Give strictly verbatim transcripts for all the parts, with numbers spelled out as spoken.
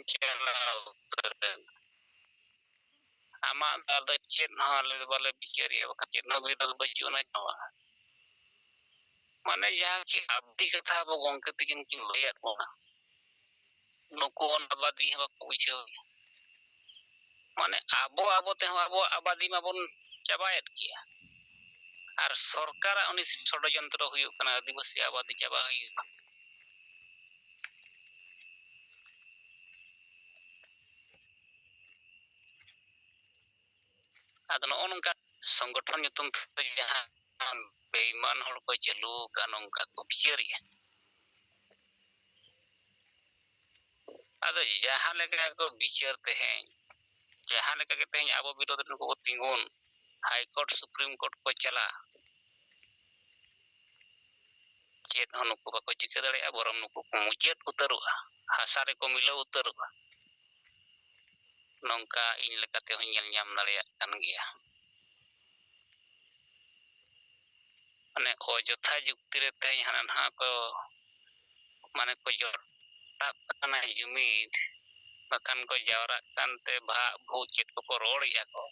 ᱪᱟᱞᱟᱣ ᱩᱛᱟᱹᱨ ᱮᱱᱟ᱾ ᱟᱢᱟᱜ ᱫᱚ ᱟᱫᱚ ᱪᱮᱫ ᱦᱚᱸ ᱟᱞᱮ ᱫᱚ ᱵᱟᱞᱮ ᱵᱤᱪᱟᱹᱨᱮᱜᱼᱟ, ᱵᱟᱠᱷᱟᱱ ᱪᱮᱫ ᱦᱚᱸ ᱵᱤᱨᱳᱫᱷ ᱵᱟᱹᱪᱩᱜ ᱟᱱᱟ ᱪᱮᱫ ᱦᱚᱸ ᱵᱟᱝ᱾ ᱢᱟᱱᱮ ᱡᱟᱦᱟᱸ ᱠᱤ ᱟᱵᱫᱤ ᱠᱟᱛᱷᱟ ᱟᱵᱚ ᱜᱚᱢᱠᱮ ᱛᱟᱹᱠᱤᱱ ᱠᱤᱱ ᱞᱟᱹᱭᱟᱫ ᱵᱚᱱᱟ, ᱱᱩᱠᱩ ᱚᱱᱟ ᱟᱵᱟᱫᱤ ᱦᱚᱸ ᱵᱟᱠᱚ ᱵᱩᱡᱷᱟᱹᱣ᱾ ᱢᱟᱱᱮ ᱟᱵᱚ ᱟᱵᱚ ᱛᱮᱦᱚᱸ ᱟᱵᱚᱣᱟᱜ ᱟᱵᱟᱫᱤ ᱢᱟᱵᱚᱱ ᱪᱟᱵᱟᱭᱮᱫ ᱜᱮᱭᱟ, ᱟᱨ ᱥᱚᱨᱠᱟᱨᱟᱜ ᱩᱱᱤ ᱥᱚᱰᱚᱡᱚᱱᱛᱨᱚ ᱦᱩᱭᱩᱜ ᱠᱟᱱᱟ ᱟᱹᱫᱤᱵᱟᱹᱥᱤ ᱟᱵᱟᱫᱤ ᱪᱟᱵᱟ ᱦᱩᱭᱩᱜᱼᱟ᱾ ᱟᱫᱚ ᱱᱚᱜᱼᱚ ᱱᱚᱝᱠᱟ ᱥᱚᱝᱜᱚᱴᱷᱚᱱ ᱧᱩᱛᱩᱢ ᱛᱮ ᱡᱟᱦᱟᱸ ᱵᱮᱭᱤᱢᱟᱱ ᱦᱚᱲ ᱠᱚ ᱪᱟᱹᱞᱩ ᱟᱠᱟᱫ, ᱱᱚᱝᱠᱟ ᱠᱚ ᱵᱤᱪᱟᱹᱨᱮᱜᱼᱟ᱾ ᱟᱫᱚ ᱡᱟᱦᱟᱸ ᱞᱮᱠᱟ ᱠᱚ ᱵᱤᱪᱟᱹᱨ ᱛᱮᱦᱮᱧ, ᱡᱟᱦᱟᱸ ᱞᱮᱠᱟ ᱜᱮ ᱛᱮᱦᱮᱧ ᱟᱵᱚ ᱵᱤᱨᱳᱫᱷ ᱨᱮ ᱱᱩᱠᱩ ᱠᱚ ᱛᱤᱸᱜᱩᱱ, ᱦᱟᱭ ᱠᱳᱨᱴ, ᱥᱩᱯᱨᱤᱢ ᱠᱳᱨᱴ ᱠᱚ ᱪᱟᱞᱟᱜ, ᱪᱮᱫ ᱦᱚᱸ ᱱᱩᱠᱩ ᱵᱟᱠᱚ ᱪᱤᱠᱟᱹ ᱫᱟᱲᱮᱭᱟᱜᱼᱟ, ᱵᱚᱨᱚᱝ ᱱᱩᱠᱩ ᱠᱚ ᱢᱩᱪᱟᱹᱫ ᱩᱛᱟᱹᱨᱚᱜᱼᱟ, ᱦᱟᱥᱟ ᱨᱮᱠᱚ ᱢᱤᱞᱟᱹᱣ ᱩᱛᱟᱹᱨᱚᱜᱼᱟ᱾ ᱱᱚᱝᱠᱟ ᱤᱧ ᱞᱮᱠᱟᱛᱮ ᱦᱚᱸᱧ ᱧᱮᱞ ᱧᱟᱢ ᱫᱟᱲᱮᱭᱟᱜ ᱠᱟᱱ ᱜᱮᱭᱟ᱾ ᱢᱟᱱᱮ ᱚᱡᱚᱛᱷᱟ ᱡᱩᱠᱛᱤ ᱨᱮ ᱛᱮᱦᱮᱧ ᱦᱟᱱᱟ ᱱᱟᱣᱟ ᱠᱚ, ᱢᱟᱱᱮ ᱠᱚ ᱡᱚᱴᱟᱜ ᱠᱟᱱᱟ ᱡᱩᱢᱤᱫ, ᱵᱟᱠᱷᱟᱱ ᱠᱚ ᱡᱟᱣᱨᱟᱜ ᱠᱟᱱᱛᱮ ᱵᱷᱟᱜ ᱵᱷᱩᱜ ᱪᱮᱫ ᱠᱚᱠᱚ ᱨᱚᱲᱮᱜᱼᱟ ᱠᱚ,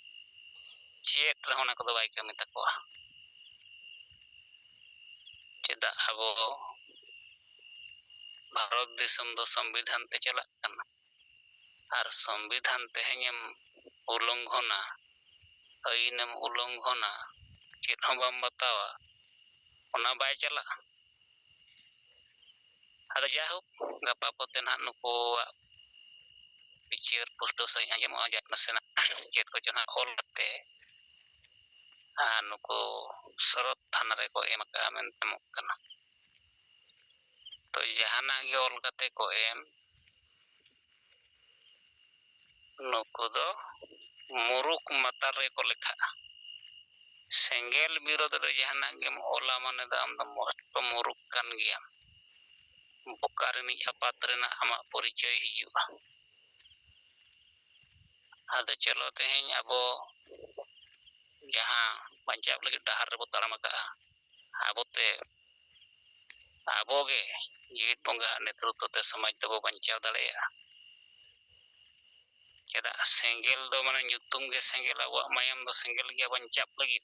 ᱪᱮᱫ ᱨᱮᱦᱚᱸ ᱚᱱᱟ ᱠᱚᱫᱚ ᱵᱟᱭ ᱠᱟᱹᱢᱤ ᱛᱟᱠᱚᱣᱟ᱾ ᱪᱮᱫᱟᱜ ᱟᱵᱚ ᱵᱷᱟᱨᱚᱛ ᱫᱤᱥᱚᱢ ᱫᱚ ᱥᱚᱝᱵᱤᱫᱷᱟᱱ ᱛᱮ ᱪᱟᱞᱟᱜ ᱠᱟᱱᱟ, ᱟᱨ ᱥᱚᱝᱵᱤᱫᱷᱟᱱ ᱛᱮᱦᱮᱧᱮᱢ ᱩᱞᱚᱝᱜᱷᱚᱱᱟ, ᱟᱹᱭᱤᱱᱮᱢ ᱩᱞᱚᱝᱜᱷᱚᱱᱟ, ᱪᱮᱫ ᱦᱚᱸ ᱵᱟᱢ ᱵᱟᱛᱟᱣᱟ, ᱚᱱᱟ ᱵᱟᱭ ᱪᱟᱞᱟᱜᱼᱟ᱾ ᱟᱫᱚ ᱡᱟᱭᱦᱳᱠ, ᱜᱟᱯᱟ ᱯᱚᱛᱮ ᱱᱟᱦᱟᱜ ᱱᱩᱠᱩᱣᱟᱜ ᱵᱤᱪᱟᱹᱨ ᱯᱩᱥᱴᱟᱹᱣ ᱥᱟᱺᱦᱤᱡ ᱟᱸᱡᱚᱢᱚᱜᱼᱟ, ᱡᱟᱦᱟᱸ ᱱᱟᱥᱮᱱᱟᱜ ᱪᱮᱫ ᱠᱚᱪᱚ ᱱᱟᱦᱟᱜ ᱚᱞ ᱠᱟᱛᱮ ᱟᱨ ᱱᱩᱠᱩ ᱥᱚᱨᱚᱛ ᱛᱷᱟᱱᱟ ᱨᱮᱠᱚ ᱮᱢ ᱟᱠᱟᱫᱼᱟ ᱢᱮᱱᱛᱮ ᱮᱢᱚᱜ ᱠᱟᱱᱟ᱾ ᱛᱚ ᱡᱟᱦᱟᱱᱟᱜ ᱜᱮ ᱚᱞ ᱠᱟᱛᱮ ᱠᱚ ᱮᱢ, ᱱᱩᱠᱩ ᱫᱚ ᱢᱩᱨᱩᱠ ᱢᱟᱛᱟᱞ ᱨᱮᱠᱚ ᱞᱮᱠᱷᱟᱜᱼᱟ᱾ ᱥᱮᱸᱜᱮᱞ ᱵᱤᱨᱳᱫᱷ ᱨᱮ ᱡᱟᱦᱟᱱᱟᱜ ᱜᱮᱢ ᱚᱞᱟ ᱢᱟᱱᱮ ᱫᱚ ᱟᱢ ᱫᱚ ᱢᱚᱥᱛᱚ ᱢᱩᱨᱩᱠ ᱠᱟᱱ ᱜᱮᱭᱟᱢ᱾ ᱵᱚᱠᱟ ᱨᱤᱱᱤᱡ ᱟᱯᱟᱛ ᱨᱮᱱᱟᱜ ᱟᱢᱟᱜ ᱯᱚᱨᱤᱪᱚᱭ ᱦᱤᱡᱩᱜᱼᱟ᱾ ᱟᱫᱚ ᱪᱚᱞᱚ ᱛᱮᱦᱮᱧ ᱟᱵᱚ ᱡᱟᱦᱟᱸ ᱵᱟᱧᱪᱟᱣ ᱞᱟᱹᱜᱤᱫ ᱰᱟᱦᱟᱨ ᱨᱮᱵᱚ ᱛᱟᱲᱟᱢ ᱟᱠᱟᱫᱼᱟ, ᱟᱵᱚᱛᱮ, ᱟᱵᱚᱜᱮ ᱡᱤᱣᱤᱫ ᱵᱚᱸᱜᱟᱣᱟᱜ ᱱᱮᱛᱨᱚᱛᱛᱚ ᱛᱮ ᱥᱚᱢᱟᱡᱽ ᱫᱚᱵᱚ ᱵᱟᱧᱪᱟᱣ ᱫᱟᱲᱮᱭᱟᱜᱼᱟ᱾ ᱪᱮᱫᱟᱜ ᱥᱮᱸᱜᱮᱞ ᱫᱚ ᱢᱟᱱᱮ ᱧᱩᱛᱩᱢ ᱜᱮ ᱥᱮᱸᱜᱮᱞ, ᱟᱵᱚᱣᱟᱜ ᱢᱟᱭᱟᱢ ᱫᱚ ᱥᱮᱸᱜᱮᱞ ᱜᱮᱭᱟ ᱵᱟᱧᱪᱟᱣ ᱞᱟᱹᱜᱤᱫ᱾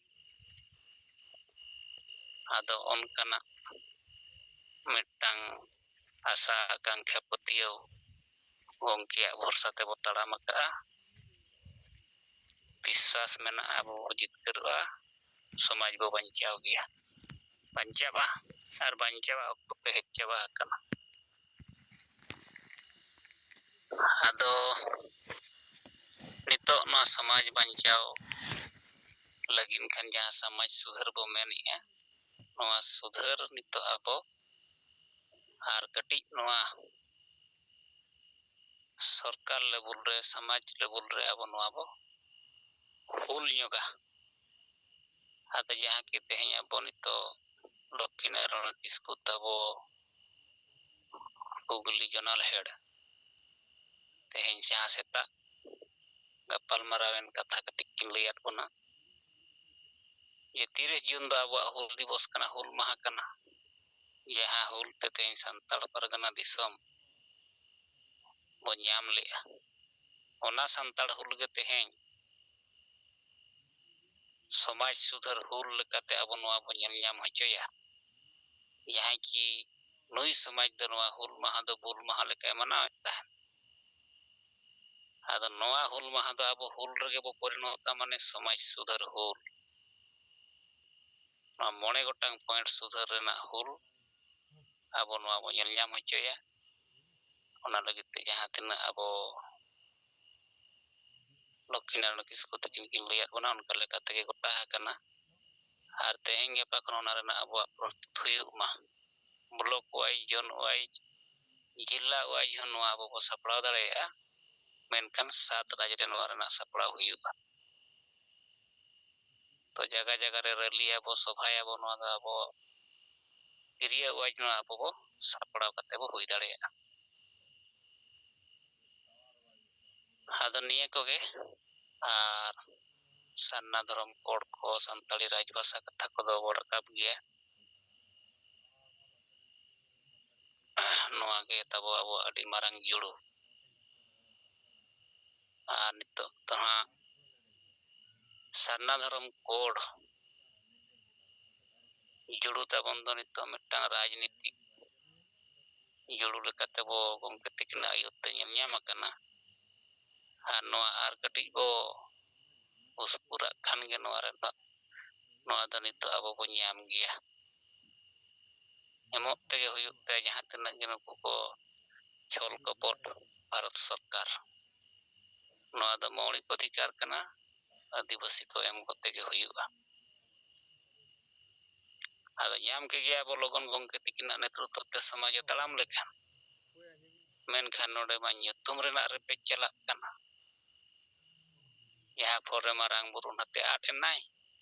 ᱟᱫᱚ ᱚᱱᱠᱟᱱᱟᱜ ᱢᱤᱫᱴᱟᱝ ᱟᱥᱟ ᱟᱠᱟᱝᱠᱷᱟ ᱯᱟᱹᱛᱭᱟᱹᱣ ᱜᱚᱢᱠᱮᱭᱟᱜ ᱵᱷᱚᱨᱥᱟ ᱛᱮᱵᱚ ᱛᱟᱲᱟᱢ ᱟᱠᱟᱫᱼᱟ᱾ ᱵᱤᱥᱣᱟᱥ ᱢᱮᱱᱟᱜᱼᱟ, ᱟᱵᱚ ᱵᱚ ᱡᱤᱛᱠᱟᱹᱨᱚᱜᱼᱟ, ᱥᱚᱢᱟᱡᱽ ᱵᱚ ᱵᱟᱧᱪᱟᱣ ᱜᱮᱭᱟ, ᱵᱟᱧᱪᱟᱜᱼᱟ᱾ ᱟᱨ ᱵᱟᱧᱪᱟᱣᱟᱜ ᱚᱠᱛᱚ ᱯᱮ ᱦᱮᱡ ᱪᱟᱵᱟ ᱟᱠᱟᱱᱟ᱾ ᱟᱫᱚ ᱱᱤᱛᱚᱜ ᱱᱚᱣᱟ ᱥᱚᱢᱟᱡᱽ ᱵᱟᱧᱪᱟᱣ ᱞᱟᱹᱜᱤᱫ ᱠᱷᱟᱱ ᱡᱟᱦᱟᱸ ᱥᱚᱢᱟᱡᱽ ᱥᱩᱫᱷᱟᱹᱨ ᱵᱚ ᱢᱮᱱᱮᱜᱼᱟ, ᱱᱚᱣᱟ ᱥᱩᱫᱷᱟᱹᱨ ᱱᱤᱛᱚᱜ ᱟᱵᱚ ᱟᱨ ᱠᱟᱹᱴᱤᱡ ᱱᱚᱣᱟ ᱥᱚᱨᱠᱟᱨ ᱞᱮᱵᱩᱞ ᱨᱮ, ᱥᱚᱢᱟᱡᱽ ᱞᱮᱵᱩᱞ ᱨᱮ ᱟᱵᱚ ᱱᱚᱣᱟ ᱵᱚ ᱦᱩᱞ ᱧᱚᱜᱟ᱾ ᱟᱫᱚ ᱡᱟᱦᱟᱸ ᱠᱤ ᱛᱮᱦᱮᱧ ᱟᱵᱚ ᱱᱤᱛᱚᱜ ᱞᱚᱠᱠᱷᱤᱱᱟᱨᱟᱭᱚᱬ ᱠᱤᱥᱠᱩ ᱛᱟᱵᱚ ᱦᱩᱜᱽᱞᱤ ᱡᱚᱱᱟᱞ ᱦᱮᱰ ᱛᱮᱦᱮᱧ ᱡᱟᱦᱟᱸ ᱥᱮᱛᱟᱜ ᱜᱟᱯᱟᱞ ᱢᱟᱨᱟᱣᱮᱱ ᱠᱟᱛᱷᱟ ᱠᱟᱹᱴᱤᱡ ᱠᱤᱱ ᱞᱟᱹᱭᱟᱫ ᱵᱚᱱᱟ ᱡᱮ ᱛᱤᱨᱤᱥ ᱡᱩᱱ ᱫᱚ ᱟᱵᱚᱣᱟᱜ ᱦᱩᱞ ᱫᱤᱵᱚᱥ ᱠᱟᱱᱟ, ᱦᱩᱞ ᱢᱟᱦᱟ ᱠᱟᱱᱟ, ᱡᱟᱦᱟᱸ ᱦᱩᱞ ᱛᱮ ᱛᱮᱦᱮᱧ ᱥᱟᱱᱛᱟᱲ ᱯᱟᱨᱜᱟᱱᱟ ᱫᱤᱥᱚᱢ ᱵᱚ ᱧᱟᱢ ᱞᱮᱜᱼᱟ᱾ ᱚᱱᱟ ᱥᱟᱱᱛᱟᱲ ᱦᱩᱞ ᱜᱮ ᱛᱮᱦᱮᱧ ᱥᱚᱢᱟᱡᱽ ᱥᱩᱫᱷᱟᱹᱨ ᱦᱩᱞ ᱞᱮᱠᱟᱛᱮ ᱟᱵᱚ ᱱᱚᱣᱟ ᱵᱚ ᱧᱮᱞ ᱧᱟᱢ ᱦᱚᱪᱚᱭᱟ, ᱡᱟᱦᱟᱸᱭ ᱠᱤ ᱱᱩᱭ ᱥᱚᱢᱟᱡᱽ ᱫᱚ ᱱᱚᱣᱟ ᱦᱩᱞ ᱢᱟᱦᱟ ᱫᱚ ᱵᱩᱞ ᱢᱟᱦᱟ ᱞᱮᱠᱟᱭ ᱢᱟᱱᱟᱣᱮᱫ ᱛᱟᱦᱮᱸᱫ᱾ ᱟᱫᱚ ᱱᱚᱣᱟ ᱦᱩᱞ ᱢᱟᱦᱟ ᱫᱚ ᱟᱵᱚ ᱦᱩᱞ ᱨᱮᱜᱮ ᱵᱚ ᱯᱚᱨᱤᱱᱚᱛᱟ, ᱢᱟᱱᱮ ᱥᱚᱢᱟᱡᱽ ᱥᱩᱫᱷᱟᱹᱨ ᱦᱩᱞ᱾ ᱱᱚᱣᱟ ᱢᱚᱬᱮ ᱜᱚᱴᱟᱝ ᱯᱚᱭᱮᱱᱴ ᱥᱩᱫᱷᱟᱹᱨ ᱨᱮᱱᱟᱜ ᱦᱩᱞ ᱟᱵᱚ ᱱᱚᱣᱟ ᱵᱚ ᱧᱮᱞ ᱧᱟᱢ ᱦᱚᱪᱚᱭᱟ᱾ ᱚᱱᱟ ᱞᱟᱹᱜᱤᱫ ᱛᱮ ᱡᱟᱦᱟᱸ ᱛᱤᱱᱟᱹᱜ ᱟᱵᱚ ᱞᱚᱠᱠᱷᱤᱱᱟᱨᱟᱭᱚᱬ ᱠᱤᱥᱠᱩ ᱛᱟᱹᱠᱤᱱ ᱠᱤᱱ ᱞᱟᱹᱭᱟᱫ ᱵᱚᱱᱟ, ᱚᱱᱠᱟ ᱞᱮᱠᱟ ᱛᱮᱜᱮ ᱜᱚᱴᱟ ᱟᱠᱟᱱᱟ᱾ ᱟᱨ ᱛᱮᱦᱮᱧ ᱜᱟᱯᱟ ᱠᱷᱚᱱ ᱚᱱᱟ ᱨᱮᱱᱟᱜ ᱟᱵᱚᱣᱟᱜ ᱯᱨᱚᱥᱛᱩᱛ ᱦᱩᱭᱩᱜ ᱢᱟ᱾ ᱵᱞᱚᱠ ᱣᱟᱭᱤᱡᱽ, ᱡᱳᱱ ᱣᱟᱭᱤᱡᱽ, ᱡᱮᱞᱟ ᱣᱟᱭᱤᱡᱽ ᱦᱚᱸ ᱱᱚᱣᱟ ᱟᱵᱚ ᱵᱚ ᱥᱟᱯᱲᱟᱣ ᱫᱟᱲᱮᱭᱟᱜᱼᱟ, ᱢᱮᱱᱠᱷᱟᱱ ᱥᱟᱛ ᱨᱟᱡᱽ ᱨᱮ ᱱᱚᱣᱟ ᱨᱮᱱᱟᱜ ᱥᱟᱯᱲᱟᱣ ᱦᱩᱭᱩᱜᱼᱟ᱾ ᱛᱚ ᱡᱟᱭᱜᱟ ᱡᱟᱭᱜᱟ ᱨᱮ ᱨᱮᱞᱤᱭᱟᱵᱚ, ᱥᱚᱵᱷᱟᱭᱟᱵᱚ, ᱱᱚᱣᱟ ᱫᱚ ᱟᱵᱚ ᱮᱨᱤᱭᱟ ᱣᱟᱭᱤᱡᱽ ᱱᱚᱣᱟ ᱟᱵᱚ ᱵᱚ ᱥᱟᱯᱲᱟᱣ ᱠᱟᱛᱮ ᱵᱚ ᱦᱩᱭ ᱫᱟᱲᱮᱭᱟᱜᱼᱟ᱾ ᱟᱫᱚ ᱱᱤᱭᱟᱹ ᱠᱚᱜᱮ, ᱟᱨ ᱥᱟᱨᱱᱟ ᱫᱷᱚᱨᱚᱢ ᱠᱳᱰ ᱠᱚ, ᱥᱟᱱᱛᱟᱲᱤ ᱨᱟᱡᱽᱵᱷᱟᱥᱟ ᱠᱟᱛᱷᱟ ᱠᱚᱫᱚ ᱵᱚ ᱨᱟᱠᱟᱵ ᱜᱮᱭᱟ᱾ ᱱᱚᱣᱟ ᱜᱮ ᱛᱟᱵᱚ ᱟᱵᱚᱣᱟᱜ ᱟᱹᱰᱤ ᱢᱟᱨᱟᱝ ᱡᱩᱲᱩ᱾ ᱱᱤᱛᱚᱜ ᱫᱚ ᱦᱟᱸᱜ ᱥᱟᱨᱱᱟ ᱫᱷᱚᱨᱚᱢ ᱠᱳᱰ ᱡᱩᱲᱩ ᱛᱟᱵᱚᱱ ᱫᱚ ᱱᱤᱛᱚᱜ ᱢᱤᱫᱴᱟᱝ ᱨᱟᱡᱽᱱᱤᱛᱤ ᱡᱩᱲᱩ ᱞᱮᱠᱟᱛᱮ ᱵᱚ ᱜᱚᱢᱠᱮ ᱛᱤᱠᱤᱱᱟᱜ ᱟᱹᱭᱩᱨ ᱛᱮ ᱧᱮᱞ ᱧᱟᱢ ᱟᱠᱟᱱᱟ᱾ ᱟᱨ ᱱᱚᱣᱟ ᱟᱨ ᱠᱟᱹᱴᱤᱡ ᱵᱚ ᱩᱥᱠᱩᱨᱟᱜ ᱠᱷᱟᱱ ᱜᱮ ᱱᱚᱣᱟ ᱨᱮᱱᱟᱜ, ᱱᱚᱣᱟ ᱫᱚ ᱱᱤᱛᱚᱜ ᱟᱵᱚ ᱵᱚ ᱧᱟᱢ ᱜᱮᱭᱟ᱾ ᱮᱢᱚᱜ ᱛᱮᱜᱮ ᱦᱩᱭᱩᱜ ᱛᱟᱭᱟ ᱡᱟᱦᱟᱸ ᱛᱤᱱᱟᱹᱜ ᱜᱮ ᱱᱩᱠᱩ ᱠᱚ ᱪᱷᱚᱞ ᱠᱚᱯᱚᱴ ᱵᱷᱟᱨᱚᱛ ᱥᱚᱨᱠᱟᱨ᱾ ᱱᱚᱣᱟ ᱫᱚ ᱢᱳᱣᱞᱤᱠ ᱚᱫᱷᱤᱠᱟᱨ ᱠᱟᱱᱟ, ᱟᱹᱫᱤᱵᱟᱹᱥᱤ ᱠᱚ ᱮᱢ ᱠᱟᱛᱮ ᱜᱮ ᱦᱩᱭᱩᱜᱼᱟ᱾ ᱟᱫᱚ ᱧᱟᱢ ᱠᱮᱜᱮᱭᱟ ᱵᱚ ᱞᱚᱜᱚᱱ ᱜᱚᱢᱠᱮ ᱛᱤᱠᱤᱱᱟᱜ ᱱᱮᱛᱨᱚᱛᱛᱚ ᱛᱮ ᱥᱚᱢᱟᱡᱽ ᱮ ᱛᱟᱲᱟᱢ ᱞᱮᱠᱷᱟᱱ, ᱢᱮᱱᱠᱷᱟᱱ ᱱᱚᱰᱮ ᱢᱟ ᱧᱩᱛᱩᱢ ᱨᱮᱱᱟᱜ ᱨᱮᱯᱮᱡ ᱪᱟᱞᱟᱜ ᱠᱟᱱᱟ᱾ ᱡᱟᱦᱟᱸ ᱯᱷᱚᱨ ᱨᱮ ᱢᱟᱨᱟᱝ ᱵᱩᱨᱩ ᱱᱟᱛᱮ ᱟᱫ ᱮᱱᱟᱭ,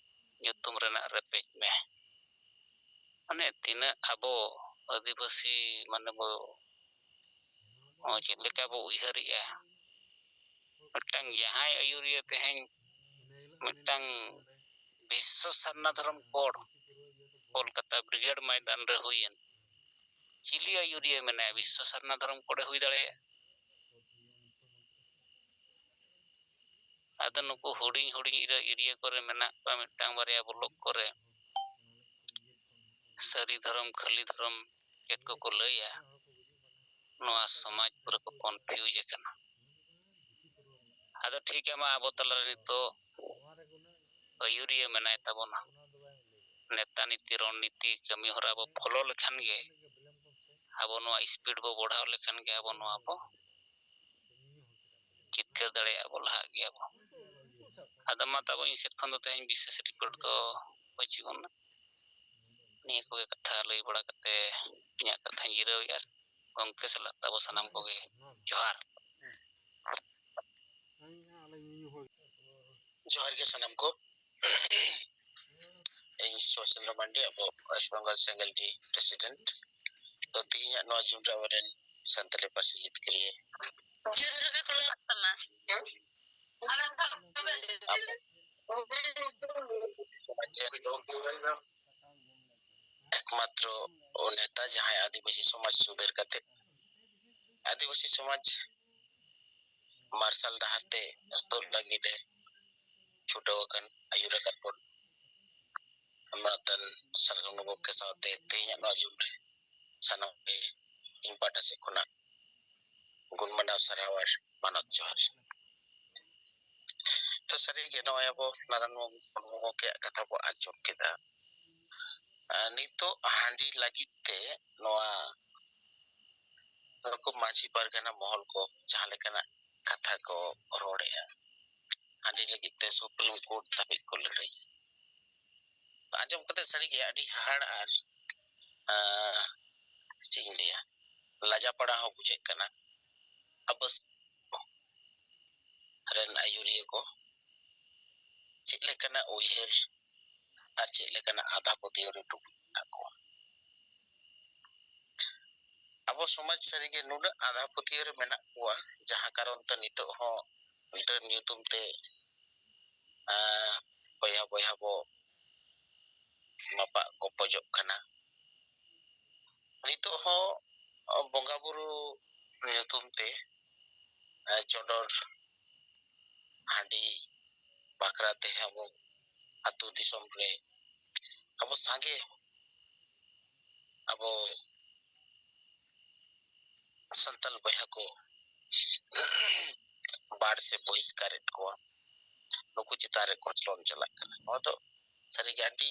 ᱧᱩᱛᱩᱢ ᱨᱮᱱᱟᱜ ᱨᱮᱯᱮᱡ ᱢᱮ᱾ ᱢᱟᱱᱮ ᱛᱤᱱᱟᱹᱜ ᱟᱵᱚ ᱟᱹᱫᱤᱵᱟᱹᱥᱤ ᱢᱟᱱᱮ ᱵᱚ, ᱦᱚᱸ, ᱪᱮᱫ ᱞᱮᱠᱟ ᱵᱚ ᱩᱭᱦᱟᱹᱨᱮᱜᱼᱟ, ᱢᱤᱫᱴᱟᱝ ᱡᱟᱦᱟᱸᱭ ᱟᱹᱭᱩᱨᱤᱭᱟᱹ ᱛᱮᱦᱮᱧ ᱢᱤᱫᱴᱟᱝ ᱵᱤᱥᱥᱚ ᱥᱟᱨᱱᱟ ᱫᱷᱚᱨᱚᱢ ᱠᱳᱰ ᱠᱳᱞᱠᱟᱛᱟ ᱵᱨᱤᱜᱮᱰ ᱢᱚᱭᱫᱟᱱ ᱨᱮ ᱦᱩᱭᱮᱱ, ᱪᱤᱞᱤ ᱟᱹᱭᱩᱨᱤᱭᱟᱹ ᱢᱮᱱᱟᱭᱟ ᱵᱤᱥᱥᱚ ᱥᱟᱨᱱᱟ ᱫᱷᱚᱨᱚᱢ ᱠᱳᱰᱮ ᱦᱩᱭ ᱫᱟᱲᱮᱭᱟᱜᱼᱟ? ᱟᱫᱚ ᱱᱩᱠᱩ ᱦᱩᱰᱤᱧ ᱦᱩᱰᱤᱧ ᱮᱨᱤᱭᱟ ᱠᱚᱨᱮ ᱢᱮᱱᱟᱜ ᱠᱚᱣᱟ, ᱢᱤᱫᱴᱟᱝ ᱵᱟᱨᱭᱟ ᱵᱞᱚᱠ ᱠᱚᱨᱮ ᱥᱟᱹᱨᱤ ᱫᱷᱚᱨᱚᱢ ᱠᱷᱟᱹᱞᱤ ᱫᱷᱚᱨᱚᱢ ᱪᱮᱫ ᱠᱚᱠᱚ ᱞᱟᱹᱭᱟ, ᱱᱚᱣᱟ ᱥᱚᱢᱟᱡᱽ ᱯᱩᱨᱟᱹ ᱠᱚ ᱠᱚᱱᱯᱷᱤᱭᱩᱡᱽ ᱟᱠᱟᱱᱟ᱾ ᱟᱫᱚ ᱴᱷᱤᱠ ᱜᱮᱭᱟ, ᱢᱟ ᱟᱵᱚ ᱛᱟᱞᱟᱨᱮ ᱱᱤᱛᱚᱜ ᱟᱹᱭᱩᱨᱤᱭᱟᱹ ᱢᱮᱱᱟᱭ ᱛᱟᱵᱚᱱᱟ᱾ ᱱᱮᱛᱟ ᱱᱤᱛᱤ, ᱨᱚᱱᱱᱤᱛᱤ, ᱠᱟᱹᱢᱤ ᱦᱚᱨᱟ ᱵᱚ ᱯᱷᱚᱞᱳ ᱞᱮᱠᱷᱟᱱ ᱜᱮ ᱟᱵᱚ ᱱᱚᱣᱟ ᱥᱯᱤᱰ ᱵᱚ ᱵᱚᱲᱦᱟᱣ ᱞᱮᱠᱷᱟᱱ ᱜᱮ ᱟᱵᱚ ᱱᱚᱣᱟ ᱵᱚ ᱡᱤᱛᱠᱟᱹᱨ ᱫᱟᱲᱮᱭᱟᱜᱼᱟ ᱵᱚ, ᱞᱟᱦᱟᱜ ᱜᱮᱭᱟ ᱵᱚ᱾ ᱟᱫᱚ ᱢᱟ ᱛᱟᱵᱚ ᱤᱧ ᱥᱮᱫ ᱠᱷᱚᱱ ᱫᱚ ᱛᱮᱦᱮᱧ ᱵᱤᱥᱮᱥ ᱨᱤᱯᱳᱨᱴ ᱫᱚ ᱵᱟᱹᱪᱩᱜ ᱟᱱᱟ᱾ ᱱᱤᱭᱟᱹ ᱠᱚᱜᱮ ᱠᱟᱛᱷᱟ ᱞᱟᱹᱭ ᱵᱟᱲᱟ ᱠᱟᱛᱮ ᱤᱧᱟᱹᱜ ᱠᱟᱛᱷᱟᱧ ᱡᱤᱨᱟᱹᱣᱮᱫᱼᱟ᱾ ᱜᱚᱢᱠᱮ ᱥᱟᱞᱟᱜ ᱛᱟᱵᱚ ᱥᱟᱱᱟᱢ ᱠᱚᱜᱮ ᱡᱚᱦᱟᱨ᱾ ᱡᱚᱦᱟᱨ ᱜᱮ ᱥᱟᱱᱟᱢ ᱠᱚ᱾ ᱤᱧ ᱥᱩᱵᱷᱟᱥ ᱪᱚᱱᱫᱨᱚ ᱢᱟᱱᱰᱤ, ᱟᱵᱚ ᱣᱮᱥᱴ ᱵᱮᱝᱜᱚᱞ ᱥᱮᱸᱜᱮᱞ ᱰᱤ ᱯᱨᱮᱥᱤᱰᱮᱱᱴ᱾ ᱛᱚ, ᱛᱮᱦᱮᱧᱟᱜ ᱱᱚᱣᱟ ᱡᱩᱱ ᱨᱮ ᱟᱵᱚᱨᱮᱱ ᱥᱟᱱᱛᱟᱲᱤ ᱯᱟᱹᱨᱥᱤ ᱡᱤᱛᱠᱟᱹᱨᱤᱭᱟᱹ ᱟᱵᱚ ᱥᱚᱢᱟᱡᱽ ᱨᱮᱱ ᱫᱚ ᱮᱠᱢᱟᱛᱨᱚ ᱱᱮᱛᱟ ᱡᱟᱦᱟᱸᱭ ᱟᱹᱫᱤᱵᱟᱹᱥᱤ ᱥᱚᱢᱟᱡᱽ ᱥᱩᱫᱷᱟᱹᱨ ᱠᱟᱛᱮ ᱟᱹᱫᱤᱵᱟᱹᱥᱤ ᱥᱚᱢᱟᱡᱽ ᱢᱟᱨᱥᱟᱞ ᱰᱟᱦᱟᱨ ᱛᱮ ᱥᱩᱨ ᱞᱟᱹᱜᱤᱫ ᱮ ᱪᱷᱩᱴᱟᱹᱣ ᱟᱠᱟᱱ, ᱟᱹᱭᱩᱨ ᱟᱠᱟᱫ ᱵᱚᱱ ᱢᱟᱱᱚᱛᱟᱱ ᱥᱟᱞᱠᱷᱟᱱ ᱜᱚᱢᱠᱮ ᱥᱟᱶᱛᱮ ᱛᱮᱦᱮᱧᱟᱜ ᱱᱚᱣᱟ ᱡᱩᱜᱽ ᱨᱮ ᱥᱟᱱᱟᱢ ᱜᱮ ᱤᱧ ᱯᱟᱦᱴᱟ ᱥᱮᱫ ᱠᱷᱚᱱᱟᱜ ᱜᱩᱱ ᱢᱟᱱᱟᱣ ᱥᱟᱨᱦᱟᱣ ᱟᱨ ᱢᱟᱱᱚᱛ ᱡᱚᱦᱟᱨ᱾ ᱛᱚ ᱥᱟᱹᱨᱤᱜᱮ ᱱᱚᱜᱼᱚᱭ ᱟᱵᱚ ᱱᱟᱨᱟᱭᱚᱱ ᱢᱩᱨᱢᱩ ᱜᱚᱢᱠᱮᱭᱟᱜ ᱠᱟᱛᱷᱟ ᱵᱚ ᱟᱸᱡᱚᱢ ᱠᱮᱫᱟ᱾ ᱟᱨ ᱱᱤᱛᱚᱜ ᱦᱟᱺᱰᱤ ᱞᱟᱹᱜᱤᱫ ᱛᱮ ᱱᱚᱣᱟ ᱱᱩᱠᱩ ᱢᱟᱹᱡᱷᱤ ᱯᱟᱨᱜᱟᱱᱟ ᱢᱚᱦᱚᱞ ᱠᱚ ᱡᱟᱦᱟᱸ ᱞᱮᱠᱟᱱᱟᱜ ᱠᱟᱛᱷᱟ ᱠᱚ ᱨᱚᱲᱮᱜᱼᱟ, ᱦᱟᱺᱰᱤ ᱞᱟᱹᱜᱤᱫ ᱛᱮ ᱥᱩᱯᱨᱤᱢ ᱠᱳᱨᱴ ᱫᱷᱟᱹᱵᱤᱡ ᱠᱚ ᱞᱟᱹᱲᱦᱟᱹᱭ᱾ ᱟᱸᱡᱚᱢ ᱠᱟᱛᱮ ᱥᱟᱹᱨᱤᱜᱮ ᱟᱹᱰᱤ ᱦᱟᱦᱟᱲᱟ ᱟᱨ, ᱟᱸ, ᱪᱮᱫ ᱤᱧ ᱞᱟᱹᱭᱟ, ᱞᱟᱡᱟᱯᱟᱲᱟ ᱦᱚᱸ ᱵᱩᱡᱷᱟᱹᱜ ᱠᱟᱱᱟ᱾ ᱟᱵᱚ ᱨᱮᱱ ᱟᱹᱭᱩᱨᱤᱭᱟᱹ ᱠᱚ ᱪᱮᱫ ᱞᱮᱠᱟᱱᱟᱜ ᱩᱭᱦᱟᱹᱨ ᱟᱨ ᱪᱮᱫ ᱞᱮᱠᱟᱱᱟᱜ ᱟᱸᱫᱷᱟ ᱯᱟᱹᱛᱭᱟᱹᱣ ᱨᱮ ᱰᱩᱵᱩᱡ ᱢᱮᱱᱟᱜ ᱠᱚᱣᱟ᱾ ᱟᱵᱚ ᱥᱚᱢᱟᱡᱽ ᱥᱟᱹᱨᱤᱜᱮ ᱱᱩᱱᱟᱹᱜ ᱟᱸᱫᱷᱟ ᱯᱟᱹᱛᱭᱟᱹᱣ ᱨᱮ ᱢᱮᱱᱟᱜ ᱠᱚᱣᱟ, ᱡᱟᱦᱟᱸ ᱠᱟᱨᱚᱱ ᱛᱮ ᱱᱤᱛᱚᱜ ᱦᱚᱸ ᱰᱟᱹᱱ ᱧᱩᱛᱩᱢ ᱛᱮ, ᱟᱸ, ᱵᱚᱭᱦᱟ ᱵᱚᱭᱦᱟ ᱵᱚ ᱢᱟᱯᱟᱜ ᱜᱚᱯᱚᱡᱚᱜ ᱠᱟᱱᱟ᱾ ᱱᱤᱛᱚᱜ ᱦᱚᱸ ᱵᱚᱸᱜᱟ ᱵᱩᱨᱩ ᱧᱩᱛᱩᱢ ᱛᱮ, ᱟᱸ, ᱪᱚᱰᱚᱨ ᱦᱟᱺᱰᱤ ᱵᱟᱠᱷᱨᱟ ᱛᱮ ᱟᱵᱚ ᱟᱹᱛᱩ ᱫᱤᱥᱚᱢ ᱨᱮ ᱟᱵᱚ ᱥᱟᱸᱜᱮ, ᱟᱵᱚ ᱥᱟᱱᱛᱟᱲ ᱵᱚᱭᱦᱟ ᱠᱚ ᱵᱟᱲ ᱥᱮ ᱵᱚᱦᱤᱥᱠᱟᱨᱮᱫ ᱠᱚᱣᱟ, ᱱᱩᱠᱩ ᱪᱮᱛᱟᱱ ᱨᱮ ᱠᱚᱪᱞᱚᱱ ᱪᱟᱞᱟᱜ ᱠᱟᱱᱟ᱾ ᱱᱚᱣᱟ ᱫᱚ ᱥᱟᱹᱨᱤᱜᱮ ᱟᱹᱰᱤ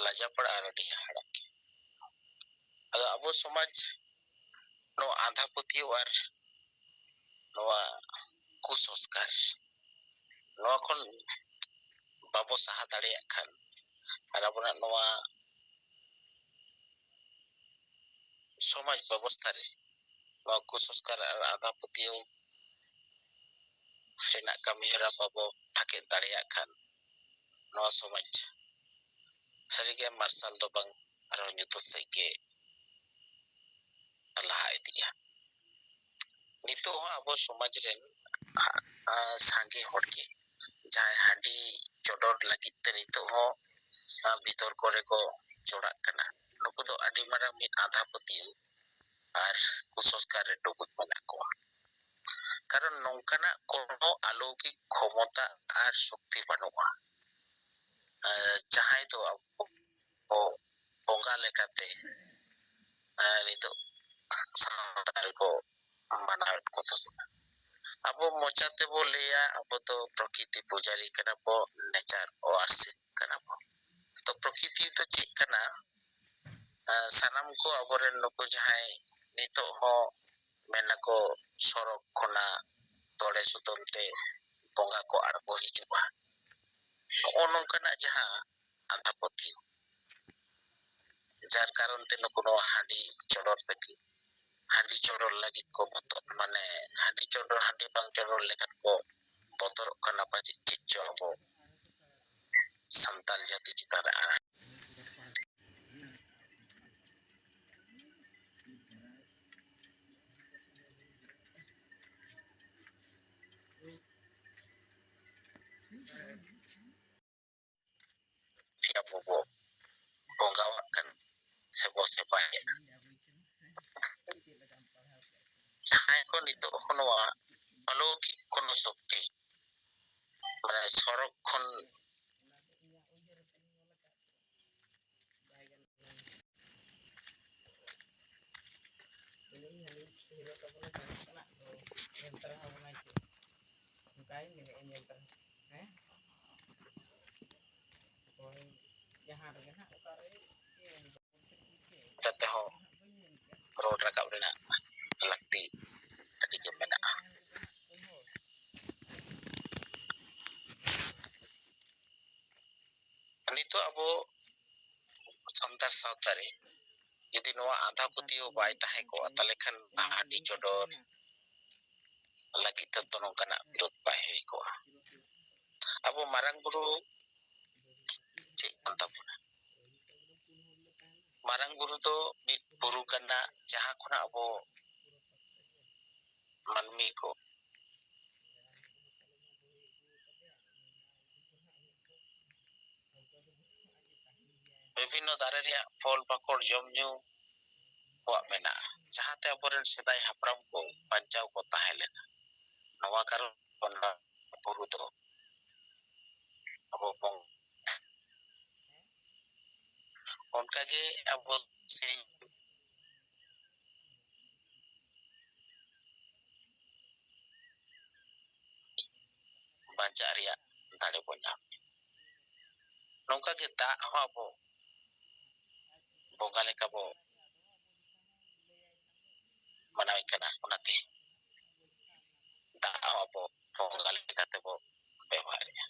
ᱞᱟᱡᱟᱯᱟᱲᱟ ᱟᱨ ᱟᱹᱰᱤ ᱦᱟᱦᱟᱲᱟᱜ ᱜᱮ᱾ ᱟᱫᱚ ᱟᱵᱚ ᱥᱚᱢᱟᱡᱽ ᱱᱚᱣᱟ ᱟᱸᱫᱷᱟ ᱯᱟᱹᱛᱭᱟᱹᱣ ᱟᱨ ᱱᱚᱣᱟ ᱠᱩᱥᱚᱝᱥᱠᱟᱨ, ᱱᱚᱣᱟ ᱠᱷᱚᱱ ᱵᱟᱵᱚ ᱥᱟᱦᱟ ᱫᱟᱲᱮᱭᱟᱜ ᱠᱷᱟᱱ ᱟᱨ ᱟᱵᱚᱱᱟᱜ ᱱᱚᱣᱟ ᱥᱚᱢᱟᱡᱽ ᱵᱮᱵᱚᱥᱛᱷᱟ ᱨᱮ ᱱᱚᱣᱟ ᱠᱩᱥᱚᱝᱥᱠᱟᱨ ᱟᱨ ᱟᱸᱫᱷᱟ ᱯᱟᱹᱛᱭᱟᱹᱣ ᱨᱮᱱᱟᱜ ᱠᱟᱹᱢᱤᱦᱚᱨᱟ ᱵᱟᱵᱚ ᱴᱷᱟᱠᱮᱫ ᱫᱟᱲᱮᱭᱟᱜ ᱠᱷᱟᱱ ᱱᱚᱣᱟ ᱥᱚᱢᱟᱡᱽ ᱥᱟᱹᱨᱤᱜᱮ ᱢᱟᱨᱥᱟᱞ ᱫᱚ ᱵᱟᱝ, ᱟᱨᱦᱚᱸ ᱧᱩᱛᱟᱹᱛ ᱥᱮᱫ ᱜᱮ ᱞᱟᱦᱟ ᱤᱫᱤᱜᱼᱟ᱾ ᱱᱤᱛᱚᱜ ᱦᱚᱸ ᱟᱵᱚ ᱥᱚᱢᱟᱡᱽ ᱨᱮᱱ, ᱟ, ᱟ, ᱥᱟᱸᱜᱮ ᱦᱚᱲ ᱜᱮ ᱡᱟᱦᱟᱸᱭ ᱦᱟᱺᱰᱤ ᱪᱚᱰᱚᱨ ᱞᱟᱹᱜᱤᱫ ᱛᱮ ᱱᱤᱛᱚᱜ ᱦᱚᱸ, ᱟ, ᱵᱤᱛᱚᱨᱠᱚ ᱨᱮᱠᱚ ᱡᱚᱲᱟᱜ ᱠᱟᱱᱟ, ᱱᱩᱠᱩ ᱫᱚ ᱟᱹᱰᱤ ᱢᱟᱨᱟᱝ ᱢᱤᱫ ᱟᱸᱫᱷᱟ ᱯᱟᱹᱛᱭᱟᱹᱣ ᱟᱨ ᱠᱩᱥᱚᱝᱥᱠᱟᱨ ᱨᱮ ᱰᱩᱵᱩᱡ ᱢᱮᱱᱟᱜ ᱠᱚᱣᱟ᱾ ᱠᱟᱨᱚᱱ ᱱᱚᱝᱠᱟᱱᱟᱜ ᱠᱳᱱᱳ ᱟᱞᱚᱣᱠᱤᱠ ᱠᱷᱚᱢᱚᱛᱟ ᱟᱨ ᱥᱚᱠᱛᱤ ᱵᱟᱹᱱᱩᱜᱼᱟ, ᱮ, ᱡᱟᱦᱟᱸᱭ ᱫᱚ ᱟᱵᱚ ᱵᱚᱸᱜᱟ ᱞᱮᱠᱟᱛᱮ, ᱮ, ᱱᱤᱛᱚᱜ ᱥᱟᱶᱛᱟ ᱨᱮᱠᱚ ᱢᱟᱱᱟᱣᱮᱫ ᱠᱚ ᱛᱟᱵᱚᱱᱟ᱾ ᱟᱵᱚ ᱢᱚᱪᱟ ᱛᱮᱵᱚ ᱞᱟᱹᱭᱟ ᱟᱵᱚ ᱫᱚ ᱯᱨᱚᱠᱤᱛᱤ ᱯᱩᱡᱟᱨᱤ ᱠᱟᱱᱟ ᱵᱚ, nature worship ᱠᱟᱱᱟ ᱵᱚ᱾ ᱛᱚ ᱯᱨᱚᱠᱤᱛᱤ ᱫᱚ ᱪᱮᱫ ᱠᱟᱱᱟ? ᱮ, ᱥᱟᱱᱟᱢ ᱠᱚ ᱟᱵᱚᱨᱮᱱ ᱱᱩᱠᱩ ᱡᱟᱦᱟᱸᱭ ᱱᱤᱛᱚᱜ ᱦᱚᱸ ᱢᱮᱱᱟᱠᱚ ᱥᱚᱨᱚᱜ ᱠᱷᱚᱱᱟᱜ ᱛᱚᱲᱮ ᱥᱩᱛᱟᱹᱢ ᱛᱮ ᱵᱚᱸᱜᱟ ᱠᱚ ᱟᱬᱜᱚ ᱦᱤᱡᱩᱜᱼᱟ᱾ ᱱᱚᱜᱼᱚ ᱱᱚᱝᱠᱟᱱᱟᱜ ᱡᱟᱦᱟᱸ ᱟᱸᱫᱷᱟ ᱯᱟᱹᱛᱭᱟᱹᱣ, ᱡᱟᱨ ᱠᱟᱨᱚᱱ ᱛᱮ ᱱᱩᱠᱩ ᱱᱚᱣᱟ ᱦᱟᱺᱰᱤ ᱪᱚᱰᱚᱨ ᱞᱟᱹᱜᱤᱫ, ᱦᱟᱺᱰᱤ ᱪᱚᱰᱚᱨ ᱞᱟᱹᱜᱤᱫ ᱠᱚ ᱵᱚᱛᱚᱨ, ᱢᱟᱱᱮ ᱦᱟᱺᱰᱤ ᱪᱚᱰᱚᱨ, ᱦᱟᱺᱰᱤ ᱵᱟᱝ ᱪᱚᱰᱚᱨ ᱞᱮᱠᱷᱟᱱ ᱠᱚ ᱵᱚᱛᱚᱨᱚᱜ ᱠᱟᱱᱟ ᱯᱟᱪᱮᱫ ᱪᱮᱫ ᱪᱚ ᱟᱵᱚ ᱥᱟᱱᱛᱟᱲ ᱡᱟᱹᱛᱤ ᱪᱮᱛᱟᱱ ᱨᱮ ᱟᱱᱟᱴ᱾ ᱟᱵᱚ ᱵᱚ ᱵᱚᱸᱜᱟᱣᱟᱜ ᱠᱟᱱᱟ ᱥᱮ ᱵᱚ ᱥᱮᱵᱟᱭᱮᱫᱼᱟ᱾ ᱡᱟᱦᱟᱸᱭ ᱠᱚ ᱱᱤᱛᱚᱜ ᱦᱚᱸ ᱱᱚᱣᱟ ᱚᱞᱚᱠᱤᱠ ᱠᱳᱱᱳ ᱥᱚᱠᱛᱤ, ᱢᱟᱱᱮ ᱥᱚᱨᱚᱜ ᱠᱷᱚᱱ ᱡᱟᱛᱮ ᱦᱚᱸ ᱨᱚᱲ ᱨᱟᱠᱟᱵ ᱨᱮᱱᱟᱜ ᱞᱟᱹᱠᱛᱤ ᱟᱹᱰᱤ ᱜᱮ ᱢᱮᱱᱟᱜᱼᱟ᱾ ᱱᱤᱛᱚᱜ ᱟᱵᱚ ᱥᱟᱱᱛᱟᱲ ᱥᱟᱶᱛᱟ ᱨᱮ ᱡᱩᱫᱤ ᱱᱚᱣᱟ ᱟᱸᱫᱷᱟ ᱯᱟᱹᱛᱭᱟᱹᱣ ᱵᱟᱭ ᱛᱟᱦᱮᱸ ᱠᱚᱜᱼᱟ, ᱛᱟᱦᱚᱞᱮ ᱠᱷᱟᱱ ᱦᱟᱺᱰᱤ ᱪᱚᱰᱚᱨ ᱞᱟᱹᱜᱤᱫ ᱛᱮᱫᱚ ᱱᱚᱝᱠᱟᱱᱟᱜ ᱵᱤᱨᱳᱫ ᱵᱟᱭ ᱦᱩᱭ ᱠᱚᱜᱼᱟ᱾ ᱟᱵᱚ ᱢᱟᱨᱟᱝ ᱵᱩᱨᱩ ᱪᱮᱫ ᱠᱟᱱ ᱛᱟᱵᱚᱱᱟ? ᱢᱟᱨᱟᱝ ᱵᱩᱨᱩ ᱫᱚ ᱢᱤᱫ ᱵᱩᱨᱩ ᱠᱟᱱᱟ, ᱡᱟᱦᱟᱸ ᱠᱷᱚᱱᱟᱜ ᱟᱵᱚ ᱢᱟᱹᱱᱢᱤ ᱠᱚ ᱵᱤᱵᱷᱤᱱᱱᱚ ᱫᱟᱨᱮ ᱨᱮᱭᱟᱜ ᱯᱷᱚᱞ ᱯᱟᱠᱚᱲ ᱡᱚᱢ ᱧᱩ ᱠᱚᱣᱟᱜ ᱢᱮᱱᱟᱜᱼᱟ, ᱡᱟᱦᱟᱸᱛᱮ ᱟᱵᱚᱨᱮᱱ ᱥᱮᱫᱟᱭ ᱦᱟᱯᱲᱟᱢ ᱠᱚ ᱵᱟᱧᱪᱟᱣ ᱠᱚ ᱛᱟᱦᱮᱸ ᱞᱮᱱᱟ᱾ ᱱᱚᱣᱟ ᱠᱟᱨᱚᱱ ᱵᱚᱸᱜᱟ ᱵᱩᱨᱩ ᱫᱚ ᱟᱵᱚ ᱵᱚᱱ, ᱚᱱᱠᱟᱜᱮ ᱟᱵᱚ ᱥᱤᱧ ᱵᱟᱧᱪᱟᱜ ᱨᱮᱭᱟᱜ ᱫᱟᱲᱮ ᱵᱚᱱ ᱧᱟᱢᱟ᱾ ᱱᱚᱝᱠᱟᱜᱮ ᱫᱟᱜ ᱦᱚᱸ ᱟᱵᱚ ᱵᱚᱸᱜᱟ ᱞᱮᱠᱟ ᱵᱚ ᱢᱟᱱᱟᱣᱮᱫ ᱠᱟᱱᱟ, ᱚᱱᱟᱛᱮ ᱫᱟᱜ ᱦᱚᱸ ᱟᱵᱚ ᱵᱚᱸᱜᱟ ᱞᱮᱠᱟ ᱛᱮᱵᱚ ᱵᱮᱵᱚᱦᱟᱨᱮᱫᱼᱟ᱾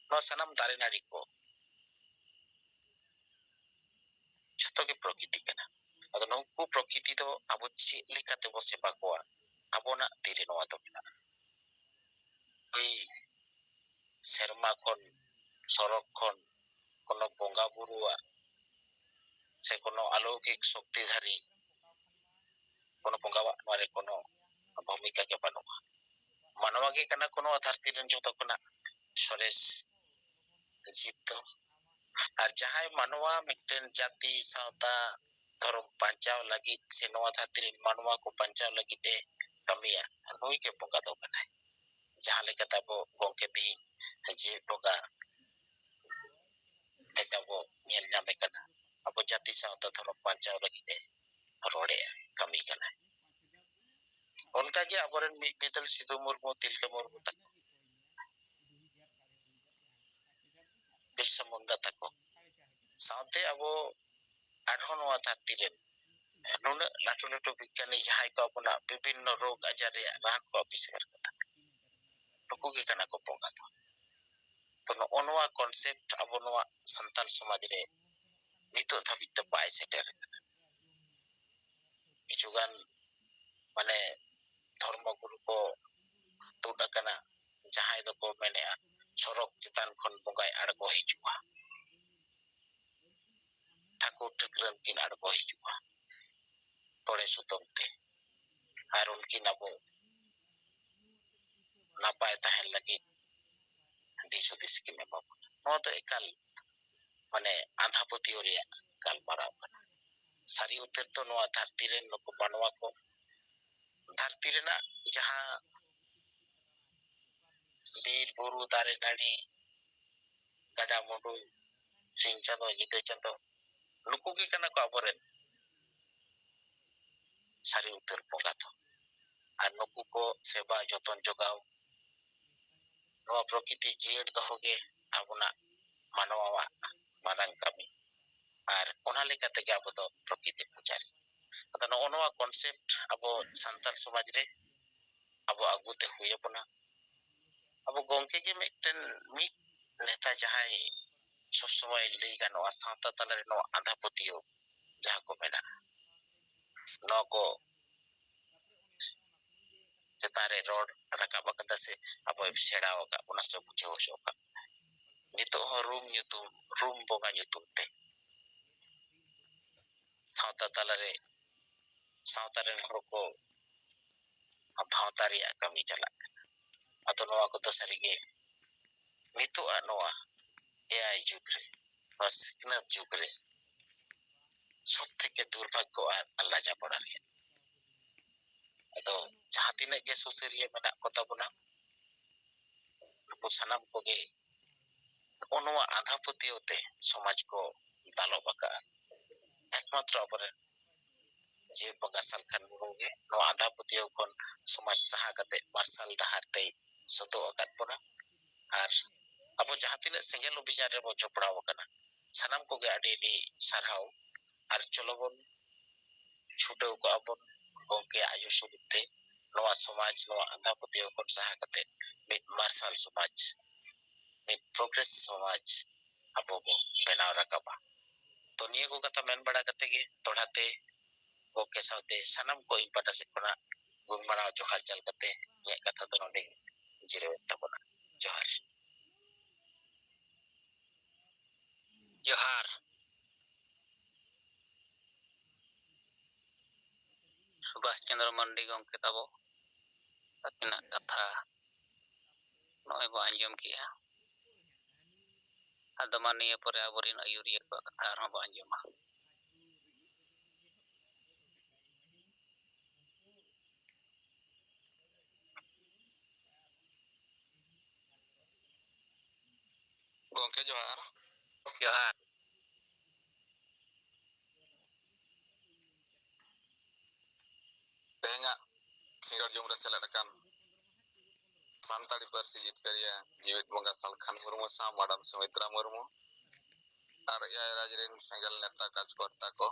ᱱᱚᱣᱟ ᱥᱟᱱᱟᱢ ᱫᱟᱨᱮ ᱱᱟᱹᱲᱤ ᱠᱚ ᱡᱷᱚᱛᱚ ᱜᱮ ᱯᱨᱚᱠᱤᱛᱤ ᱠᱟᱱᱟ᱾ ᱟᱫᱚ ᱱᱩᱠᱩ ᱯᱨᱚᱠᱤᱛᱤ ᱫᱚ ᱟᱵᱚ ᱪᱮᱫ ᱞᱮᱠᱟ ᱛᱮᱵᱚ ᱥᱮᱵᱟ ᱠᱚᱣᱟ, ᱟᱵᱚᱱᱟᱜ ᱛᱤᱨᱮ ᱱᱚᱣᱟ ᱫᱚ ᱢᱮᱱᱟᱜᱼᱟ᱾ ᱦᱳᱭ, ᱥᱮᱨᱢᱟ ᱠᱷᱚᱱ, ᱥᱚᱨᱚᱜ ᱠᱷᱚᱱ ᱠᱳᱱᱳ ᱵᱚᱸᱜᱟ ᱵᱩᱨᱩᱣᱟᱜ ᱥᱮ ᱠᱳᱱᱳ ᱟᱞᱚᱠᱤᱠ ᱥᱚᱠᱛᱤ ᱫᱷᱟᱨᱤ ᱠᱳᱱᱳ ᱵᱚᱸᱜᱟᱣᱟᱜ ᱱᱚᱣᱟ ᱨᱮ ᱠᱳᱱᱳ ᱵᱷᱩᱢᱤᱠᱟ ᱜᱮ ᱵᱟᱹᱱᱩᱜᱼᱟ᱾ ᱢᱟᱱᱣᱟ ᱜᱮ ᱠᱟᱱᱟ ᱠᱚ ᱱᱚᱣᱟ ᱫᱷᱟᱹᱨᱛᱤ ᱨᱮᱱ ᱡᱷᱚᱛᱚ ᱠᱷᱚᱱᱟᱜ ᱥᱚᱨᱮᱥ ᱡᱤᱵᱽ ᱫᱚ᱾ ᱟᱨ ᱡᱟᱦᱟᱸᱭ ᱢᱟᱱᱣᱟ ᱢᱤᱫᱴᱮᱱ ᱡᱟᱹᱛᱤ, ᱥᱟᱶᱛᱟ, ᱫᱷᱚᱨᱚᱢ ᱵᱟᱧᱪᱟᱣ ᱞᱟᱹᱜᱤᱫ ᱥᱮ ᱱᱚᱣᱟ ᱫᱷᱟᱹᱨᱛᱤ ᱨᱮᱱ ᱢᱟᱱᱣᱟ ᱠᱚ ᱵᱟᱧᱪᱟᱣ ᱞᱟᱹᱜᱤᱫ ᱮ ᱠᱟᱹᱢᱤᱭᱟ, ᱱᱩᱭ ᱜᱮ ᱵᱚᱸᱜᱟ ᱫᱚ ᱠᱟᱱᱟᱭ᱾ ᱡᱟᱦᱟᱸ ᱞᱮᱠᱟᱛᱮ ᱟᱵᱚ ᱜᱚᱢᱠᱮ ᱛᱮᱦᱮᱧ ᱡᱮ ᱵᱚᱸᱜᱟ ᱞᱮᱠᱟ ᱵᱚ ᱧᱮᱞ ᱧᱟᱢᱮ ᱠᱟᱱᱟ, ᱟᱵᱚ ᱡᱟᱹᱛᱤ ᱥᱟᱶᱛᱟ ᱫᱷᱚᱨᱚᱢ ᱵᱟᱧᱪᱟᱣ ᱞᱟᱹᱜᱤᱫ ᱮ ᱨᱚᱲᱮᱜᱼᱟ, ᱠᱟᱹᱢᱤ ᱠᱟᱱᱟᱭ᱾ ᱚᱱᱠᱟᱜᱮ ᱟᱵᱚᱨᱮᱱ ᱢᱤᱫ ᱵᱤᱫᱟᱹᱞ ᱥᱤᱫᱩ ᱢᱩᱨᱢᱩ, ᱛᱤᱞᱠᱟᱹ ᱢᱩᱨᱢᱩ ᱛᱟᱠᱚ, ᱵᱤᱨᱥᱟ ᱢᱩᱱᱰᱟ ᱛᱟᱠᱚ ᱥᱟᱶᱛᱮ ᱟᱵᱚ ᱟᱨᱦᱚᱸ ᱱᱚᱣᱟ ᱫᱷᱟᱹᱨᱛᱤ ᱨᱮᱱ ᱱᱩᱱᱟᱹᱜ ᱞᱟᱹᱴᱩ ᱞᱟᱹᱴᱩ ᱵᱤᱜᱽᱜᱟᱱᱤ ᱡᱟᱦᱟᱸᱭ ᱠᱚ ᱟᱵᱚᱱᱟᱜ ᱵᱤᱵᱷᱤᱱᱱᱚ ᱨᱳᱜᱽ ᱟᱡᱟᱨ ᱨᱮᱭᱟᱜ ᱨᱟᱱ ᱠᱚ ᱟᱵᱤᱥᱠᱟᱨ ᱠᱟᱫᱟ, ᱱᱩᱠᱩ ᱜᱮ ᱠᱟᱱᱟ ᱠᱚ ᱵᱚᱸᱜᱟ ᱫᱚ᱾ ᱛᱚ ᱱᱚᱜᱼᱚ ᱱᱚᱣᱟ ᱠᱚᱱᱥᱮᱯᱴ ᱟᱵᱚ ᱱᱚᱣᱟ ᱥᱟᱱᱛᱟᱲ ᱥᱚᱢᱟᱡᱽ ᱨᱮ ᱱᱤᱛᱚᱜ ᱫᱷᱟᱹᱵᱤᱡ ᱛᱮ ᱵᱟᱭ ᱥᱮᱴᱮᱨ ᱟᱠᱟᱱᱟ᱾ ᱠᱤᱪᱷᱩᱜᱟᱱ ᱢᱟᱱᱮ ᱫᱷᱚᱨᱢᱚ ᱜᱩᱨᱩ ᱠᱚ ᱛᱩᱫ ᱟᱠᱟᱱᱟ, ᱡᱟᱦᱟᱸᱭ ᱫᱚᱠᱚ ᱢᱮᱱᱮᱜᱼᱟ ᱥᱚᱨᱚᱜ ᱪᱮᱛᱟᱱ ᱠᱷᱚᱱ ᱵᱚᱸᱜᱟᱭ ᱟᱬᱜᱚ ᱦᱤᱡᱩᱜᱼᱟ, ᱴᱷᱟᱹᱠᱩᱨ ᱴᱷᱟᱹᱠᱨᱟᱹᱱ ᱠᱤᱱ ᱟᱬᱜᱚ ᱦᱤᱡᱩᱜᱼᱟ ᱛᱚᱲᱮ ᱥᱩᱛᱟᱹᱢ ᱛᱮ, ᱟᱨ ᱩᱱᱠᱤᱱ ᱟᱵᱚ ᱱᱟᱯᱟᱭ ᱛᱟᱦᱮᱱ ᱞᱟᱹᱜᱤᱫ ᱫᱤᱥ ᱦᱩᱫᱤᱥ ᱠᱤᱱ ᱮᱢᱟ ᱵᱚᱱᱟ᱾ ᱱᱚᱣᱟ ᱫᱚ ᱮᱠᱟᱞ ᱢᱟᱱᱮ ᱟᱸᱫᱷᱟ ᱯᱟᱹᱛᱭᱟᱹᱣ ᱨᱮᱭᱟᱜ ᱜᱟᱞᱢᱟᱨᱟᱣ ᱠᱟᱱᱟ᱾ ᱥᱟᱹᱨᱤ ᱩᱛᱟᱹᱨ ᱫᱚ ᱱᱚᱣᱟ ᱫᱷᱟᱹᱨᱛᱤ ᱨᱮᱱ ᱱᱩᱠᱩ ᱢᱟᱱᱣᱟ ᱠᱚ ᱫᱷᱟᱹᱨᱛᱤ ᱨᱮᱱᱟᱜ ᱡᱟᱦᱟᱸ ᱵᱤᱨ ᱵᱩᱨᱩ, ᱫᱟᱨᱮ ᱱᱟᱹᱲᱤ, ᱜᱟᱰᱟ ᱢᱩᱰᱩ, ᱥᱤᱧ ᱪᱟᱸᱫᱚ, ᱧᱤᱫᱟᱹ ᱪᱟᱸᱫᱚ, ᱱᱩᱠᱩ ᱜᱮ ᱠᱟᱱᱟ ᱠᱚ ᱟᱵᱚᱨᱮᱱ ᱥᱟᱹᱨᱤ ᱩᱛᱟᱹᱨ ᱵᱚᱸᱜᱟ ᱫᱚ᱾ ᱟᱨ ᱱᱩᱠᱩ ᱠᱚ ᱥᱮᱵᱟ ᱡᱚᱛᱚᱱ ᱡᱚᱜᱟᱣ, ᱱᱚᱣᱟ ᱯᱨᱚᱠᱤᱛᱤ ᱡᱤᱭᱟᱹᱲ ᱫᱚᱦᱚ ᱜᱮ ᱟᱵᱚᱱᱟᱜ ᱢᱟᱱᱣᱟᱣᱟᱜ ᱢᱟᱨᱟᱝ ᱠᱟᱹᱢᱤ᱾ ᱟᱨ ᱚᱱᱟ ᱞᱮᱠᱟ ᱛᱮᱜᱮ ᱟᱵᱚ ᱫᱚ ᱯᱨᱚᱠᱤᱛᱤ ᱯᱩᱡᱟᱨᱤ᱾ ᱟᱫᱚ ᱱᱚᱜᱼᱚ ᱱᱚᱣᱟ concept ᱟᱵᱚ ᱥᱟᱱᱛᱟᱲ ᱥᱚᱢᱟᱡᱽ ᱨᱮ ᱟᱵᱚ ᱟᱹᱜᱩ ᱛᱮ ᱦᱩᱭ ᱟᱵᱚᱱᱟ᱾ ᱟᱵᱚ ᱜᱚᱢᱠᱮ ᱜᱮ ᱢᱤᱫᱴᱮᱱ, ᱢᱤᱫ ᱱᱮᱛᱟ ᱡᱟᱦᱟᱸᱭ ᱥᱚᱵ ᱥᱚᱢᱚᱭ ᱞᱟᱹᱭ ᱜᱟᱱᱚᱜᱼᱟ, ᱥᱟᱶᱛᱟ ᱛᱟᱞᱟᱨᱮ ᱱᱚᱣᱟ ᱟᱸᱫᱷᱟ ᱯᱟᱹᱛᱭᱟᱹᱣ ᱡᱟᱦᱟᱸ ᱠᱚ ᱢᱮᱱᱟᱜᱼᱟ, ᱱᱚᱣᱟ ᱠᱚ ᱪᱮᱛᱟᱱ ᱨᱮ ᱨᱚᱲ ᱨᱟᱠᱟᱵ ᱟᱠᱟᱫᱟ ᱥᱮ ᱟᱵᱚᱭ ᱥᱮᱬᱟ ᱟᱠᱟᱫ ᱵᱚᱱᱟ ᱥᱮ ᱵᱩᱡᱷᱟᱹᱣ ᱦᱚᱪᱚ ᱟᱠᱟᱫ ᱵᱚᱱᱟ᱾ ᱱᱤᱛᱚᱜ ᱦᱚᱸ ᱨᱩᱢ ᱧᱩᱛᱩᱢ, ᱨᱩᱢ ᱵᱚᱸᱜᱟ ᱧᱩᱛᱩᱢ ᱛᱮ ᱥᱟᱶᱛᱟ ᱛᱟᱞᱟᱨᱮ ᱥᱟᱶᱛᱟ ᱨᱮᱱ ᱦᱚᱲ ᱠᱚ ᱵᱷᱟᱶᱛᱟ ᱨᱮᱭᱟᱜ ᱠᱟᱹᱢᱤ ᱪᱟᱞᱟᱜ ᱠᱟᱱᱟ᱾ ᱟᱫᱚ ᱱᱚᱣᱟ ᱠᱚᱫᱚ ᱥᱟᱹᱨᱤᱜᱮ ᱱᱤᱛᱚᱜ ᱟᱜ ᱱᱚᱣᱟ ᱮ ᱟᱭ ᱡᱩᱜᱽ ᱨᱮ, ᱱᱚᱣᱟ ᱥᱤᱠᱷᱱᱟᱹᱛ ᱡᱩᱜᱽ ᱨᱮ ᱥᱚᱵ ᱛᱷᱮᱠᱮ ᱫᱩᱨᱵᱷᱟᱜᱽᱜᱚ ᱟᱨ ᱞᱟᱡᱟ ᱯᱟᱲᱟ ᱨᱮᱭᱟᱜ᱾ ᱟᱫᱚ ᱡᱟᱦᱟᱸ ᱛᱤᱱᱟᱹᱜ ᱜᱮ ᱥᱩᱥᱟᱹᱨᱤᱭᱟᱹ ᱢᱮᱱᱟᱜ ᱠᱚ ᱛᱟᱵᱚᱱᱟ, ᱱᱩᱠᱩ ᱥᱟᱱᱟᱢ ᱠᱚᱜᱮ ᱱᱚᱜᱼᱚ ᱱᱚᱣᱟ ᱟᱸᱫᱷᱟ ᱯᱟᱹᱛᱭᱟᱹᱣ ᱛᱮ ᱥᱚᱢᱟᱡᱽ ᱠᱚ ᱫᱟᱞᱚᱵ ᱟᱠᱟᱫᱼᱟ᱾ ᱮᱠᱢᱟᱛᱨᱚ ᱟᱵᱚᱨᱮᱱ ᱡᱤᱣᱤ ᱵᱚᱸᱜᱟ ᱥᱟᱞᱠᱷᱟᱱ ᱢᱩᱨᱢᱩ ᱜᱮ ᱱᱚᱣᱟ ᱟᱸᱫᱷᱟ ᱯᱟᱹᱛᱭᱟᱹᱣ ᱠᱷᱚᱱ ᱥᱚᱢᱟᱡᱽ ᱥᱟᱦᱟ ᱠᱟᱛᱮ ᱢᱟᱨᱥᱟᱞ ᱰᱟᱦᱟᱨ ᱛᱮᱭ ᱥᱚᱫᱚᱜ ᱟᱠᱟᱫ ᱵᱚᱱᱟ᱾ ᱟᱨ ᱟᱵᱚ ᱡᱟᱦᱟᱸ ᱛᱤᱱᱟᱹᱜ ᱥᱮᱸᱜᱮᱞ ᱚᱵᱷᱤᱡᱟᱱ ᱨᱮᱵᱚ ᱡᱚᱯᱲᱟᱣ ᱟᱠᱟᱱᱟ, ᱥᱟᱱᱟᱢ ᱠᱚᱜᱮ ᱟᱹᱰᱤ ᱟᱹᱰᱤ ᱥᱟᱨᱦᱟᱣ᱾ ᱟᱨ ᱪᱚᱞᱚ ᱵᱚᱱ ᱪᱷᱩᱴᱟᱹᱣ ᱠᱚᱜᱼᱟ ᱵᱚᱱ ᱜᱚᱢᱠᱮᱭᱟᱜ ᱟᱭᱩᱨ ᱥᱩᱞᱩᱠ ᱛᱮ ᱱᱚᱣᱟ ᱥᱚᱢᱟᱡᱽ, ᱱᱚᱣᱟ ᱟᱸᱫᱷᱟ ᱯᱟᱹᱛᱭᱟᱹᱣ ᱠᱷᱚᱱ ᱥᱟᱦᱟ ᱠᱟᱛᱮ ᱢᱤᱫ ᱢᱟᱨᱥᱟᱞ ᱥᱚᱢᱟᱡᱽ, ᱢᱤᱫ progress ᱥᱚᱢᱟᱡᱽ ᱟᱵᱚ ᱵᱚ ᱵᱮᱱᱟᱣ ᱨᱟᱠᱟᱵᱟ᱾ ᱛᱚ, ᱱᱤᱭᱟᱹ ᱠᱚ ᱠᱟᱛᱷᱟ ᱢᱮᱱ ᱵᱟᱲᱟ ᱠᱟᱛᱮ ᱜᱮ ᱫᱚᱦᱲᱟ ᱛᱮ ᱜᱚᱢᱠᱮ ᱥᱟᱶᱛᱮ ᱥᱟᱱᱟᱢ ᱠᱚ ᱤᱧ ᱯᱟᱦᱴᱟ ᱥᱮᱫ ᱠᱷᱚᱱᱟᱜ ᱜᱩᱱ ᱢᱟᱱᱟᱣ ᱡᱚᱦᱟᱨ ᱪᱟᱞ ᱠᱟᱛᱮ ᱤᱧᱟᱹᱜ ᱠᱟᱛᱷᱟ ᱫᱚ ᱱᱚᱰᱮ ᱜᱤᱧ ᱡᱤᱨᱟᱹᱣᱮᱫ ᱛᱟᱵᱚᱱᱟ᱾ ᱡᱚᱦᱟᱨ᱾ ᱡᱚᱦᱟᱨ᱾ ᱥᱩᱵᱷᱟᱥ ᱪᱚᱸᱫᱽᱨᱚ ᱢᱟᱱᱰᱤ ᱜᱚᱢᱠᱮ ᱛᱟᱵᱚ ᱛᱟᱹᱠᱤᱱᱟᱜ ᱠᱟᱛᱷᱟ ᱱᱚᱜᱼᱚᱭ ᱵᱚ ᱟᱸᱡᱚᱢ ᱠᱮᱜᱼᱟ᱾ ᱟᱫᱚ ᱢᱟ ᱱᱤᱭᱟᱹ ᱯᱚᱨᱮ ᱟᱵᱚᱨᱮᱱ ᱟᱹᱭᱩᱨᱤᱭᱟᱹ ᱠᱚᱣᱟᱜ ᱠᱟᱛᱷᱟ ᱟᱨᱦᱚᱸ ᱵᱚ ᱟᱸᱡᱚᱢᱟ᱾ ᱜᱚᱢᱠᱮ ᱡᱚᱦᱟᱨ᱾ ᱡᱚᱦᱟᱨ᱾ ᱛᱮᱦᱮᱧᱟᱜ ᱥᱤᱸᱜᱟᱲ ᱡᱚᱢ ᱨᱮ ᱥᱮᱞᱮᱫ ᱟᱠᱟᱱ ᱥᱟᱱᱛᱟᱲᱤ ᱯᱟᱹᱨᱥᱤ ᱡᱤᱛᱠᱟᱹᱨᱤᱭᱟᱹ ᱡᱤᱣᱤᱫ ᱵᱚᱸᱜᱟ ᱥᱟᱞᱠᱷᱟᱱ ᱢᱩᱨᱢᱩ ᱥᱟᱶ ᱢᱟᱰᱟᱢ ᱥᱩᱢᱤᱛᱨᱟ ᱢᱩᱨᱢᱩ ᱟᱨ ᱮᱭᱟᱭ ᱨᱟᱡᱽ ᱨᱮᱱ ᱥᱮᱸᱜᱮᱞ ᱱᱮᱛᱟ ᱠᱟᱡᱽᱠᱚᱨᱛᱟ ᱠᱚ,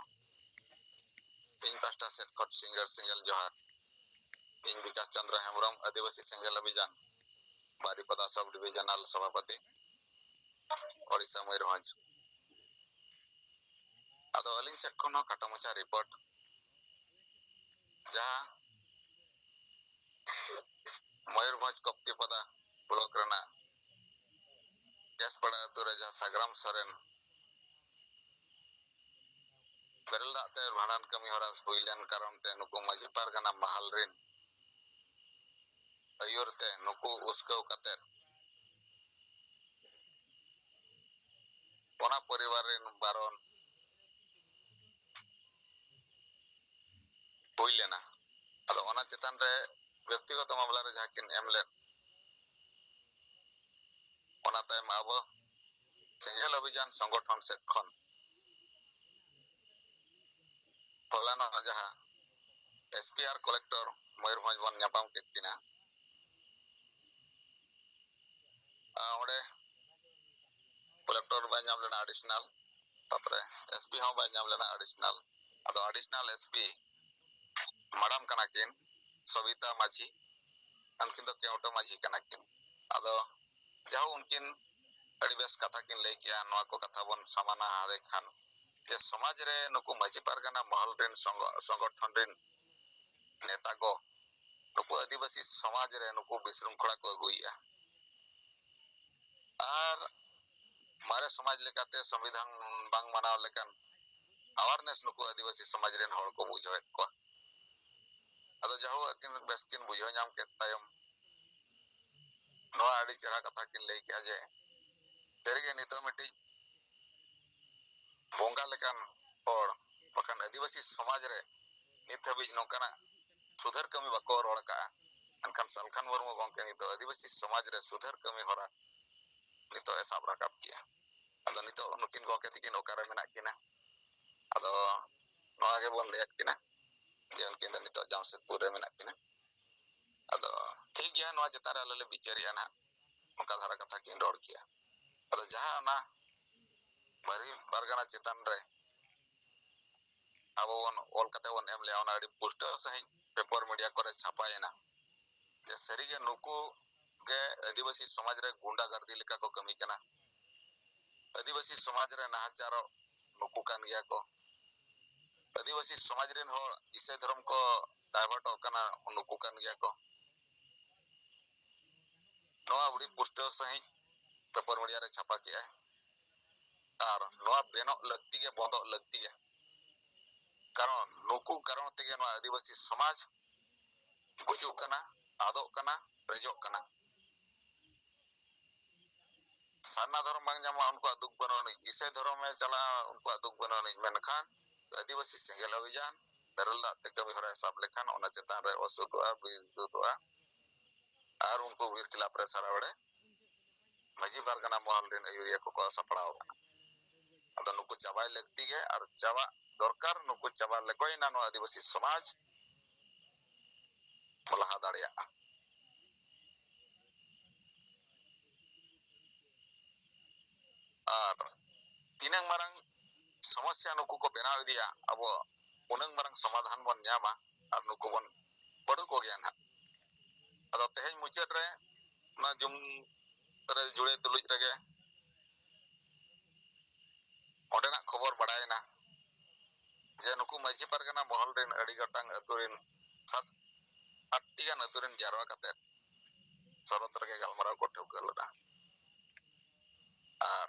ᱤᱧ ᱯᱟᱦᱴᱟ ᱥᱮᱫ ᱠᱷᱚᱱ ᱥᱤᱸᱜᱟᱲ ᱥᱮᱸᱜᱮᱞ ᱡᱚᱦᱟᱨ᱾ ᱤᱧ ᱵᱤᱠᱟᱥ ᱪᱚᱱᱫᱨᱚ ᱦᱮᱢᱵᱨᱚᱢ, ᱟᱹᱫᱤᱵᱟᱹᱥᱤ ᱥᱮᱸᱜᱮᱞ ᱚᱵᱷᱤᱡᱟᱱ ᱵᱟᱨᱤᱯᱟᱫᱟ ᱥᱟᱵ ᱰᱤᱵᱤᱡᱚᱱᱟᱞ ᱥᱚᱵᱷᱟᱯᱚᱛᱤ, ᱳᱰᱤᱥᱟ, ᱢᱚᱭᱩᱨᱵᱷᱚᱸᱡᱽ᱾ ᱟᱫᱚ ᱟᱹᱞᱤᱧ ᱥᱮᱫ ᱠᱷᱚᱱ ᱦᱚᱸ ᱠᱷᱟᱴᱚ ᱢᱟᱪᱷᱟ ᱨᱤᱯᱳᱨᱴ, ᱡᱟᱦᱟᱸ ᱢᱚᱭᱩᱨᱵᱷᱚᱸᱡᱽ ᱠᱚᱯᱛᱤᱯᱟᱫᱟ ᱵᱞᱚᱠ ᱨᱮᱱᱟᱜ ᱠᱮᱥᱯᱟᱲᱟ ᱟᱹᱛᱩ ᱨᱮ ᱡᱟᱦᱟᱸ ᱥᱟᱜᱽᱨᱟᱢ ᱥᱚᱨᱮᱱ ᱵᱮᱨᱮᱞ ᱫᱟᱜ ᱛᱮ ᱵᱷᱟᱸᱰᱟᱱ ᱠᱟᱹᱢᱤ ᱦᱚᱨᱟ ᱦᱩᱭ ᱞᱮᱱ ᱠᱟᱨᱚᱱ ᱛᱮ ᱱᱩᱠᱩ ᱢᱟᱹᱡᱷᱤ ᱯᱟᱨᱜᱟᱱᱟ ᱢᱟᱦᱟᱞ ᱨᱤᱱ ᱟᱹᱭᱩᱨ ᱛᱮ ᱱᱩᱠᱩ ᱩᱥᱠᱟᱹᱣ ᱠᱟᱛᱮ ᱚᱱᱟ ᱯᱚᱨᱤᱵᱟᱨ ᱨᱤᱱ ᱵᱟᱨᱚᱱ ᱦᱩᱭ ᱞᱮᱱᱟ᱾ ᱟᱫᱚ ᱚᱱᱟ ᱪᱮᱛᱟᱱ ᱨᱮ ᱵᱮᱠᱛᱤᱜᱚᱛᱚ ᱢᱟᱢᱞᱟ ᱨᱮ ᱡᱟᱦᱟᱸ ᱠᱤᱱ ᱮᱢ ᱞᱮᱫ, ᱚᱱᱟ ᱛᱟᱭᱚᱢ ᱟᱵᱚ ᱥᱮᱸᱜᱮᱞ ᱚᱵᱷᱤᱡᱟᱱ ᱥᱚᱝᱜᱚᱴᱷᱚᱱ ᱥᱮᱫ ᱠᱷᱚᱱ ᱦᱚᱞᱟᱱᱚᱜ ᱡᱟᱦᱟᱸ S P R collector Mayurbhanj ᱵᱚᱱ ᱧᱟᱯᱟᱢ ᱠᱮᱫ ᱠᱤᱱᱟ, ᱟᱨ ᱚᱸᱰᱮ ᱠᱚᱞᱮᱠᱴᱚᱨ ᱵᱟᱭ ᱧᱟᱢ ᱞᱮᱱᱟ ᱮᱰᱤᱥᱚᱱᱟᱞ, ᱛᱟᱨᱯᱚᱨᱮ ᱮᱥ ᱯᱤ ᱦᱚᱸ ᱵᱟᱭ ᱧᱟᱢ ᱞᱮᱱᱟ ᱮᱰᱤᱥᱚᱱᱟᱞ᱾ ᱟᱫᱚ ᱮᱰᱤᱥᱚᱱᱟᱞ ᱮᱥ ᱯᱤ ᱢᱟᱰᱟᱢ ᱠᱟᱱᱟ ᱠᱤᱱ ᱥᱚᱵᱤᱛᱟ ᱢᱟᱹᱡᱷᱤ, ᱩᱱᱠᱤᱱ ᱫᱚ ᱠᱮᱣᱴᱚ ᱢᱟᱹᱡᱷᱤ ᱠᱟᱱᱟ ᱠᱤᱱ᱾ ᱟᱫᱚ ᱡᱟᱦᱳ, ᱩᱱᱠᱤᱱ ᱟᱹᱰᱤ ᱵᱮᱥ ᱠᱟᱛᱷᱟ ᱠᱤᱱ ᱞᱟᱹᱭ ᱠᱮᱜᱼᱟ᱾ ᱱᱚᱣᱟ ᱠᱚ ᱠᱟᱛᱷᱟ ᱵᱚᱱ ᱥᱟᱢᱟᱱᱟ ᱟᱫᱮ ᱠᱷᱟᱱ ᱡᱮ ᱥᱚᱢᱟᱡᱽ ᱨᱮ ᱱᱩᱠᱩ ᱢᱟᱹᱡᱷᱤ ᱯᱟᱨᱜᱟᱱᱟ ᱢᱚᱦᱚᱞ ᱨᱮᱱ ᱥᱚᱝᱜᱚ-, ᱥᱚᱝᱜᱚᱴᱷᱚᱱ ᱨᱮᱱ ᱱᱮᱛᱟ ᱠᱚ ᱱᱩᱠᱩ ᱟᱹᱫᱤᱵᱟᱹᱥᱤ ᱥᱚᱢᱟᱡᱽ ᱨᱮ ᱱᱩᱠᱩ ᱵᱤᱥᱨᱩᱝᱠᱷᱚᱲᱟ ᱠᱚ ᱟᱹᱜᱩᱭᱮᱜᱼᱟ᱾ ᱟᱨ ᱢᱟᱨᱮ ᱥᱚᱢᱟᱡᱽ ᱞᱮᱠᱟᱛᱮ ᱥᱚᱝᱵᱤᱫᱷᱟᱱ ᱵᱟᱝ ᱢᱟᱱᱟᱣ ᱞᱮᱠᱟᱱ awareness ᱱᱩᱠᱩ ᱟᱹᱫᱤᱵᱟᱹᱥᱤ ᱥᱚᱢᱟᱡᱽ ᱨᱮᱱ ᱦᱚᱲ ᱠᱚ ᱵᱩᱡᱷᱟᱹᱣᱮᱫ ᱠᱚᱣᱟ᱾ ᱟᱫᱚ ᱡᱟᱦᱳ, ᱟᱹᱠᱤᱱ ᱵᱮᱥ ᱠᱤᱱ ᱵᱩᱡᱷᱟᱹᱣ ᱧᱟᱢ ᱠᱮᱫ ᱛᱟᱭᱚᱢ ᱱᱚᱣᱟ ᱟᱹᱰᱤ ᱪᱮᱦᱨᱟ ᱠᱟᱛᱷᱟ ᱠᱤᱱ ᱞᱟᱹᱭ ᱠᱮᱜᱼᱟ ᱡᱮ ᱥᱟᱹᱨᱤᱜᱮ ᱱᱤᱛᱚᱜ ᱢᱤᱫᱴᱤᱡ ᱵᱚᱸᱜᱟ ᱞᱮᱠᱟᱱ ᱦᱚᱲ, ᱵᱟᱠᱷᱟᱱ ᱟᱹᱫᱤᱵᱟᱹᱥᱤ ᱥᱚᱢᱟᱡᱽ ᱨᱮ ᱱᱤᱛ ᱦᱟᱹᱵᱤᱡ ᱱᱚᱝᱠᱟᱱᱟᱜ ᱥᱩᱫᱷᱟᱹᱨ ᱠᱟᱹᱢᱤ ᱵᱟᱠᱚ ᱨᱚᱲ ᱟᱠᱟᱜᱼᱟ᱾ ᱢᱮᱱᱠᱷᱟᱱ ᱥᱟᱞᱠᱷᱟᱱ ᱢᱩᱨᱢᱩ ᱜᱚᱢᱠᱮ ᱱᱤᱛᱚᱜ ᱟᱹᱫᱤᱵᱟᱹᱥᱤ ᱥᱚᱢᱟᱡᱽ ᱨᱮ ᱥᱩᱫᱷᱟᱹᱨ ᱠᱟᱹᱢᱤ ᱦᱚᱨᱟ ᱱᱤᱛᱚᱜ ᱮ ᱥᱟᱵ ᱨᱟᱠᱟᱵ ᱠᱮᱜᱼᱟ᱾ ᱟᱫᱚ ᱱᱤᱛᱚᱜ ᱱᱩᱠᱤᱱ ᱜᱚᱢᱠᱮ ᱛᱟᱹᱠᱤᱱ ᱚᱠᱟᱨᱮ ᱢᱮᱱᱟᱜ ᱠᱤᱱᱟ? ᱟᱫᱚ ᱱᱚᱣᱟ ᱜᱮᱵᱚᱱ ᱞᱟᱹᱭᱟᱫ ᱠᱤᱱᱟ ᱡᱮ ᱩᱱᱠᱤᱱ ᱫᱚ ᱱᱤᱛᱚᱜ ᱡᱟᱢᱥᱮᱫᱽᱯᱩᱨ ᱨᱮ ᱢᱮᱱᱟᱜ ᱠᱤᱱᱟ᱾ ᱟᱫᱚ ᱴᱷᱤᱠ ᱜᱮᱭᱟ, ᱱᱚᱣᱟ ᱪᱮᱛᱟᱱ ᱨᱮ ᱟᱞᱮ ᱞᱮ ᱵᱤᱪᱟᱹᱨᱮᱜᱼᱟ ᱱᱟᱦᱟᱜ, ᱚᱱᱠᱟ ᱫᱷᱟᱨᱟ ᱠᱟᱛᱷᱟ ᱠᱤᱱ ᱨᱚᱲ ᱠᱮᱜᱼᱟ᱾ ᱟᱫᱚ ᱡᱟᱦᱟᱸ ᱚᱱᱟ ᱢᱟᱹᱨᱤ ᱯᱟᱨᱜᱟᱱᱟ ᱪᱮᱛᱟᱱ ᱨᱮ ᱟᱵᱚ ᱵᱚᱱ ᱚᱞ ᱠᱟᱛᱮ ᱵᱚᱱ ᱮᱢ ᱞᱮᱜᱼᱟ, ᱚᱱᱟ ᱟᱹᱰᱤ ᱯᱩᱥᱴᱟᱹᱣ ᱥᱟᱺᱦᱤᱡ ᱯᱮᱯᱟᱨ ᱢᱤᱰᱤᱭᱟ ᱠᱚᱨᱮ ᱪᱷᱟᱯᱟᱭᱮᱱᱟ ᱡᱮ ᱥᱟᱹᱨᱤᱜᱮ ᱱᱩᱠᱩ ᱜᱮ ᱟᱹᱫᱤᱵᱟᱹᱥᱤ ᱥᱚᱢᱟᱡᱽ ᱨᱮ ᱜᱩᱱᱰᱟ ᱜᱟᱨᱫᱤ ᱞᱮᱠᱟ ᱠᱚ ᱠᱟᱹᱢᱤ ᱠᱟᱱᱟ᱾ ᱟᱹᱫᱤᱵᱟᱹᱥᱤ ᱥᱚᱢᱟᱡᱽ ᱨᱮ ᱱᱟᱦᱟᱪᱟᱨᱚᱜ ᱱᱩᱠᱩ ᱠᱟᱱ ᱜᱮᱭᱟ ᱠᱚ᱾ ᱟᱹᱫᱤᱵᱟᱹᱥᱤ ᱥᱚᱢᱟᱡᱽ ᱨᱮᱱ ᱦᱚᱲ ᱤᱥᱟᱹᱭ ᱫᱷᱚᱨᱚᱢ ᱠᱚ ᱰᱟᱭᱵᱷᱟᱨᱴᱚᱜ ᱠᱟᱱᱟ, ᱱᱩᱠᱩ ᱠᱟᱱ ᱜᱮᱭᱟ ᱠᱚ᱾ ᱱᱚᱣᱟ ᱟᱹᱰᱤ ᱯᱩᱥᱴᱟᱹᱣ ᱥᱟᱺᱦᱤᱡ ᱯᱮᱯᱟᱨ ᱢᱤᱰᱤᱭᱟ ᱨᱮ ᱪᱷᱟᱯᱟ ᱠᱮᱜᱼᱟᱭ᱾ ᱟᱨ ᱱᱚᱣᱟ ᱵᱮᱱᱚᱜ ᱞᱟᱹᱠᱛᱤ ᱜᱮ, ᱵᱚᱱᱫᱚᱜ ᱞᱟᱹᱠᱛᱤ ᱜᱮ᱾ ᱠᱟᱨᱚᱱ ᱱᱩᱠᱩ ᱠᱟᱨᱚᱱ ᱛᱮᱜᱮ ᱱᱚᱣᱟ ᱟᱹᱫᱤᱵᱟᱹᱥᱤ ᱥᱚᱢᱟᱡᱽ ᱜᱩᱡᱩᱜ ᱠᱟᱱᱟ, ᱟᱫᱚᱜ ᱠᱟᱱᱟ, ᱨᱮᱡᱚᱜ ᱠᱟᱱᱟ᱾ ᱥᱟᱨᱱᱟ ᱫᱷᱚᱨᱚᱢ ᱵᱟᱝ ᱧᱟᱢᱚᱜᱼᱟ, ᱩᱱᱠᱩᱣᱟᱜ ᱫᱩᱠ ᱵᱟᱹᱱᱩᱜ ᱟᱹᱱᱤᱡ᱾ ᱤᱥᱟᱹᱭ ᱫᱷᱚᱨᱚᱢᱮ ᱪᱟᱞᱟᱜᱼᱟ, ᱩᱱᱠᱩᱣᱟᱜ ᱫᱩᱠ ᱵᱟᱹᱱᱩᱜ ᱟᱹᱱᱤᱡ᱾ ᱢᱮᱱᱠᱷᱟᱱ ᱟᱹᱫᱤᱵᱟᱹᱥᱤ ᱥᱮᱸᱜᱮᱞ ᱚᱵᱷᱤᱡᱟᱱ, ᱵᱮᱨᱮᱞ ᱫᱟᱜ ᱛᱮ ᱠᱟᱹᱢᱤ ᱦᱚᱨᱟᱭ ᱥᱟᱵ ᱞᱮᱠᱷᱟᱱ ᱚᱱᱟ ᱪᱮᱛᱟᱱ ᱨᱮ ᱚᱥᱩᱫᱷᱚᱜᱼᱟ, ᱵᱤᱫᱩᱛᱚᱜᱼᱟ᱾ ᱟᱨ ᱩᱱᱠᱩ ᱵᱤᱨ ᱠᱷᱤᱞᱟᱯ ᱨᱮ ᱥᱟᱨᱟ ᱵᱮᱲᱮ ᱢᱟᱹᱡᱷᱤ ᱯᱟᱨᱜᱟᱱᱟ ᱢᱚᱦᱚᱞ ᱨᱮᱱ ᱟᱹᱭᱩᱨᱤᱭᱟᱹ ᱠᱚᱠᱚ ᱥᱟᱯᱲᱟᱣ ᱟᱠᱟᱱᱟ᱾ ᱟᱫᱚ ᱱᱩᱠᱩ ᱪᱟᱵᱟᱭ ᱞᱟᱹᱠᱛᱤ ᱜᱮ, ᱟᱨ ᱪᱟᱵᱟᱜ ᱫᱚᱨᱠᱟᱨ᱾ ᱱᱩᱠᱩ ᱪᱟᱵᱟ ᱞᱮᱠᱚᱭᱮᱱᱟ ᱱᱚᱣᱟ ᱟᱹᱫᱤᱵᱟᱹᱥᱤ ᱥᱚᱢᱟᱡᱽ ᱞᱟᱦᱟ ᱫᱟᱲᱮᱭᱟᱜᱼᱟ᱾ ᱟᱨ ᱛᱤᱱᱟᱹᱝ ᱢᱟᱨᱟᱝ ᱥᱚᱢᱚᱥᱥᱟ ᱱᱩᱠᱩ ᱠᱚ ᱵᱮᱱᱟᱣ ᱤᱫᱤᱭᱟ, ᱟᱵᱚ ᱩᱱᱟᱹᱝ ᱢᱟᱨᱟᱝ ᱥᱚᱢᱟᱫᱷᱟᱱ ᱵᱚᱱ ᱧᱟᱢᱟ ᱟᱨ ᱱᱩᱠᱩ ᱵᱚᱱ ᱵᱟᱹᱰᱩ ᱠᱚᱜᱮᱭᱟ ᱱᱟᱦᱟᱜ᱾ ᱟᱫᱚ ᱛᱮᱦᱮᱧ ᱢᱩᱪᱟᱹᱫ ᱨᱮ ᱚᱱᱟ ᱡᱩᱢ ᱨᱮ ᱡᱩᱲᱮ ᱛᱩᱞᱩᱡ ᱨᱮᱜᱮ ᱚᱸᱰᱮᱱᱟᱜ ᱠᱷᱚᱵᱚᱨ ᱵᱟᱲᱟᱭᱮᱱᱟ ᱡᱮ ᱱᱩᱠᱩ ᱢᱟᱹᱡᱷᱤ ᱯᱟᱨᱜᱟᱱᱟ ᱢᱚᱦᱚᱞ ᱨᱮᱱ ᱟᱹᱰᱤ ᱜᱚᱴᱟᱝ ᱟᱹᱛᱩ ᱨᱮᱱ ᱥᱟᱛ ᱟᱴ ᱴᱤ ᱜᱟᱱ ᱟᱹᱛᱩ ᱨᱮᱱ ᱡᱟᱨᱣᱟ ᱠᱟᱛᱮ ᱥᱚᱨᱚᱛ ᱨᱮᱜᱮ ᱜᱟᱞᱢᱟᱨᱟᱣ ᱠᱚ ᱴᱷᱟᱹᱣᱠᱟᱹ ᱞᱮᱫᱟ᱾ ᱟᱨ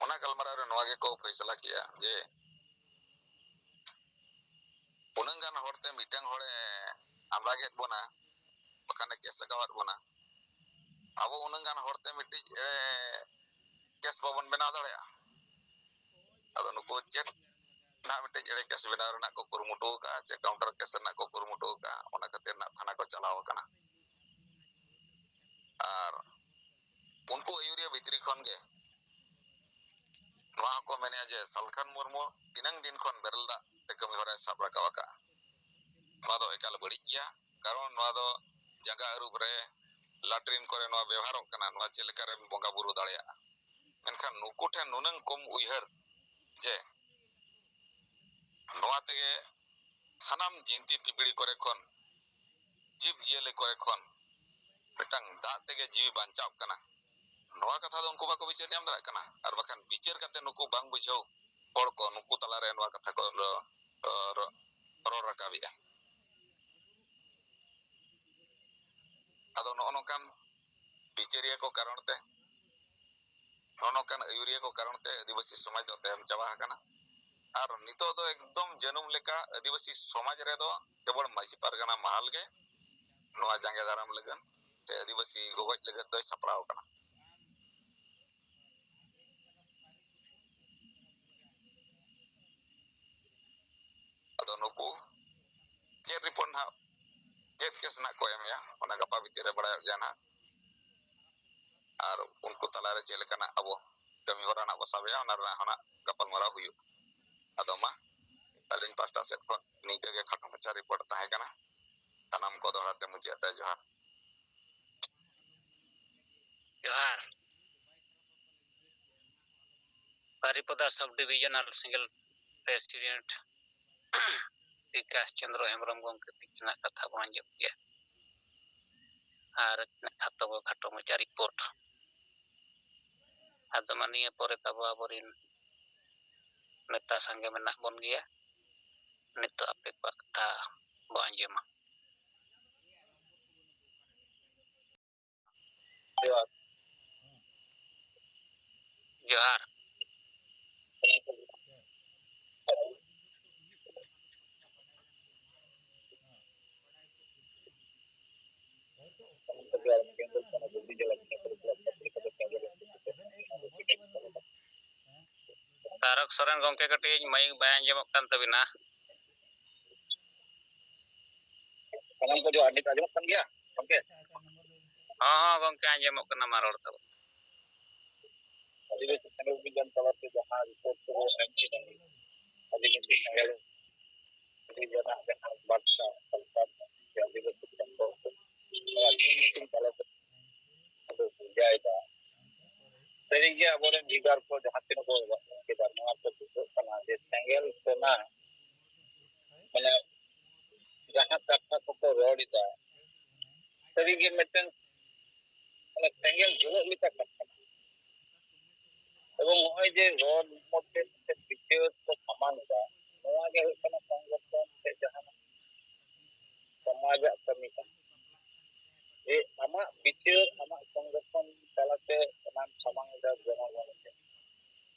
ᱚᱱᱟ ᱜᱟᱞᱢᱟᱨᱟᱣ ᱨᱮ ᱱᱚᱣᱟ ᱜᱮᱠᱚ ᱯᱷᱚᱭᱥᱟᱞᱟ ᱠᱮᱜᱼᱟ ᱡᱮ ᱩᱱᱟᱹᱝ ᱜᱟᱱ ᱦᱚᱲᱛᱮ ᱢᱤᱫᱴᱟᱝ ᱦᱚᱲᱮ ᱟᱸᱫᱟᱜᱮᱫ ᱵᱚᱱᱟ, ᱵᱟᱠᱷᱟᱱᱮ ᱠᱮᱥ ᱟᱠᱟᱣᱟᱫ ᱵᱚᱱᱟ, ᱟᱵᱚ ᱩᱱᱟᱹᱝ ᱜᱟᱱ ᱦᱚᱲᱛᱮ ᱢᱤᱫᱴᱤᱡ ᱮ, ᱠᱮᱥ ᱵᱟᱵᱚᱱ ᱵᱮᱱᱟᱣ ᱫᱟᱲᱮᱭᱟᱜᱼᱟ᱾ ᱟᱫᱚ ᱱᱩᱠᱩ ᱪᱮᱫ ᱱᱟᱦᱟᱜ ᱢᱤᱫᱴᱮᱡ ᱮᱲᱮ ᱠᱮᱥ ᱵᱮᱱᱟᱣ ᱨᱮᱱᱟᱜ ᱠᱚ ᱠᱩᱨᱩᱢᱩᱴᱩ ᱟᱠᱟᱫᱼᱟ, ᱪᱮ ᱠᱟᱣᱩᱱᱴᱟᱨ ᱠᱮᱥ ᱨᱮᱱᱟᱜ ᱠᱚ ᱠᱩᱨᱩᱢᱩᱴᱩ ᱟᱠᱟᱫᱼᱟ, ᱚᱱᱟ ᱠᱷᱟᱹᱛᱤᱨ ᱱᱟᱜ ᱛᱷᱟᱱᱟ ᱠᱚ ᱪᱟᱞᱟᱣ ᱟᱠᱟᱱᱟ᱾ ᱟᱨ ᱩᱱᱠᱩ ᱟᱹᱭᱩᱨᱤᱭᱟᱹ ᱵᱷᱤᱛᱨᱤ ᱠᱷᱚᱱ ᱜᱮ ᱱᱚᱣᱟ ᱦᱚᱸᱠᱚ ᱢᱮᱱᱮᱜᱼᱟ ᱡᱮ ᱥᱟᱞᱠᱷᱟᱱ ᱢᱩᱨᱢᱩ ᱛᱤᱱᱟᱹᱝ ᱫᱤᱱ ᱠᱷᱚᱱ ᱵᱮᱨᱮᱞ ᱫᱟᱜ ᱛᱮ ᱠᱟᱹᱢᱤ ᱦᱚᱨᱟᱭ ᱥᱟᱵ ᱨᱟᱠᱟᱵ ᱟᱠᱟᱫᱼᱟ, ᱱᱚᱣᱟ ᱫᱚ ᱮᱠᱟᱞ ᱵᱟᱹᱲᱤᱡ ᱜᱮᱭᱟ᱾ ᱠᱟᱨᱚᱱ ᱱᱚᱣᱟ ᱫᱚ ᱡᱟᱸᱜᱟ ᱟᱹᱨᱩᱵ ᱨᱮ, ᱞᱟᱴᱨᱤᱱ ᱠᱚᱨᱮ ᱱᱚᱣᱟ ᱵᱮᱣᱦᱟᱨᱚᱜ ᱠᱟᱱᱟ, ᱱᱚᱣᱟ ᱪᱮᱫ ᱞᱮᱠᱟ ᱨᱮᱢ ᱵᱚᱸᱜᱟ ᱵᱩᱨᱩ ᱫᱟᱲᱮᱭᱟᱜᱼᱟ? ᱢᱮᱱᱠᱷᱟᱱ ᱱᱩᱠᱩ ᱴᱷᱮᱱ ᱱᱩᱱᱟᱹᱝ ᱠᱚᱢ ᱩᱭᱦᱟᱹᱨ ᱡᱮ ᱱᱚᱣᱟ ᱛᱮᱜᱮ ᱥᱟᱱᱟᱢ ᱡᱤᱱᱛᱤ ᱯᱤᱯᱤᱲᱤ ᱠᱚᱨᱮ ᱠᱷᱚᱱ, ᱡᱤᱵᱽ ᱡᱤᱭᱟᱹᱞᱤ ᱠᱚᱨᱮ ᱠᱷᱚᱱ ᱢᱤᱫᱴᱟᱝ ᱫᱟᱜ ᱛᱮᱜᱮ ᱡᱤᱣᱤ ᱵᱟᱧᱪᱟᱣ ᱠᱟᱱᱟ, ᱱᱚᱣᱟ ᱠᱟᱛᱷᱟ ᱫᱚ ᱩᱱᱠᱩ ᱵᱟᱠᱚ ᱵᱤᱪᱟᱹᱨ ᱧᱟᱢ ᱫᱟᱲᱮᱭᱟᱜ ᱠᱟᱱᱟ᱾ ᱟᱨ ᱵᱟᱠᱷᱟᱱ ᱵᱤᱪᱟᱹᱨ ᱠᱟᱛᱮ ᱱᱩᱠᱩ ᱵᱟᱝ ᱵᱩᱡᱷᱟᱹᱣ ᱦᱚᱲ ᱠᱚ ᱱᱩᱠᱩ ᱛᱟᱞᱟᱨᱮ ᱱᱚᱣᱟ ᱠᱟᱛᱷᱟ ᱠᱚ ᱨᱚ-, ᱨᱚ-, ᱨᱚᱲ ᱨᱟᱠᱟᱵᱮᱜᱼᱟ᱾ ᱟᱫᱚ ᱱᱚᱜᱼᱚ ᱱᱚᱝᱠᱟᱱ ᱵᱤᱪᱟᱹᱨᱤᱭᱟᱹ ᱠᱚ ᱠᱟᱨᱚᱱ ᱛᱮ, ᱱᱚᱜᱼᱚ ᱱᱚᱝᱠᱟᱱ ᱟᱹᱭᱩᱨᱤᱭᱟᱹ ᱠᱚ ᱠᱟᱨᱚᱱ ᱛᱮ ᱟᱹᱫᱤᱵᱟᱹᱥᱤ ᱥᱚᱢᱟᱡᱽ ᱫᱚ ᱛᱟᱭᱚᱢ ᱪᱟᱵᱟ ᱟᱠᱟᱱᱟ᱾ ᱟᱨ ᱱᱤᱛᱚᱜ ᱫᱚ ᱮᱠᱫᱚᱢ ᱡᱟᱹᱱᱩᱢ ᱞᱮᱠᱟ ᱟᱹᱫᱤᱵᱟᱹᱥᱤ ᱥᱚᱢᱟᱡᱽ ᱨᱮᱫᱚ ᱠᱮᱵᱚᱞ ᱢᱟᱹᱡᱷᱤ ᱯᱟᱨᱜᱟᱱᱟ ᱢᱟᱦᱟᱞ ᱜᱮ ᱱᱚᱣᱟ ᱡᱟᱸᱜᱮ ᱫᱟᱨᱟᱢ ᱞᱟᱹᱜᱤᱫ ᱥᱮ ᱟᱹᱫᱤᱵᱟᱹᱥᱤ ᱜᱚᱜᱚᱡ ᱞᱟᱹᱜᱤᱫ ᱫᱚᱭ ᱥᱟᱯᱲᱟᱣ ᱟᱠᱟᱱᱟ᱾ ᱟᱫᱚ ᱱᱩᱠᱩ ᱪᱮᱫ ᱨᱤᱯᱳᱨᱴ ᱱᱟᱦᱟᱜ, ᱪᱮᱫ ᱠᱮᱥ ᱱᱟᱦᱟᱜ ᱠᱚ ᱮᱢᱮᱜᱼᱟ, ᱚᱱᱟ ᱜᱟᱯᱟ ᱵᱷᱤᱛᱤᱨ ᱨᱮ ᱵᱟᱲᱟᱭᱚᱜ ᱜᱮᱭᱟ ᱱᱟᱦᱟᱜ᱾ ᱟᱨ ᱩᱱᱠᱩ ᱛᱟᱞᱟᱨᱮ ᱪᱮᱫ ᱞᱮᱠᱟᱱᱟᱜ ᱟᱵᱚ ᱠᱟᱹᱢᱤ ᱦᱚᱨᱟ ᱱᱟᱦᱟᱜ ᱵᱚ ᱥᱟᱵᱮᱜᱼᱟ, ᱚᱱᱟ ᱨᱮᱱᱟᱜ ᱦᱚᱸ ᱱᱟᱦᱟᱜ ᱜᱟᱯᱟᱞᱢᱟᱨᱟᱣ ᱦᱩᱭᱩᱜᱼᱟ᱾ ᱟᱫᱚ ᱢᱟ, ᱟᱹᱞᱤᱧ ᱯᱟᱥᱴᱟ ᱥᱮᱫ ᱠᱷᱚᱱ ᱱᱤᱝᱠᱟᱹ ᱜᱮ ᱠᱷᱟᱴᱚ ᱢᱟᱪᱷᱟ ᱨᱤᱯᱳᱨᱴ ᱛᱟᱦᱮᱸ ᱠᱟᱱᱟ᱾ ᱥᱟᱱᱟᱢ ᱠᱚ ᱫᱚᱦᱲᱟ ᱛᱮ ᱢᱩᱪᱟᱹᱫ ᱨᱮ ᱡᱚᱦᱟᱨ᱾ ᱡᱚᱦᱟᱨ᱾ ᱵᱟᱨᱤᱯᱚᱫᱟ ᱥᱟᱵ ᱰᱤᱵᱤᱡᱚᱱᱟᱞ ᱥᱤᱝᱜᱮᱞ ᱯᱨᱮᱥᱤᱰᱮᱱᱴ ᱵᱤᱠᱟᱥ ᱪᱚᱱᱫᱨᱚ ᱦᱮᱢᱵᱨᱚᱢ ᱜᱚᱢᱠᱮ ᱛᱤᱠᱤᱱᱟᱜ ᱠᱟᱛᱷᱟ ᱵᱚᱱ ᱟᱸᱡᱚᱢ ᱠᱮᱜᱼᱟ᱾ ᱟᱨ ᱠᱷᱟᱴᱚ ᱠᱷᱟᱴᱚ ᱢᱟᱪᱷᱟ ᱨᱤᱯᱳᱨᱴ᱾ ᱟᱫᱚ ᱢᱟ ᱱᱤᱭᱟᱹ ᱯᱚᱨᱮ ᱛᱟᱵᱚ ᱟᱵᱚᱨᱮᱱ ᱱᱮᱛᱟ ᱥᱟᱸᱜᱮ ᱢᱮᱱᱟᱜ ᱵᱚᱱ ᱜᱮᱭᱟ᱾ ᱱᱤᱛᱚᱜ ᱟᱯᱮ ᱠᱚᱣᱟᱜ ᱠᱟᱛᱷᱟ ᱵᱚ ᱟᱸᱡᱚᱢᱟ᱾ ᱡᱚᱦᱟᱨ᱾ ᱡᱚᱦᱟᱨ᱾ ᱛᱟᱨᱚᱠ ᱥᱚᱨᱮᱱ ᱜᱚᱢᱠᱮ, ᱠᱟᱹᱴᱤᱡ ᱢᱟᱭᱤᱠ ᱵᱟᱭ ᱟᱸᱡᱚᱢᱚᱜ ᱠᱟᱱ ᱛᱟᱵᱤᱱᱟ᱾ ᱥᱟᱱᱟᱢ ᱠᱚ ᱡᱚᱦᱟᱨ, ᱱᱤᱛ ᱟᱸᱡᱚᱢᱚᱜ ᱠᱟᱱ ᱜᱮᱭᱟ ᱜᱚᱢᱠᱮ? ᱦᱚᱸ, ᱦᱚᱸ, ᱜᱚᱢᱠᱮ, ᱟᱸᱡᱚᱢᱚᱜ ᱠᱟᱱᱟ, ᱢᱟ ᱨᱚᱲ ᱛᱟᱵᱚᱱ᱾ ᱟᱹᱫᱤᱵᱟᱹᱥᱤ ᱥᱮᱸᱜᱮᱞ ᱚᱵᱷᱤᱡᱟᱱ ᱛᱟᱞᱟᱛᱮ ᱡᱟᱦᱟᱸ ᱨᱤᱯᱳᱨᱴ ᱠᱚ ᱮᱢ ᱠᱮᱫᱟ, ᱟᱹᱫᱤᱵᱟᱹᱥᱤ ᱥᱮᱸᱜᱮᱞ ᱚᱵᱷᱤᱡᱟᱱ ᱨᱮᱱᱟᱜ ᱡᱟᱦᱟᱸ ᱵᱟᱨᱥᱟ ᱥᱚᱨᱠᱟᱨ ᱟᱹᱫᱤᱵᱟᱹᱥᱤ ᱠᱚ ᱱᱚᱣᱟ ᱡᱩᱢ ᱢᱤᱴᱤᱝ ᱛᱟᱞᱟᱛᱮ ᱟᱫᱚ ᱵᱩᱡᱷᱟᱹᱣᱮᱫᱟ᱾ ᱥᱟᱹᱨᱤᱜᱮ ᱟᱵᱚᱨᱮᱱ ᱞᱤᱰᱟᱨ ᱠᱚ ᱡᱟᱦᱟᱸ ᱛᱤᱱᱟᱹᱜ ᱠᱚ ᱮᱢ ᱠᱮᱫᱟ, ᱱᱚᱣᱟ ᱠᱚ ᱵᱩᱡᱷᱟᱹᱜ ᱠᱟᱱᱟ ᱡᱮ ᱥᱮᱸᱜᱮᱞ ᱥᱮᱱᱟ ᱢᱟᱱᱮ ᱡᱟᱦᱟᱸ ᱠᱟᱛᱷᱟ ᱠᱚᱠᱚ ᱨᱚᱲ ᱮᱫᱟ, ᱥᱟᱹᱨᱤᱜᱮ ᱢᱤᱫᱴᱮᱱ ᱢᱟᱱᱮ ᱥᱮᱸᱜᱮᱞ ᱡᱩᱞᱩᱜ ᱞᱮᱠᱟ ᱠᱟᱛᱷᱟ ᱠᱟᱱᱟ᱾ ᱮᱵᱚᱝ ᱱᱚᱜᱼᱚᱭ ᱡᱮ ᱨᱚᱲ ᱢᱚᱫᱽᱫᱷᱮ ᱢᱤᱫᱴᱮᱱ ᱵᱤᱪᱟᱹᱨ ᱠᱚ ᱥᱟᱢᱟᱝ ᱮᱫᱟ, ᱱᱚᱣᱟ ᱜᱮ ᱦᱩᱭᱩᱜ ᱠᱟᱱᱟ ᱥᱚᱝᱜᱚᱴᱷᱚᱱ ᱥᱮ ᱡᱟᱦᱟᱱᱟᱜ ᱥᱚᱢᱟᱡᱟᱜ ᱠᱟᱹᱢᱤ ᱠᱟᱱᱟ᱾ ᱡᱮ ᱟᱢᱟᱜ ᱵᱤᱪᱟᱹᱨ, ᱟᱢᱟᱜ ᱥᱚᱝᱜᱚᱴᱷᱚᱱ ᱛᱟᱞᱟᱛᱮ ᱚᱱᱟᱢ ᱥᱟᱢᱟᱝ ᱮᱫᱟ ᱡᱚᱱᱚᱜᱚᱱ ᱴᱷᱮᱱ᱾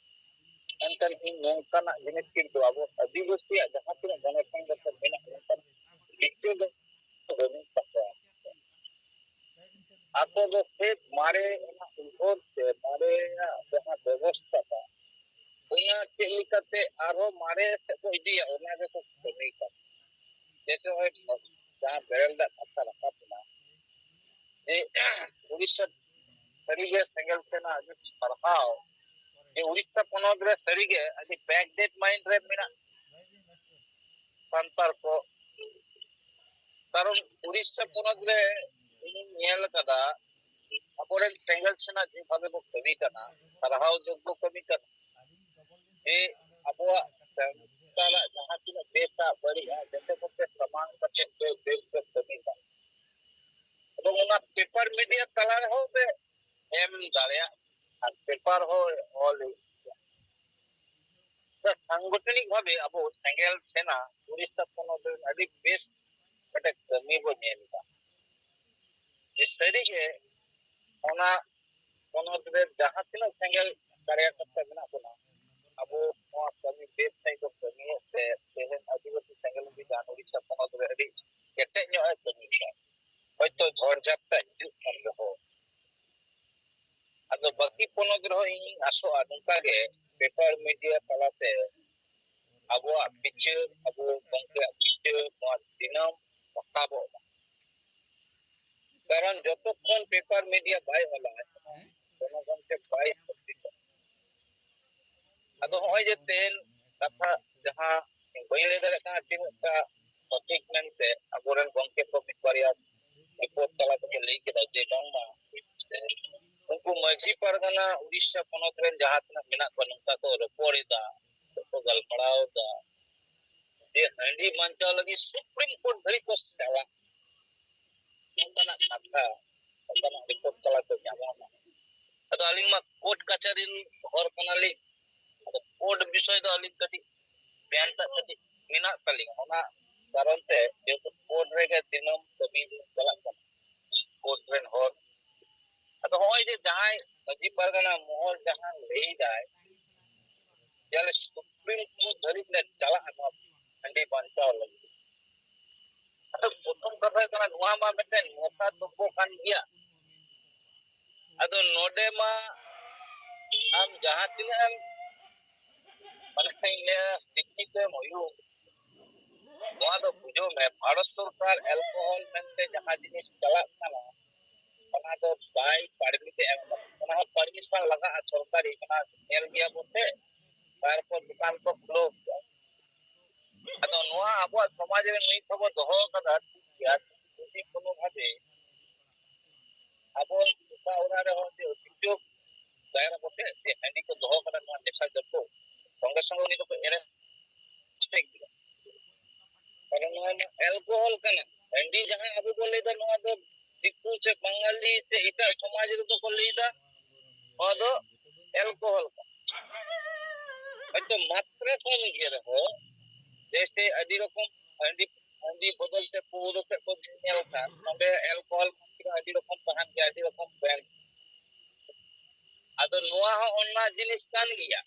ᱢᱮᱱᱠᱷᱟᱱ ᱤᱧ ᱱᱚᱝᱠᱟᱱᱟᱜ ᱡᱤᱱᱤᱥ ᱠᱤᱱᱛᱩ ᱟᱵᱚ ᱟᱹᱫᱤᱵᱟᱹᱥᱤᱭᱟᱜ ᱡᱟᱦᱟᱸ ᱛᱤᱱᱟᱹᱜ ᱜᱚᱱᱚᱥᱚᱝᱜᱚᱴᱷᱚᱱ ᱢᱮᱱᱟᱜᱼᱟ, ᱚᱱᱠᱟᱱ ᱵᱤᱪᱟᱹᱨ ᱫᱚ ᱵᱟᱹᱱᱩᱜ ᱛᱟᱠᱚᱣᱟ᱾ ᱟᱠᱚ ᱫᱚ ᱥᱮ ᱢᱟᱨᱮ ᱚᱱᱟ ᱩᱭᱦᱟᱹᱨ ᱛᱮ ᱢᱟᱨᱮᱭᱟᱜ ᱡᱟᱦᱟᱸ ᱵᱮᱵᱚᱥᱛᱷᱟ ᱛᱟᱠᱚ, ᱚᱱᱟ ᱪᱮᱫ ᱞᱮᱠᱟᱛᱮ ᱟᱨᱦᱚᱸ ᱢᱟᱨᱮ ᱥᱮᱫ ᱠᱚ ᱤᱫᱤᱭᱟ, ᱚᱱᱟ ᱜᱮᱠᱚ ᱠᱟᱹᱢᱤ ᱠᱟᱱᱟ᱾ ᱡᱮᱭᱥᱮ ᱱᱚᱜᱼᱚᱭ ᱡᱟᱦᱟᱸ ᱵᱮᱨᱮᱞ ᱫᱟᱜ ᱠᱟᱛᱷᱟ ᱨᱟᱠᱟᱵ ᱮᱱᱟ, ᱡᱮ ᱩᱲᱤᱥᱥᱟ ᱥᱟᱹᱨᱤᱜᱮ ᱥᱮᱸᱜᱮᱞ ᱥᱮᱱᱟ ᱟᱹᱰᱤ ᱥᱟᱨᱦᱟᱣ, ᱡᱮ ᱩᱲᱤᱥᱥᱟ ᱯᱚᱱᱚᱛ ᱨᱮ ᱥᱟᱹᱨᱤᱜᱮ ᱟᱹᱰᱤ backdate mind ᱨᱮ ᱢᱮᱱᱟᱜ ᱥᱟᱱᱛᱟᱲ ᱠᱚ᱾ ᱠᱟᱨᱚᱱ ᱩᱲᱤᱥᱥᱟ ᱯᱚᱱᱚᱛ ᱨᱮ ᱤᱧᱤᱧ ᱧᱮᱞ ᱠᱟᱫᱟ, ᱟᱵᱚᱨᱮᱱ ᱥᱮᱸᱜᱮᱞ ᱥᱮᱱᱟ ᱡᱮ ᱵᱷᱟᱵᱮ ᱠᱚ ᱠᱟᱹᱢᱤ ᱠᱟᱱᱟ, ᱥᱟᱨᱦᱟᱣ ᱡᱳᱜᱽᱜᱚ ᱠᱟᱹᱢᱤ ᱠᱟᱱᱟ᱾ ᱡᱮ ᱟᱵᱚᱣᱟᱜ ᱥᱟᱱᱛᱟᱲᱟᱜ ᱡᱟᱦᱟᱸ ᱛᱤᱱᱟᱹᱜ ᱵᱮᱥᱟ ᱵᱟᱹᱲᱤᱡᱼᱟ, ᱡᱚᱛᱚ ᱠᱚᱛᱮ ᱥᱟᱢᱟᱝ ᱠᱟᱛᱮ ᱠᱚ ᱵᱮᱥ ᱠᱚ ᱠᱟᱹᱢᱤ ᱠᱟᱱᱟ᱾ ᱮᱵᱚᱝ ᱚᱱᱟ ᱯᱮᱯᱟᱨ ᱢᱤᱰᱤᱭᱟ ᱛᱟᱞᱟ ᱨᱮᱦᱚᱸ ᱯᱮ ᱮᱢ ᱫᱟᱲᱮᱭᱟᱜ ᱟᱨ ᱯᱮᱯᱟᱨ ᱦᱚᱸ ᱚᱞ ᱦᱩᱭᱩᱜ ᱜᱮᱭᱟ᱾ ᱥᱟᱝᱜᱚᱴᱷᱚᱱᱤᱠ ᱵᱷᱟᱵᱮ ᱟᱵᱚ ᱥᱮᱸᱜᱮᱞ ᱥᱮᱱᱟ ᱩᱲᱤᱥᱥᱟ ᱯᱚᱱᱚᱛ ᱨᱮᱱ ᱟᱹᱰᱤ ᱵᱮᱥ ᱢᱤᱫᱴᱮᱱ ᱠᱟᱹᱢᱤ ᱵᱚ ᱧᱮᱞ ᱮᱫᱟ᱾ ᱡᱮ ᱥᱟᱹᱨᱤᱜᱮ ᱚᱱᱟ ᱯᱚᱱᱚᱛ ᱨᱮ ᱡᱟᱦᱟᱸ ᱛᱤᱱᱟᱹᱜ ᱥᱮᱸᱜᱮᱞ ᱠᱟᱨᱭᱟᱠᱚᱨᱛᱟ ᱢᱮᱱᱟᱜ ᱵᱚᱱᱟ, ᱟᱵᱚ ᱱᱚᱣᱟ ᱠᱟᱹᱢᱤ ᱵᱮᱥ ᱥᱟᱺᱦᱤᱡ ᱵᱚ ᱠᱟᱹᱢᱤᱭᱮᱫ ᱛᱮ ᱛᱮᱦᱮᱧ ᱟᱹᱫᱤᱵᱟᱹᱥᱤ ᱥᱮᱸᱜᱮᱞ ᱚᱵᱷᱤᱡᱟᱱ ᱩᱲᱤᱥᱥᱟ ᱯᱚᱱᱚᱛ ᱨᱮ ᱟᱹᱰᱤ ᱠᱮᱴᱮᱡ ᱧᱚᱜ ᱮ ᱠᱟᱹᱢᱤ ᱠᱟᱱᱟ᱾ ᱦᱚᱭᱛᱚ ᱡᱷᱚᱲ ᱡᱷᱟᱯᱴᱟ ᱦᱤᱡᱩᱜ ᱠᱟᱱ ᱨᱮᱦᱚᱸ, ᱟᱫᱚ ᱵᱟᱹᱠᱤ ᱯᱚᱱᱚᱛ ᱨᱮᱦᱚᱸ ᱤᱧᱤᱧ ᱟᱥᱚᱜᱼᱟ ᱱᱚᱝᱠᱟ ᱜᱮ ᱯᱮᱯᱟᱨ ᱢᱤᱰᱤᱭᱟ ᱛᱟᱞᱟᱛᱮ ᱟᱵᱚᱣᱟᱜ ᱵᱤᱪᱟᱹᱨ, ᱟᱵᱚ ᱜᱚᱢᱠᱮᱭᱟᱜ ᱵᱤᱪᱟᱹᱨ ᱱᱚᱣᱟ ᱫᱤᱱᱟᱹᱢ ᱨᱟᱠᱟᱵᱚᱜ ᱢᱟ᱾ ᱠᱟᱨᱚᱱ ᱡᱚᱛᱚ ᱠᱷᱚᱱ ᱯᱮᱯᱟᱨ ᱢᱤᱰᱤᱭᱟ ᱵᱟᱭ ᱚᱞᱟ, ᱡᱚᱱᱚᱜᱚᱱ ᱴᱷᱮᱱ ᱵᱟᱭ ᱥᱟᱹᱵᱤᱛᱟ, ᱟᱫᱚ ᱦᱚᱸᱜᱼᱚᱭ ᱡᱮ ᱛᱮᱦᱮᱧ ᱠᱟᱛᱷᱟ ᱡᱟᱦᱟᱸ ᱵᱟᱹᱧ ᱞᱟᱹᱭ ᱫᱟᱲᱮᱭᱟᱜ ᱠᱟᱱᱟ ᱛᱤᱱᱟᱹᱜ ᱴᱟ ᱥᱚᱴᱷᱤᱠ ᱢᱮᱱᱛᱮ, ᱟᱵᱚᱨᱮᱱ ᱜᱚᱢᱠᱮ ᱠᱚ ᱢᱤᱫ ᱵᱟᱨᱭᱟ ᱨᱤᱯᱳᱨᱴ ᱛᱟᱞᱟ ᱛᱮᱠᱚ ᱞᱟᱹᱭ ᱠᱮᱫᱟ ᱡᱮ ᱵᱟᱝᱢᱟ ᱩᱱᱠᱩ ᱢᱟᱹᱡᱷᱤ ᱯᱟᱨᱜᱟᱱᱟ ᱩᱲᱤᱥᱥᱟ ᱯᱚᱱᱚᱛ ᱨᱮᱱ ᱡᱟᱦᱟᱸ ᱛᱤᱱᱟᱹᱜ ᱢᱮᱱᱟᱜ ᱠᱚᱣᱟ, ᱱᱚᱝᱠᱟ ᱠᱚ ᱨᱚᱯᱚᱲ ᱮᱫᱟ, ᱠᱚ ᱜᱟᱞᱢᱟᱨᱟᱣ ᱮᱫᱟ ᱡᱮ ᱦᱟᱺᱰᱤ ᱵᱟᱧᱪᱟᱣ ᱞᱟᱹᱜᱤᱫ ᱥᱩᱯᱨᱤᱢ ᱠᱳᱨᱴ ᱫᱷᱟᱹᱨᱤᱡ ᱠᱚ ᱪᱟᱞᱟᱜ, ᱱᱚᱝᱠᱟᱱᱟᱜ ᱠᱟᱛᱷᱟ, ᱱᱚᱝᱠᱟᱱᱟᱜ ᱨᱤᱯᱳᱨᱴ ᱛᱟᱞᱟᱛᱮ ᱧᱟᱢᱚᱜᱼᱟ᱾ ᱟᱫᱚ ᱟᱹᱞᱤᱧ ᱢᱟ ᱠᱳᱨᱴ ᱠᱟᱪᱷᱟᱨᱤ ᱨᱤᱱ ᱦᱚᱲ ᱠᱟᱱᱟᱞᱤᱧ, ᱟᱫᱚ ᱠᱳᱨᱴ ᱵᱤᱥᱚᱭ ᱫᱚ ᱟᱹᱞᱤᱧ ᱠᱟᱹᱴᱤᱡ ᱜᱮᱭᱟᱱ ᱴᱟᱜ ᱠᱟᱹᱴᱤᱡ ᱢᱮᱱᱟᱜ ᱛᱟᱹᱞᱤᱧᱟ᱾ ᱚᱱᱟ ᱠᱟᱨᱚᱱ ᱛᱮ ᱡᱮᱦᱮᱛᱩ ᱠᱳᱨᱴ ᱨᱮᱜᱮ ᱫᱤᱱᱟᱹᱢ ᱠᱟᱹᱢᱤ ᱞᱤᱧ ᱪᱟᱞᱟᱜ ᱠᱟᱱᱟ, ᱠᱳᱨᱴ ᱨᱮᱱ ᱦᱚᱲ᱾ ᱟᱫᱚ ᱦᱚᱸᱜᱼᱚᱭ ᱡᱮ ᱡᱟᱦᱟᱸᱭ ᱢᱟᱹᱡᱷᱤ ᱯᱟᱨᱜᱟᱱᱟ ᱢᱚᱦᱚᱞ ᱡᱟᱦᱟᱸ ᱞᱟᱹᱭ ᱫᱟᱭ, ᱡᱮ ᱟᱞᱮ ᱥᱩᱯᱨᱤᱢ ᱠᱳᱨᱴ ᱫᱷᱟᱹᱨᱤᱡ ᱞᱮ ᱪᱟᱞᱟᱜᱼᱟ ᱱᱚᱣᱟ ᱦᱟᱺᱰᱤ ᱵᱟᱧᱪᱟᱣ ᱞᱟᱹᱜᱤᱫ, ᱟᱫᱚ ᱯᱨᱚᱛᱷᱚᱢ ᱠᱟᱛᱷᱟ ᱦᱩᱭᱩᱜ ᱠᱟᱱᱟ, ᱱᱚᱣᱟ ᱢᱟ ᱢᱤᱫᱴᱮᱱ ᱢᱚᱛᱟ ᱛᱚᱵᱵᱚ ᱠᱟᱱ ᱜᱮᱭᱟ᱾ ᱟᱫᱚ ᱱᱚᱰᱮ ᱢᱟ ᱟᱢ ᱡᱟᱦᱟᱸ ᱛᱤᱱᱟᱹᱜ ᱮᱢ ᱢᱟᱱᱮ ᱤᱧ ᱞᱟᱹᱭᱟ ᱥᱤᱠᱠᱷᱤᱛ ᱮᱢ ᱦᱩᱭᱩᱜ, ᱱᱚᱣᱟ ᱫᱚ ᱵᱩᱡᱷᱟᱹᱣ ᱢᱮ, ᱵᱷᱟᱨᱚᱛ ᱥᱚᱨᱠᱟᱨ ᱮᱞᱠᱳᱦᱚᱞ ᱢᱮᱱᱛᱮ ᱡᱟᱦᱟᱸ ᱡᱤᱱᱤᱥ ᱪᱟᱞᱟᱜ ᱠᱟᱱᱟ, ᱚᱱᱟ ᱫᱚ ᱵᱟᱭ ᱯᱟᱨᱢᱤᱴ ᱮ ᱮᱢ ᱠᱟᱱᱟ᱾ ᱚᱱᱟ ᱦᱚᱸ ᱯᱟᱨᱢᱤᱥᱚᱱ ᱞᱟᱜᱟᱜᱼᱟ, ᱥᱚᱨᱠᱟᱨᱤ ᱚᱱᱟ ᱧᱮᱞ ᱜᱮᱭᱟ ᱵᱚᱱ ᱥᱮ, ᱛᱟᱨᱯᱚᱨ ᱫᱚᱠᱟᱱ ᱠᱚ ᱠᱷᱩᱞᱟᱹᱣ ᱠᱚᱣᱟ᱾ ᱟᱫᱚ ᱱᱚᱣᱟ ᱟᱵᱚᱣᱟᱜ ᱥᱚᱢᱟᱡᱽ ᱨᱮ ᱱᱤᱛ ᱦᱚᱸᱵᱚ ᱫᱚᱦᱚ ᱟᱠᱟᱫᱟ, ᱴᱷᱤᱠ ᱜᱮᱭᱟ, ᱡᱩᱫᱤ ᱠᱳᱱᱳ ᱵᱷᱟᱵᱮ ᱟᱵᱚ ᱚᱠᱟ ᱚᱲᱟᱜ ᱨᱮᱦᱚᱸ ᱡᱮ ᱚᱵᱷᱤᱡᱳᱜᱽ ᱫᱟᱭᱨᱟ ᱠᱚᱛᱮ ᱡᱮ ᱦᱟᱺᱰᱤ ᱠᱚ ᱫᱚᱦᱚ ᱠᱟᱫᱟ ᱱᱚᱣᱟ ᱱᱮᱥᱟ ᱡᱚᱛᱚ ᱥᱚᱸᱜᱮ ᱥᱚᱸᱜᱮ ᱩᱱᱤ ᱫᱚᱠᱚ arrest ᱜᱮᱭᱟ᱾ ᱠᱟᱨᱚᱱ ᱱᱚᱣᱟ ᱢᱟ ᱮᱞᱠᱳᱦᱚᱞ ᱠᱟᱱᱟ᱾ ᱦᱟᱺᱰᱤ ᱡᱟᱦᱟᱸ ᱟᱵᱚ ᱵᱚᱱ ᱞᱟᱹᱭᱫᱟ ᱱᱚᱣᱟ ᱫᱚ ᱫᱤᱠᱩ ᱥᱮ ᱵᱟᱝᱜᱟᱞᱤ ᱥᱮ ᱮᱴᱟᱜ ᱥᱚᱢᱟᱡᱽ ᱨᱮᱫᱚ ᱠᱚ ᱞᱟᱹᱭᱫᱟ ᱱᱚᱣᱟ ᱫᱚ ᱮᱞᱠᱳᱦᱚᱞ ᱠᱟᱱᱟ᱾ ᱦᱚᱭᱛᱚ ᱢᱟᱛᱨᱟ ᱠᱚᱢ ᱜᱮ ᱨᱮᱦᱚᱸ, ᱡᱮᱭᱥᱮ ᱟᱹᱰᱤ ᱨᱚᱠᱚᱢ ᱦᱟᱺᱰᱤ, ᱦᱟᱺᱰᱤ ᱵᱚᱫᱚᱞ ᱛᱮ ᱯᱟᱹᱣᱨᱟᱹ ᱥᱮᱫ ᱵᱚᱱ ᱧᱮᱞ ᱠᱷᱟᱱ, ᱱᱚᱰᱮ ᱮᱞᱠᱳᱦᱚᱞ ᱢᱟᱛᱨᱟ ᱟᱹᱰᱤ ᱨᱚᱠᱚᱢ ᱛᱟᱦᱮᱱ ᱜᱮᱭᱟ, ᱟᱹᱰᱤ ᱨᱚᱠᱚᱢ ᱵᱨᱟᱱᱰ᱾ ᱟᱫᱚ ᱱᱚᱣᱟ ᱦᱚᱸ ᱚᱱᱟ ᱡᱤᱱᱤᱥ ᱠᱟᱱ ᱜᱮᱭᱟ᱾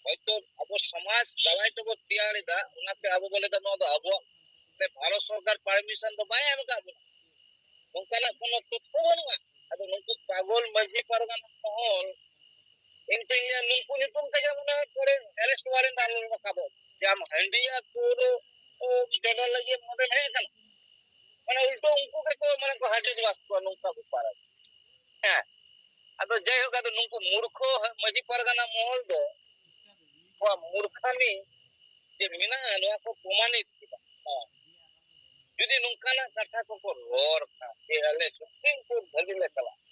ᱦᱚᱭᱛᱚ ᱟᱵᱚ ᱥᱚᱢᱟᱡᱽ ᱫᱟᱨᱟᱭ ᱛᱮᱵᱚ ᱛᱮᱭᱟᱨ ᱮᱫᱟ, ᱚᱱᱟᱛᱮ ᱟᱵᱚ ᱵᱚ ᱞᱟᱹᱭᱫᱟ ᱱᱚᱣᱟ ᱫᱚ ᱟᱵᱚᱣᱟᱜ, ᱥᱮ ᱵᱷᱟᱨᱚᱛ ᱥᱚᱨᱠᱟᱨ ᱯᱟᱨᱢᱤᱥᱚᱱ ᱫᱚ ᱵᱟᱭ ᱮᱢ ᱟᱠᱟᱫ ᱵᱚᱱᱟ, ᱱᱚᱝᱠᱟᱱᱟᱜ ᱠᱳᱱᱳ ᱛᱚᱛᱛᱷᱚ ᱵᱟᱹᱱᱩᱜᱼᱟ᱾ ᱟᱫᱚ ᱱᱩᱠᱩ ᱯᱟᱜᱚᱞ ᱢᱟᱹᱡᱷᱤ ᱯᱟᱨᱜᱟᱱᱟ ᱢᱚᱦᱚᱞ, ᱤᱧ ᱫᱩᱧ ᱞᱟᱹᱭᱟ ᱱᱩᱠᱩ ᱧᱩᱛᱩᱢ ᱛᱮᱜᱮ ᱢᱚᱱᱮ ᱦᱚᱭ ᱯᱚᱨᱮ arrest warrant ᱟᱞᱚ ᱨᱟᱠᱟᱵᱚᱜ᱾ ᱡᱮ ᱟᱢ ᱦᱟᱺᱰᱤ ᱟᱨ ᱯᱟᱹᱣᱨᱟᱹ ᱪᱚᱰᱚᱨ ᱞᱟᱹᱜᱤᱫ ᱱᱚᱰᱮᱢ ᱦᱮᱡ ᱟᱠᱟᱱᱟ, ᱢᱟᱱᱮ ᱩᱞᱴᱟᱹ ᱩᱱᱠᱩ ᱜᱮᱠᱚ ᱢᱟᱱᱮ ᱠᱚ ᱦᱟᱨᱰᱮᱥ ᱵᱟᱥ ᱠᱚᱣᱟ ᱱᱚᱝᱠᱟ ᱵᱮᱯᱟᱨ᱾ ᱦᱮᱸ, ᱟᱫᱚ ᱡᱟᱭᱦᱳᱠ, ᱟᱫᱚ ᱱᱩᱠᱩ ᱢᱩᱨᱠᱷᱚ ᱢᱟᱹᱡᱷᱤ ᱯᱟᱨᱜᱟᱱᱟ ᱢᱚᱦᱚᱞ ᱫᱚ ᱟᱠᱚᱣᱟᱜ ᱢᱩᱨᱠᱷᱟᱢᱤ ᱡᱮ ᱢᱮᱱᱟᱜᱼᱟ, ᱱᱚᱣᱟ ᱠᱚ ᱯᱨᱚᱢᱟᱱᱤᱛ ᱠᱮᱫᱟ᱾ ᱦᱮᱸ᱾ ᱡᱩᱫᱤ ᱱᱚᱝᱠᱟᱱᱟᱜ ᱠᱟᱛᱷᱟ ᱠᱚᱠᱚ ᱨᱚᱲ ᱠᱷᱟᱱ ᱡᱮ ᱟᱞᱮ ᱥᱩᱯᱨᱤᱢ ᱠᱳᱨᱴ ᱫᱷᱟᱹᱵᱤᱡ ᱞᱮ ᱪᱟᱞᱟᱜᱼᱟ,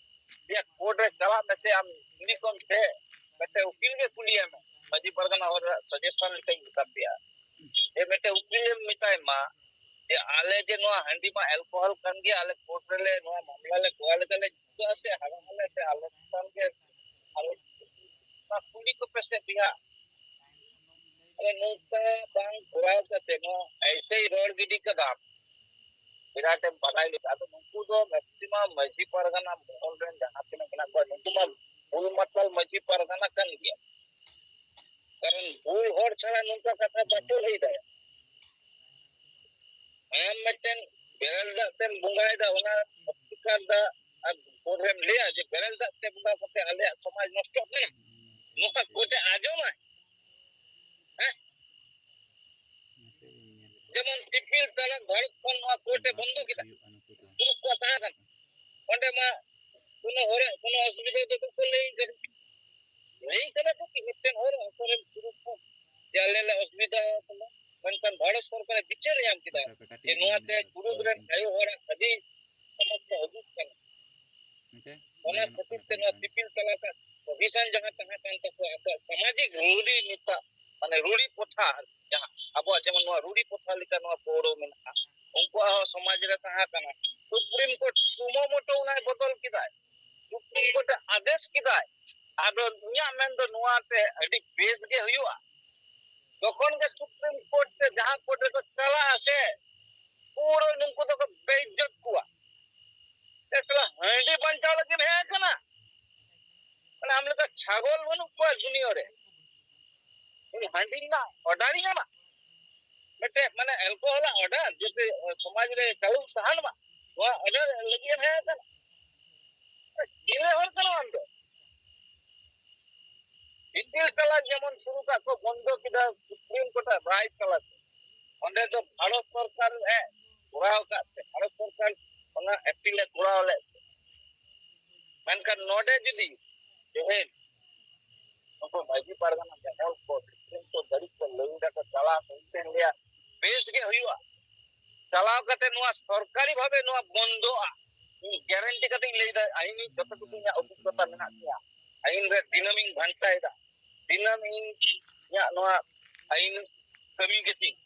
ᱡᱮ ᱠᱳᱨᱴ ᱨᱮ ᱪᱟᱞᱟᱜ ᱢᱮᱥᱮ, ᱟᱢ ᱠᱩᱞᱤ ᱠᱚᱢ ᱥᱮ, ᱢᱤᱫᱴᱮᱱ ᱩᱠᱤᱞ ᱜᱮ ᱠᱩᱞᱤᱭᱮᱢ ᱢᱮ᱾ ᱢᱟᱹᱡᱷᱤ ᱯᱟᱨᱜᱟᱱᱟ ᱦᱚᱲᱟᱜ ᱥᱟᱡᱮᱥᱚᱱ ᱞᱮᱠᱟᱧ ᱢᱮᱛᱟ ᱯᱮᱭᱟ, ᱡᱮ ᱢᱤᱫᱴᱮᱱ ᱩᱠᱤᱞᱮᱢ ᱢᱮᱛᱟᱭ ᱢᱟ ᱡᱮ ᱟᱞᱮ ᱡᱮ ᱱᱚᱣᱟ ᱦᱟᱺᱰᱤ ᱢᱟ ᱮᱞᱠᱳᱦᱚᱞ ᱠᱟᱱ ᱜᱮᱭᱟ, ᱟᱞᱮ ᱠᱳᱨᱴ ᱨᱮᱞᱮ ᱱᱚᱣᱟ ᱢᱟᱢᱞᱟ ᱞᱮ ᱜᱚᱦᱚᱲ ᱞᱮᱫᱟ, ᱞᱮ ᱡᱤᱛᱟᱹᱜᱼᱟ ᱥᱮ ᱦᱟᱨᱟᱜ ᱟᱞᱮ ᱥᱮ ᱟᱞᱮ ᱪᱮᱛᱟᱱ ᱜᱮ ᱟᱞᱮ ᱚᱱᱟ ᱠᱩᱞᱤ ᱠᱚᱯᱮ ᱥᱮ ᱵᱚᱭᱦᱟ᱾ ᱟᱫᱚ ᱱᱚᱝᱠᱟ ᱵᱟᱝ ᱠᱚᱨᱟᱣ ᱠᱟᱛᱮ ᱱᱚᱣᱟ ᱮᱭᱥᱮᱭ ᱨᱚᱲ ᱜᱤᱰᱤ ᱠᱟᱫᱟᱢ, ᱵᱤᱨᱟᱴ ᱮᱢ ᱵᱟᱰᱟᱭ ᱞᱮᱠᱟ᱾ ᱟᱫᱚ ᱱᱩᱠᱩ ᱫᱚ ᱢᱮᱠᱥᱤᱢᱟᱢ ᱢᱟᱹᱡᱷᱤ ᱯᱟᱨᱜᱟᱱᱟ ᱢᱚᱦᱚᱞ ᱨᱮᱱ ᱡᱟᱦᱟᱸ ᱛᱤᱱᱟᱹᱜ ᱢᱮᱱᱟᱜ ᱠᱚᱣᱟ, ᱱᱩᱠᱩ ᱢᱟ ᱵᱩᱞ ᱢᱟᱛᱟᱞ ᱢᱟᱹᱡᱷᱤ ᱯᱟᱨᱜᱟᱱᱟ ᱠᱟᱱ ᱜᱮᱭᱟ᱾ ᱠᱟᱨᱚᱱ ᱵᱩᱞ ᱦᱚᱲ ᱪᱷᱟᱲᱟ ᱱᱚᱝᱠᱟ ᱠᱟᱛᱷᱟ ᱵᱟᱠᱚ ᱞᱟᱹᱭ ᱫᱟᱲᱮᱭᱟᱜᱼᱟ᱾ ᱟᱢ ᱢᱤᱫᱴᱮᱱ ᱵᱮᱨᱮᱞ ᱫᱟᱜ ᱛᱮᱢ ᱵᱚᱸᱜᱟᱭᱮᱫᱟ, ᱚᱱᱟ ᱚᱥᱯᱤᱠᱟᱨ ᱫᱟᱜ ᱟᱨ ᱠᱳᱨᱴ ᱨᱮᱢ ᱞᱟᱹᱭᱟ ᱡᱮ ᱵᱮᱨᱮᱞ ᱫᱟᱜ ᱛᱮ ᱵᱚᱸᱜᱟ ᱠᱟᱛᱮ ᱟᱞᱮᱭᱟᱜ ᱥᱚᱢᱟᱡᱽ ᱱᱚᱥᱴᱚᱜ ᱠᱟᱱᱟ, ᱱᱚᱝᱠᱟ ᱠᱳᱨᱴ ᱮ ᱟᱸᱡᱚᱢᱟ? ᱦᱮᱸ? ᱡᱮᱢᱚᱱ ᱥᱤᱯᱤᱞ ᱛᱟᱞᱟ ᱵᱷᱟᱨᱚᱛ ᱠᱷᱚᱱ ᱱᱚᱣᱟ ᱠᱳᱨᱴ ᱮ ᱵᱚᱱᱫᱚ ᱠᱮᱫᱟ, ᱛᱩᱲᱩᱠ ᱠᱚᱣᱟᱜ ᱛᱟᱦᱮᱸ ᱠᱟᱱᱟ, ᱚᱸᱰᱮ ᱢᱟ ᱠᱳᱱᱳ ᱦᱚᱲᱟᱜ ᱠᱳᱱᱳ ᱚᱥᱩᱵᱤᱫᱷᱟ ᱫᱚ ᱵᱟᱠᱚ ᱞᱟᱹᱭ ᱠᱟᱱᱟ᱾ ᱞᱟᱹᱭ ᱠᱟᱱᱟ ᱠᱚ ᱠᱤ ᱢᱤᱫᱴᱮᱱ ᱦᱚᱲ ᱟᱠᱚᱨᱮᱱ ᱛᱩᱲᱩᱠ ᱠᱚ ᱡᱮ ᱟᱞᱮ ᱞᱮ ᱚᱥᱩᱵᱤᱫᱷᱟ ᱟᱠᱟᱱᱟ, ᱢᱮᱱᱠᱷᱟᱱ ᱵᱷᱟᱨᱚᱛ ᱥᱚᱨᱠᱟᱨᱮ ᱵᱤᱪᱟᱹᱨ ᱧᱟᱢ ᱠᱮᱫᱟ ᱡᱮ ᱱᱚᱣᱟᱛᱮ ᱛᱩᱲᱩᱠ ᱨᱮᱱ ᱟᱭᱳ ᱦᱚᱲᱟᱜ ᱟᱹᱰᱤ ᱥᱚᱢᱚᱥᱥᱟ ᱦᱤᱡᱩᱜ ᱠᱟᱱᱟ᱾ ᱚᱱᱟ ᱠᱷᱟᱹᱛᱤᱨ ᱛᱮ ᱱᱚᱣᱟ ᱥᱤᱯᱤᱞ ᱛᱟᱞᱟ ᱨᱮᱱᱟᱜ ᱯᱨᱚᱵᱷᱤᱥᱚᱱ ᱡᱟᱦᱟᱸ ᱛᱟᱦᱮᱸ ᱠᱟᱱ ᱛᱟᱠᱚᱣᱟ, ᱟᱠᱚᱣᱟᱜ ᱥᱟᱢᱟᱡᱤᱠ ᱨᱩᱲᱤ ᱱᱤᱛᱟᱜ, ᱢᱟᱱᱮ ᱨᱩᱲᱤ ᱯᱨᱚᱛᱷᱟ, ᱡᱟᱦᱟᱸ ᱟᱵᱚᱣᱟᱜ ᱡᱮᱢᱚᱱ ᱱᱚᱣᱟ ᱨᱩᱲᱤ ᱯᱨᱚᱛᱷᱟ ᱞᱮᱠᱟ ᱱᱚᱣᱟ ᱯᱟᱹᱣᱨᱟᱹ ᱢᱮᱱᱟᱜᱼᱟ, ᱩᱱᱠᱩᱣᱟᱜ ᱦᱚᱸ ᱥᱚᱢᱟᱡᱽ ᱨᱮ ᱛᱟᱦᱮᱸ ᱠᱟᱱᱟ᱾ ᱥᱩᱯᱨᱤᱢ ᱠᱳᱨᱴ ᱥᱩᱢᱳ ᱢᱳᱴᱳ ᱚᱱᱟᱭ ᱵᱚᱫᱚᱞ ᱠᱮᱫᱟᱭ᱾ ᱥᱩᱯᱨᱤᱢ ᱠᱳᱨᱴ ᱮ ᱟᱫᱮᱥ ᱠᱮᱫᱟᱭ᱾ ᱟᱫᱚ ᱤᱧᱟᱹᱜ ᱢᱮᱱ ᱫᱚ ᱱᱚᱣᱟ ᱛᱮ ᱟᱹᱰᱤ ᱵᱮᱥ ᱜᱮ ᱦᱩᱭᱩᱜᱼᱟ᱾ ᱡᱚᱠᱷᱚᱱ ᱜᱮ ᱥᱩᱯᱨᱤᱢ ᱠᱳᱨᱴ ᱛᱮ ᱡᱟᱦᱟᱸ ᱠᱳᱨᱴ ᱨᱮᱠᱚ ᱪᱟᱞᱟᱜᱼᱟ ᱥᱮ, ᱯᱩᱨᱟᱹ ᱱᱩᱠᱩ ᱫᱚᱠᱚ ᱵᱮᱤᱡᱽᱡᱚᱛ ᱠᱚᱣᱟ᱾ ᱮ ᱥᱟᱞᱟ, ᱦᱟᱺᱰᱤ ᱵᱟᱧᱪᱟᱣ ᱞᱟᱹᱜᱤᱫ ᱦᱮᱡ ᱟᱠᱟᱱᱟ? ᱢᱟᱱᱮ ᱟᱢ ᱞᱮᱠᱟ ᱪᱷᱟᱜᱚᱞ ᱵᱟᱹᱱᱩᱜ ᱠᱚᱣᱟ ᱫᱩᱱᱤᱭᱟᱹ ᱨᱮ᱾ ᱩᱱᱤ ᱦᱟᱺᱰᱤ ᱨᱮᱱᱟᱜ ᱚᱰᱟᱨ ᱤᱧ ᱮᱢᱟ? ᱢᱤᱫᱴᱮᱡ ᱢᱟᱱᱮ ᱮᱞᱠᱳᱦᱚᱞᱟᱜ ᱚᱰᱟᱨ, ᱡᱟᱛᱮ ᱥᱚᱢᱟᱡᱽ ᱨᱮ ᱪᱟᱹᱞᱩ ᱛᱟᱦᱮᱱ ᱢᱟ, ᱱᱚᱣᱟ ᱚᱰᱟᱨ ᱞᱟᱹᱜᱤᱫ ᱮᱢ ᱦᱮᱡ ᱟᱠᱟᱱᱟ? ᱪᱤᱞᱤ ᱦᱚᱲ ᱠᱟᱱᱟᱢ ᱟᱢ ᱫᱚ? ᱤᱯᱤᱞ ᱛᱟᱞᱟ ᱡᱮᱢᱚᱱ ᱥᱩᱨᱩ ᱠᱟᱜ ᱠᱚ ᱵᱚᱱᱫᱚ ᱠᱮᱫᱟ ᱥᱩᱯᱨᱤᱢ ᱠᱳᱨᱴ ᱟᱜ ᱨᱟᱭ ᱛᱟᱞᱟᱛᱮ, ᱚᱸᱰᱮ ᱫᱚ ᱵᱷᱟᱨᱚᱛ ᱥᱚᱨᱠᱟᱨ ᱮ ᱠᱚᱨᱟᱣ ᱠᱟᱜ ᱛᱮ, ᱵᱷᱟᱨᱚᱛ ᱥᱚᱨᱠᱟᱨ ᱚᱱᱟ ᱟᱯᱤᱞ ᱮ ᱠᱚᱨᱟᱣ ᱞᱮᱫ ᱛᱮ᱾ ᱢᱮᱱᱠᱷᱟᱱ ᱱᱚᱰᱮ ᱡᱩᱫᱤ ᱛᱮᱦᱮᱧ ᱱᱩᱠᱩ ᱢᱟᱹᱡᱷᱤ ᱯᱟᱨᱜᱟᱱᱟ ᱢᱚᱦᱚᱞ ᱠᱚ ᱥᱤᱫᱽᱫᱷᱟᱱᱛᱚ ᱫᱟᱲᱮ ᱠᱚ ᱞᱟᱹᱭ ᱫᱟᱠᱚ, ᱪᱟᱞᱟᱣ ᱠᱟᱛᱮ ᱞᱟᱹᱭᱟ ᱵᱮᱥ ᱜᱮ ᱦᱩᱭᱩᱜᱼᱟ, ᱪᱟᱞᱟᱣ ᱠᱟᱛᱮ ᱱᱚᱣᱟ ᱥᱚᱨᱠᱟᱨᱤ ᱵᱷᱟᱵᱮ ᱱᱚᱣᱟ ᱵᱚᱱᱫᱚᱜᱼᱟ, ᱤᱧ ᱜᱮᱨᱮᱱᱴᱤ ᱠᱟᱛᱮᱧ ᱞᱟᱹᱭ ᱫᱟ᱾ ᱟᱹᱞᱤᱧ ᱡᱚᱛᱚ ᱴᱩᱠᱩ ᱤᱧᱟᱹᱜ ᱚᱵᱷᱤᱜᱽᱜᱚᱛᱟ ᱢᱮᱱᱟᱜ ᱛᱤᱧᱟ, ᱟᱹᱞᱤᱧ ᱨᱮ ᱫᱤᱱᱟᱹᱢ ᱤᱧ ᱜᱷᱟᱱᱴᱟᱭᱮᱫᱟ, ᱫᱤᱱᱟᱹᱢ ᱤᱧ ᱤᱧᱟᱹᱜ ᱱᱚᱣᱟ ᱟᱹᱭᱤᱱ ᱠᱟᱹᱢᱤ ᱜᱮᱛᱤᱧ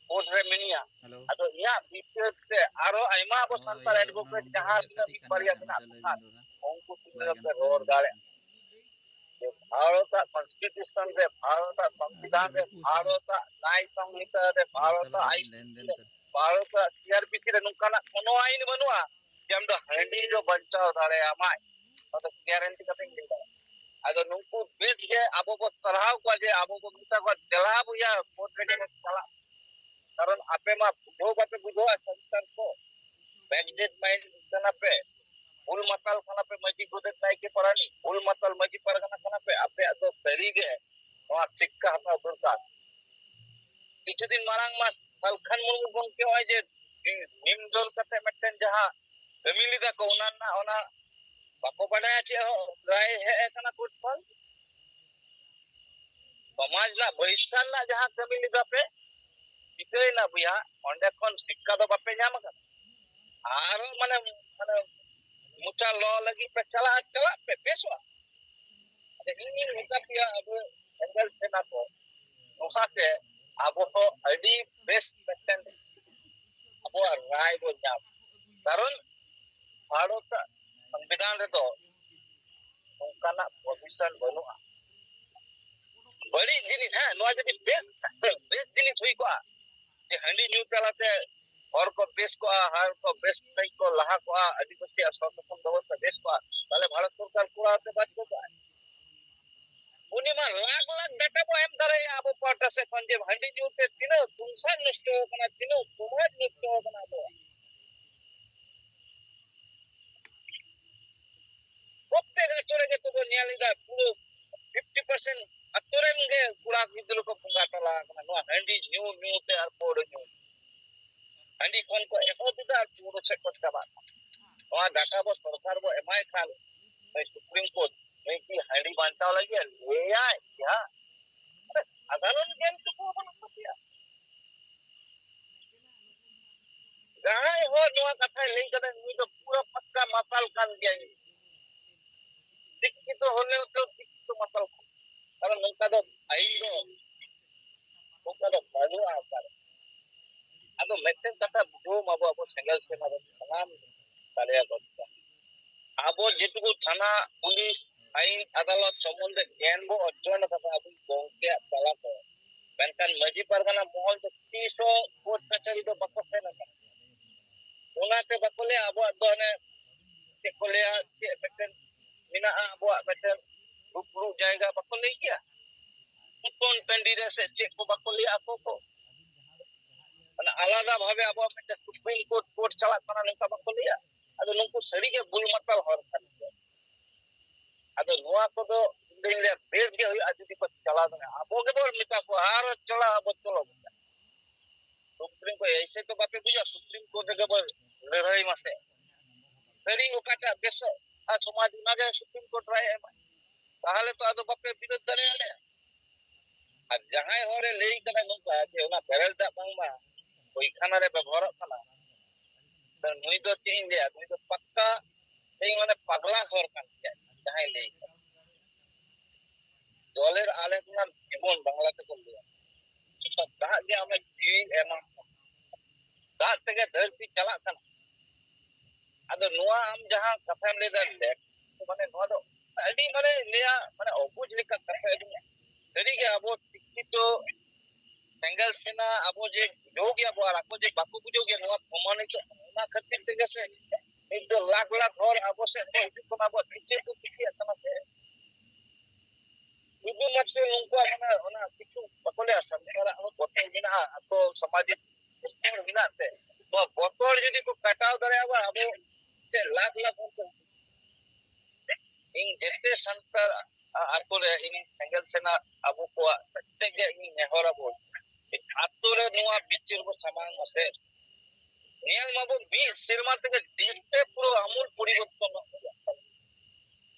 ᱠᱳᱨᱴ ᱨᱮ ᱢᱮᱱᱟᱭᱟ᱾ ᱟᱫᱚ ᱤᱧᱟᱹᱜ ᱵᱤᱪᱟᱹᱨ ᱛᱮ ᱟᱨᱚ ᱟᱭᱢᱟ ᱟᱵᱚ ᱥᱟᱱᱛᱟᱲ ᱮᱰᱵᱷᱚᱠᱮᱴ ᱡᱟᱦᱟᱸ ᱛᱤᱱᱟᱹᱜ ᱢᱤᱫ ᱵᱟᱨᱭᱟ ᱢᱮᱱᱟᱜ ᱠᱚᱣᱟ, ᱩᱱᱠᱩ ᱛᱤᱱᱟᱹᱜ ᱯᱮ ᱨᱚᱲ ᱫᱟᱲᱮᱭᱟᱜᱼᱟ? ᱡᱮ ᱵᱷᱟᱨᱚᱛᱟᱜ ᱠᱚᱱᱥᱴᱤᱴᱤᱭᱩᱥᱚᱱ ᱨᱮ, ᱵᱷᱟᱨᱚᱛᱟᱜ ᱥᱚᱝᱵᱤᱫᱷᱟᱱ ᱨᱮ, ᱵᱷᱟᱨᱚᱛᱟᱜ ᱱᱟᱭ ᱥᱚᱝᱦᱤᱛᱟ ᱨᱮ, ᱵᱷᱟᱨᱚᱛᱟᱜ ᱟᱭᱤᱱ ᱨᱮ, ᱵᱷᱟᱨᱚᱛᱟᱜ ᱥᱤ ᱟᱨ ᱯᱤ ᱥᱤ ᱨᱮ ᱱᱚᱝᱠᱟᱱᱟᱜ ᱠᱳᱱᱳ ᱟᱭᱤᱱ ᱵᱟᱹᱱᱩᱜᱼᱟ ᱡᱮ ᱟᱢ ᱫᱚ ᱦᱟᱺᱰᱤ ᱫᱚ ᱵᱟᱧᱪᱟᱣ ᱫᱟᱲᱮᱭᱟᱢᱟᱭ᱾ ᱚᱱᱟ ᱫᱚ ᱜᱮᱨᱮᱱᱴᱤ ᱠᱟᱛᱮᱧ ᱞᱟᱹᱭ ᱫᱟᱲᱮᱭᱟᱜᱼᱟ᱾ ᱟᱫᱚ ᱱᱩᱠᱩ ᱵᱮᱥ ᱜᱮ ᱟᱵᱚ ᱵᱚ ᱥᱟᱨᱦᱟᱣ ᱠᱚᱣᱟ ᱡᱮ ᱟᱵᱚ ᱵᱚ ᱢᱮᱛᱟ ᱠᱚᱣᱟ, "ᱫᱮᱞᱟ ᱵᱚᱭᱦᱟ, ᱠᱳᱨᱴ ᱨᱮᱜᱮ ᱵᱚ ᱪᱟᱞᱟᱜ", ᱠᱟᱨᱚᱱ ᱟᱯᱮ ᱢᱟ ᱵᱩᱡᱷᱟᱹᱣ ᱵᱟᱯᱮ ᱵᱩᱡᱷᱟᱹᱣᱟ ᱥᱟᱱᱛᱟᱲ ᱠᱚ, ᱵᱮᱠᱰᱮᱴ ᱢᱟᱭᱤᱱᱰ ᱠᱟᱱᱟ ᱯᱮ, ᱵᱩᱞ ᱢᱟᱛᱟᱞ ᱠᱟᱱᱟ ᱯᱮ, ᱢᱟᱹᱡᱷᱤ ᱜᱚᱰᱮᱛ ᱱᱟᱭᱠᱮ ᱯᱟᱨᱟᱱᱤᱠ ᱵᱩᱞ ᱢᱟᱛᱟᱞ ᱢᱟᱹᱡᱷᱤ ᱯᱟᱨᱜᱟᱱᱟ ᱠᱟᱱᱟ ᱯᱮ, ᱟᱯᱮᱭᱟᱜ ᱫᱚ ᱥᱟᱹᱨᱤ ᱜᱮ ᱱᱚᱣᱟ ᱥᱤᱠᱠᱷᱟ ᱦᱟᱛᱟᱣ ᱫᱚᱨᱠᱟᱨ᱾ ᱠᱤᱪᱷᱩ ᱫᱤᱱ ᱢᱟᱲᱟᱝ ᱢᱟ ᱥᱟᱞᱠᱷᱟᱱ ᱢᱩᱨᱢᱩ ᱜᱚᱢᱠᱮ ᱱᱚᱜᱼᱚᱭ ᱡᱮ ᱱᱤᱢ ᱫᱚᱞ ᱠᱟᱛᱮ ᱢᱤᱫᱴᱮᱱ ᱡᱟᱦᱟᱸ ᱠᱟᱹᱢᱤ ᱞᱮᱫᱟ ᱠᱚ, ᱚᱱᱟ ᱨᱮᱱᱟᱜ ᱚᱱᱟ ᱵᱟᱠᱚ ᱵᱟᱰᱟᱭᱟ ᱪᱮᱫ ᱦᱚᱸ, ᱨᱟᱭ ᱦᱮᱡ ᱟᱠᱟᱱᱟ ᱠᱳᱨᱴ ᱠᱷᱚᱱ᱾ ᱥᱚᱢᱟᱡᱽ ᱨᱮᱱᱟᱜ ᱵᱚᱦᱤᱥᱠᱟᱨ ᱨᱮᱱᱟᱜ ᱡᱟᱦᱟᱸ ᱠᱟᱹᱢᱤ ᱞᱮᱫᱟ ᱯᱮ, ᱪᱤᱠᱟᱹᱭᱮᱱᱟ ᱵᱚᱭᱦᱟ? ᱚᱸᱰᱮ ᱠᱷᱚᱱ ᱥᱤᱠᱠᱷᱟ ᱫᱚ ᱵᱟᱯᱮ ᱧᱟᱢ ᱟᱠᱟᱫᱟ? ᱟᱨᱚ ᱢᱟᱱᱮ, ᱢᱟᱱᱮ ᱢᱚᱪᱟ ᱞᱚ ᱞᱟᱹᱜᱤᱫ ᱯᱮ ᱪᱟᱞᱟᱜᱼᱟ, ᱪᱟᱞᱟᱜ ᱯᱮ, ᱵᱮᱥᱚᱜᱼᱟ᱾ ᱟᱫᱚ ᱤᱧᱤᱧ ᱢᱮᱛᱟ ᱯᱮᱭᱟ, ᱟᱵᱚ ᱮᱸᱜᱮᱞ ᱥᱮᱱᱟ ᱠᱚ, ᱱᱚᱝᱠᱟᱛᱮ ᱟᱵᱚ ᱦᱚᱸ ᱟᱹᱰᱤ ᱵᱮᱥ ᱢᱤᱫᱴᱮᱱ ᱟᱵᱚᱣᱟᱜ ᱨᱟᱭ ᱵᱚᱱ ᱧᱟᱢ᱾ ᱠᱟᱨᱚᱱ ᱵᱷᱟᱨᱚᱛ ᱥᱚᱝᱵᱤᱫᱷᱟᱱ ᱨᱮᱫᱚ ᱚᱱᱠᱟᱱᱟᱜ ᱯᱨᱚᱵᱷᱤᱥᱚᱱ ᱵᱟᱹᱱᱩᱜᱼᱟ᱾ ᱵᱟᱹᱲᱤᱡ ᱡᱤᱱᱤᱥ, ᱦᱮᱸ, ᱱᱚᱣᱟ ᱡᱩᱫᱤ ᱵᱮᱥ, ᱵᱮᱥ ᱡᱤᱱᱤᱥ ᱦᱩᱭ ᱠᱚᱜᱼᱟ, ᱡᱮ ᱦᱟᱺᱰᱤ ᱧᱩ ᱛᱟᱞᱟᱛᱮ ᱦᱚᱲ ᱠᱚ ᱵᱮᱥ ᱠᱚᱜᱼᱟ, ᱦᱚᱲ ᱠᱚ ᱵᱮᱥ ᱥᱟᱺᱦᱤᱡ ᱠᱚ ᱞᱟᱦᱟ ᱠᱚᱜᱼᱟ, ᱟᱹᱫᱤᱵᱟᱹᱥᱤᱭᱟᱜ ᱥᱚᱝᱜᱚᱴᱷᱚᱱ ᱵᱮᱵᱚᱥᱛᱷᱟ ᱵᱮᱥ ᱠᱚᱜᱼᱟ, ᱛᱟᱦᱞᱮ ᱵᱷᱟᱨᱚᱛ ᱥᱚᱨᱠᱟᱨ ᱠᱚᱨᱟᱣ ᱛᱮ ᱵᱟᱫᱽᱫᱷᱚ ᱠᱚᱜᱼᱟ᱾ ᱩᱱᱤ ᱢᱟ ᱞᱟᱠᱷ ᱞᱟᱠᱷ ᱰᱟᱴᱟ ᱵᱚ ᱮᱢ ᱫᱟᱲᱮᱭᱟᱜᱼᱟ ᱟᱵᱚ ᱯᱟᱦᱴᱟ ᱥᱮᱫ ᱠᱷᱚᱱ, ᱡᱮ ᱦᱟᱺᱰᱤ ᱧᱩ ᱛᱮ ᱛᱤᱱᱟᱹᱜ ᱥᱚᱝᱥᱟᱨ ᱱᱚᱥᱴᱚ ᱟᱠᱟᱱᱟ, ᱛᱤᱱᱟᱹᱜ ᱥᱚᱢᱟᱡᱽ ᱱᱚᱥᱴᱚ ᱟᱠᱟᱱᱟ ᱟᱵᱚᱣᱟᱜ᱾ ᱯᱨᱚᱛᱛᱮᱠ ᱟᱛᱳ ᱨᱮᱜᱮ ᱛᱚᱵᱚ ᱧᱮᱞ ᱮᱫᱟ, ᱯᱩᱨᱟᱹ ᱯᱷᱤᱯᱴᱤ ᱯᱟᱨᱥᱮᱱᱴ ᱟᱛᱳ ᱨᱮᱱ ᱜᱮ ᱠᱚᱲᱟ ᱜᱤᱫᱽᱨᱟᱹ ᱠᱚ ᱵᱚᱸᱜᱟ ᱛᱟᱞᱟ ᱟᱠᱟᱱᱟ ᱱᱚᱣᱟ ᱦᱟᱺᱰᱤ ᱧᱩ ᱧᱩ ᱛᱮ ᱟᱨ ᱯᱟᱹᱣᱨᱟᱹ ᱧᱩ᱾ ᱦᱟᱺᱰᱤ ᱠᱷᱚᱱ ᱠᱚ ᱮᱦᱚᱵ ᱮᱫᱟ ᱟᱨ ᱯᱟᱹᱣᱨᱟᱹ ᱥᱮᱫ ᱠᱚ ᱪᱟᱵᱟᱜ ᱠᱟᱱᱟ᱾ ᱱᱚᱣᱟ ᱰᱟᱴᱟ ᱵᱚ ᱥᱚᱨᱠᱟᱨ ᱵᱚ ᱮᱢᱟᱭ ᱠᱷᱟᱱ, ᱱᱩᱭ ᱥᱩᱯᱨᱤᱢ ᱠᱳᱨᱴ ᱱᱩᱭ ᱠᱤ ᱦᱟᱺᱰᱤ ᱵᱟᱧᱪᱟᱣ ᱞᱟᱹᱜᱤᱫ ᱮ ᱞᱟᱹᱭᱟᱭ? ᱡᱟᱦᱟᱸ ᱥᱟᱫᱷᱟᱨᱚᱱ ᱜᱮᱭᱟᱱ ᱴᱩᱠᱩ ᱦᱚᱸ ᱵᱟᱹᱱᱩᱜ ᱛᱟᱯᱮᱭᱟ᱾ ᱡᱟᱦᱟᱸᱭ ᱦᱚᱲ ᱱᱚᱣᱟ ᱠᱟᱛᱷᱟᱭ ᱞᱟᱹᱭ ᱠᱟᱫᱟ, ᱱᱩᱭ ᱫᱚ ᱯᱩᱨᱟᱹ ᱯᱟᱠᱠᱟ ᱢᱟᱛᱟᱞ ᱠᱟᱱ ᱜᱮᱭᱟᱭ᱾ ᱥᱤᱠᱠᱷᱤᱛᱚ ᱦᱚᱞᱮᱣ ᱛᱚ ᱥᱤᱠᱠᱷᱤᱛᱚ ᱢᱟᱛᱟᱞ ᱠᱟᱱᱟ᱾ ᱠᱟᱨᱚᱱ ᱱᱚᱝᱠᱟ ᱫᱚ ᱟᱹᱭᱤᱱ ᱫᱚ, ᱱᱚᱝᱠᱟ ᱫᱚ ᱵᱟᱹᱱᱩᱜᱼᱟ ᱚᱠᱟᱨᱮ᱾ ᱟᱫᱚ ᱢᱤᱫᱴᱮᱱ ᱠᱟᱛᱷᱟ ᱵᱩᱡᱷᱟᱹᱣ ᱢᱟᱵᱚ, ᱟᱵᱚ ᱥᱮᱸᱜᱮᱞ ᱥᱮᱱᱟ ᱨᱮᱱ ᱥᱟᱱᱟᱢ ᱫᱟᱲᱮᱭᱟᱜ ᱠᱚ᱾ ᱟᱵᱚ ᱡᱮᱴᱩᱠᱩ ᱛᱷᱟᱱᱟ, ᱯᱩᱞᱤᱥ, ᱟᱹᱭᱤᱱ, ᱟᱫᱟᱞᱚᱛ ᱥᱚᱢᱵᱚᱱᱫᱷᱮ ᱜᱮᱭᱟᱱ ᱵᱚ ᱚᱨᱡᱚᱱ ᱟᱠᱟᱫᱟ ᱟᱵᱚ ᱜᱚᱝᱠᱮᱭᱟᱜ ᱛᱟᱞᱟᱛᱮ, ᱢᱮᱱᱠᱷᱟᱱ ᱢᱟᱹᱡᱷᱤ ᱯᱟᱨᱜᱟᱱᱟ ᱢᱚᱦᱚᱞ ᱫᱚ ᱛᱤᱥ ᱦᱚᱸ ᱠᱳᱨᱴ ᱠᱟᱪᱷᱟᱨᱤ ᱫᱚ ᱵᱟᱠᱚ ᱥᱮᱱ ᱟᱠᱟᱱᱟ᱾ ᱚᱱᱟᱛᱮ ᱵᱟᱠᱚ ᱞᱟᱹᱭᱟ ᱟᱵᱚᱣᱟᱜ ᱫᱚ ᱦᱟᱱᱮ ᱪᱮᱫ ᱠᱚ ᱞᱟᱹᱭᱟ, ᱪᱮᱫ ᱢᱤᱫᱴᱮᱱ ᱢᱮᱱᱟᱜᱼᱟ ᱟᱵᱚᱣᱟᱜ ᱢᱤᱫᱴᱮᱱ ᱫᱩᱯᱲᱩᱵ ᱡᱟᱭᱜᱟ ᱵᱟᱠᱚ ᱞᱟᱹᱭ ᱜᱮᱭᱟ, ᱩᱯᱚᱱ ᱴᱟᱺᱰᱤ ᱨᱮ ᱥᱮ ᱪᱮᱫ ᱠᱚ ᱵᱟᱠᱚ ᱞᱟᱹᱭᱟ ᱟᱠᱚ ᱠᱚ᱾ ᱢᱟᱱᱮ ᱟᱞᱟᱫᱟ ᱵᱷᱟᱵᱮ ᱟᱵᱚᱣᱟᱜ ᱢᱤᱫᱴᱮᱱ ᱥᱩᱯᱨᱤᱢ ᱠᱳᱨᱴ ᱠᱳᱨᱴ ᱪᱟᱞᱟᱜ ᱠᱟᱱᱟ, ᱱᱚᱝᱠᱟ ᱵᱟᱠᱚ ᱞᱟᱹᱭᱟ᱾ ᱟᱫᱚ ᱱᱩᱠᱩ ᱥᱟᱹᱨᱤᱜᱮ ᱵᱩᱞ ᱢᱟᱛᱟᱞ ᱦᱚᱲ ᱠᱟᱱ ᱜᱮᱭᱟ᱾ ᱟᱫᱚ ᱱᱚᱣᱟ ᱠᱚᱫᱚ ᱤᱧ ᱫᱩᱧ ᱞᱟᱹᱭᱟ ᱵᱮᱥ ᱜᱮ ᱦᱩᱭᱩᱜᱼᱟ ᱡᱩᱫᱤ ᱠᱚ ᱪᱟᱞᱟᱣ ᱫᱟᱲᱮᱭᱟᱜᱼᱟ᱾ ᱟᱵᱚ ᱜᱮᱵᱚᱱ ᱢᱮᱛᱟ ᱠᱚᱣᱟ ᱟᱨ ᱪᱟᱞᱟᱜ ᱟᱵᱚ, ᱪᱚᱞᱚ ᱵᱚᱱ ᱪᱟᱞᱟᱜᱼᱟ᱾ ᱥᱩᱯᱨᱤᱢ ᱠᱳᱨᱴ ᱮᱭᱥᱮ ᱛᱚ ᱵᱟᱯᱮ ᱵᱩᱡᱟ, ᱥᱩᱯᱨᱤᱢ ᱠᱳᱨᱴ ᱨᱮᱜᱮ ᱵᱚᱱ ᱞᱟᱹᱲᱦᱟᱹᱭ ᱢᱟᱥᱮ᱾ ᱥᱟᱹᱨᱤ ᱚᱠᱟᱴᱟᱜ ᱵᱮᱥᱚᱜ ᱟᱨ ᱥᱚᱢᱟᱡᱽ ᱚᱱᱟᱜᱮ ᱥᱩᱯᱨᱤᱢ ᱠᱳᱨᱴ ᱨᱟᱭ ᱮᱢᱟ, ᱛᱟᱦᱚᱞᱮ ᱛᱚ ᱟᱫᱚ ᱵᱟᱯᱮ ᱵᱤᱨᱳᱫ ᱫᱟᱲᱮᱭᱟᱞᱮᱭᱟ᱾ ᱟᱨ ᱡᱟᱦᱟᱸᱭ ᱦᱚᱲᱮ ᱞᱟᱹᱭ ᱠᱟᱫᱟ ᱱᱚᱝᱠᱟ ᱡᱮ ᱚᱱᱟ ᱵᱮᱨᱮᱞ ᱫᱟᱜ ᱵᱟᱝᱢᱟ ᱯᱟᱭᱠᱷᱟᱱᱟ ᱨᱮ ᱵᱮᱵᱚᱦᱟᱨᱚᱜ ᱠᱟᱱᱟ, ᱛᱚ ᱱᱩᱭ ᱫᱚ ᱪᱮᱫ ᱤᱧ ᱞᱟᱹᱭᱟ, ᱱᱩᱭ ᱫᱚ ᱯᱟᱠᱠᱟ ᱤᱧ ᱢᱟᱱᱮ ᱯᱟᱜᱽᱞᱟ ᱦᱚᱲ ᱠᱟᱱ ᱜᱮᱭᱟᱭ ᱡᱟᱦᱟᱸᱭ ᱞᱟᱹᱭ ᱠᱟᱫᱟ᱾ ᱡᱚᱞᱮᱨ ᱟᱞᱮ ᱨᱮᱱᱟᱜ ᱡᱤᱵᱚᱱ ᱵᱟᱝᱞᱟ ᱛᱮᱠᱚ ᱞᱟᱹᱭᱟ, ᱫᱟᱜ ᱜᱮ ᱟᱢᱟᱜ ᱡᱤᱣᱤ ᱮᱢᱟ, ᱫᱟᱜ ᱛᱮᱜᱮ ᱫᱷᱟᱹᱨᱛᱤ ᱪᱟᱞᱟᱜ ᱠᱟᱱᱟ᱾ ᱟᱫᱚ ᱱᱚᱣᱟ ᱟᱢ ᱡᱟᱦᱟᱸ ᱠᱟᱛᱷᱟᱢ ᱞᱟᱹᱭ ᱫᱟ ᱞᱮᱠ, ᱢᱟᱱᱮ ᱱᱚᱣᱟ ᱫᱚ ᱟᱹᱰᱤ ᱢᱟᱱᱮ ᱞᱟᱹᱭᱟ ᱢᱟᱱᱮ ᱚᱵᱩᱡᱽ ᱞᱮᱠᱟ ᱠᱟᱛᱷᱟ᱾ ᱟᱹᱰᱤ ᱥᱟᱹᱨᱤᱜᱮ ᱟᱵᱚ ᱥᱤᱠᱠᱷᱤᱛᱚ ᱥᱮᱸᱜᱮᱞ ᱥᱮᱱᱟ ᱟᱵᱚ ᱡᱮ ᱵᱩᱡᱷᱟᱹᱣ ᱜᱮᱭᱟ ᱵᱚ ᱟᱨ ᱟᱠᱚ ᱡᱮ ᱵᱟᱠᱚ ᱵᱩᱡᱷᱟᱹᱣ ᱜᱮᱭᱟ, ᱱᱚᱣᱟ ᱯᱨᱚᱢᱟᱱᱤᱛᱚ᱾ ᱚᱱᱟ ᱠᱷᱟᱹᱛᱤᱨ ᱛᱮᱜᱮ ᱥᱮ ᱱᱤᱛ ᱫᱚ ᱞᱟᱠᱷ ᱞᱟᱠᱷ ᱦᱚᱲ ᱟᱵᱚ ᱥᱮᱫ ᱠᱚ ᱦᱤᱡᱩᱜ ᱠᱟᱱᱟ, ᱟᱵᱚᱣᱟᱜ ᱯᱤᱪᱷᱟᱹ ᱠᱚ ᱠᱩᱥᱤᱭᱟᱜ ᱠᱟᱱᱟ ᱥᱮ᱾ ᱥᱩᱫᱷᱩ ᱢᱟᱛᱨᱚ ᱩᱱᱠᱩᱣᱟᱜ ᱚᱱᱟ, ᱚᱱᱟ ᱠᱤᱪᱷᱩ ᱵᱟᱠᱚ ᱞᱟᱹᱭᱟ, ᱥᱟᱱᱛᱟᱲᱟᱜ ᱦᱚᱸ ᱵᱚᱛᱚᱨ ᱢᱮᱱᱟᱜᱼᱟ, ᱟᱠᱚ ᱥᱟᱢᱟᱡᱤᱠ ᱵᱚᱛᱚᱨ ᱢᱮᱱᱟᱜ ᱛᱮ, ᱱᱚᱣᱟ ᱵᱚᱛᱚᱨ ᱡᱩᱫᱤ ᱠᱚ ᱠᱟᱴᱟᱣ ᱫᱟᱲᱮᱭᱟᱜᱼᱟ, ᱟᱵᱚ ᱪᱮᱫ ᱞᱟᱠᱷ ᱞᱟᱠᱷ ᱦᱚᱲ ᱠᱚ, ᱤᱧ ᱡᱮᱛᱮ ᱥᱟᱱᱛᱟᱲ ᱟ-, ᱟᱛᱳ ᱨᱮ ᱤᱧ ᱥᱮᱸᱜᱮᱞ ᱥᱮᱱᱟ ᱟᱵᱚ ᱠᱚᱣᱟᱜ ᱯᱨᱚᱛᱮᱠ ᱜᱮ ᱤᱧ ᱱᱮᱦᱚᱨ ᱟᱵᱚ, ᱟᱛᱳ ᱨᱮ ᱱᱚᱣᱟ ᱵᱤᱪᱟᱹᱨ ᱵᱚ ᱥᱟᱢᱟᱝ ᱢᱟᱥᱮ᱾ ᱧᱮᱞ ᱢᱟᱵᱚ ᱢᱤᱫ ᱥᱮᱨᱢᱟ ᱛᱮᱜᱮ ᱡᱮᱛᱮ ᱯᱩᱨᱟᱹ ᱟᱢᱩᱞ ᱯᱚᱨᱤᱵᱚᱨᱛᱚᱱᱚᱜ ᱠᱟᱱᱟ᱾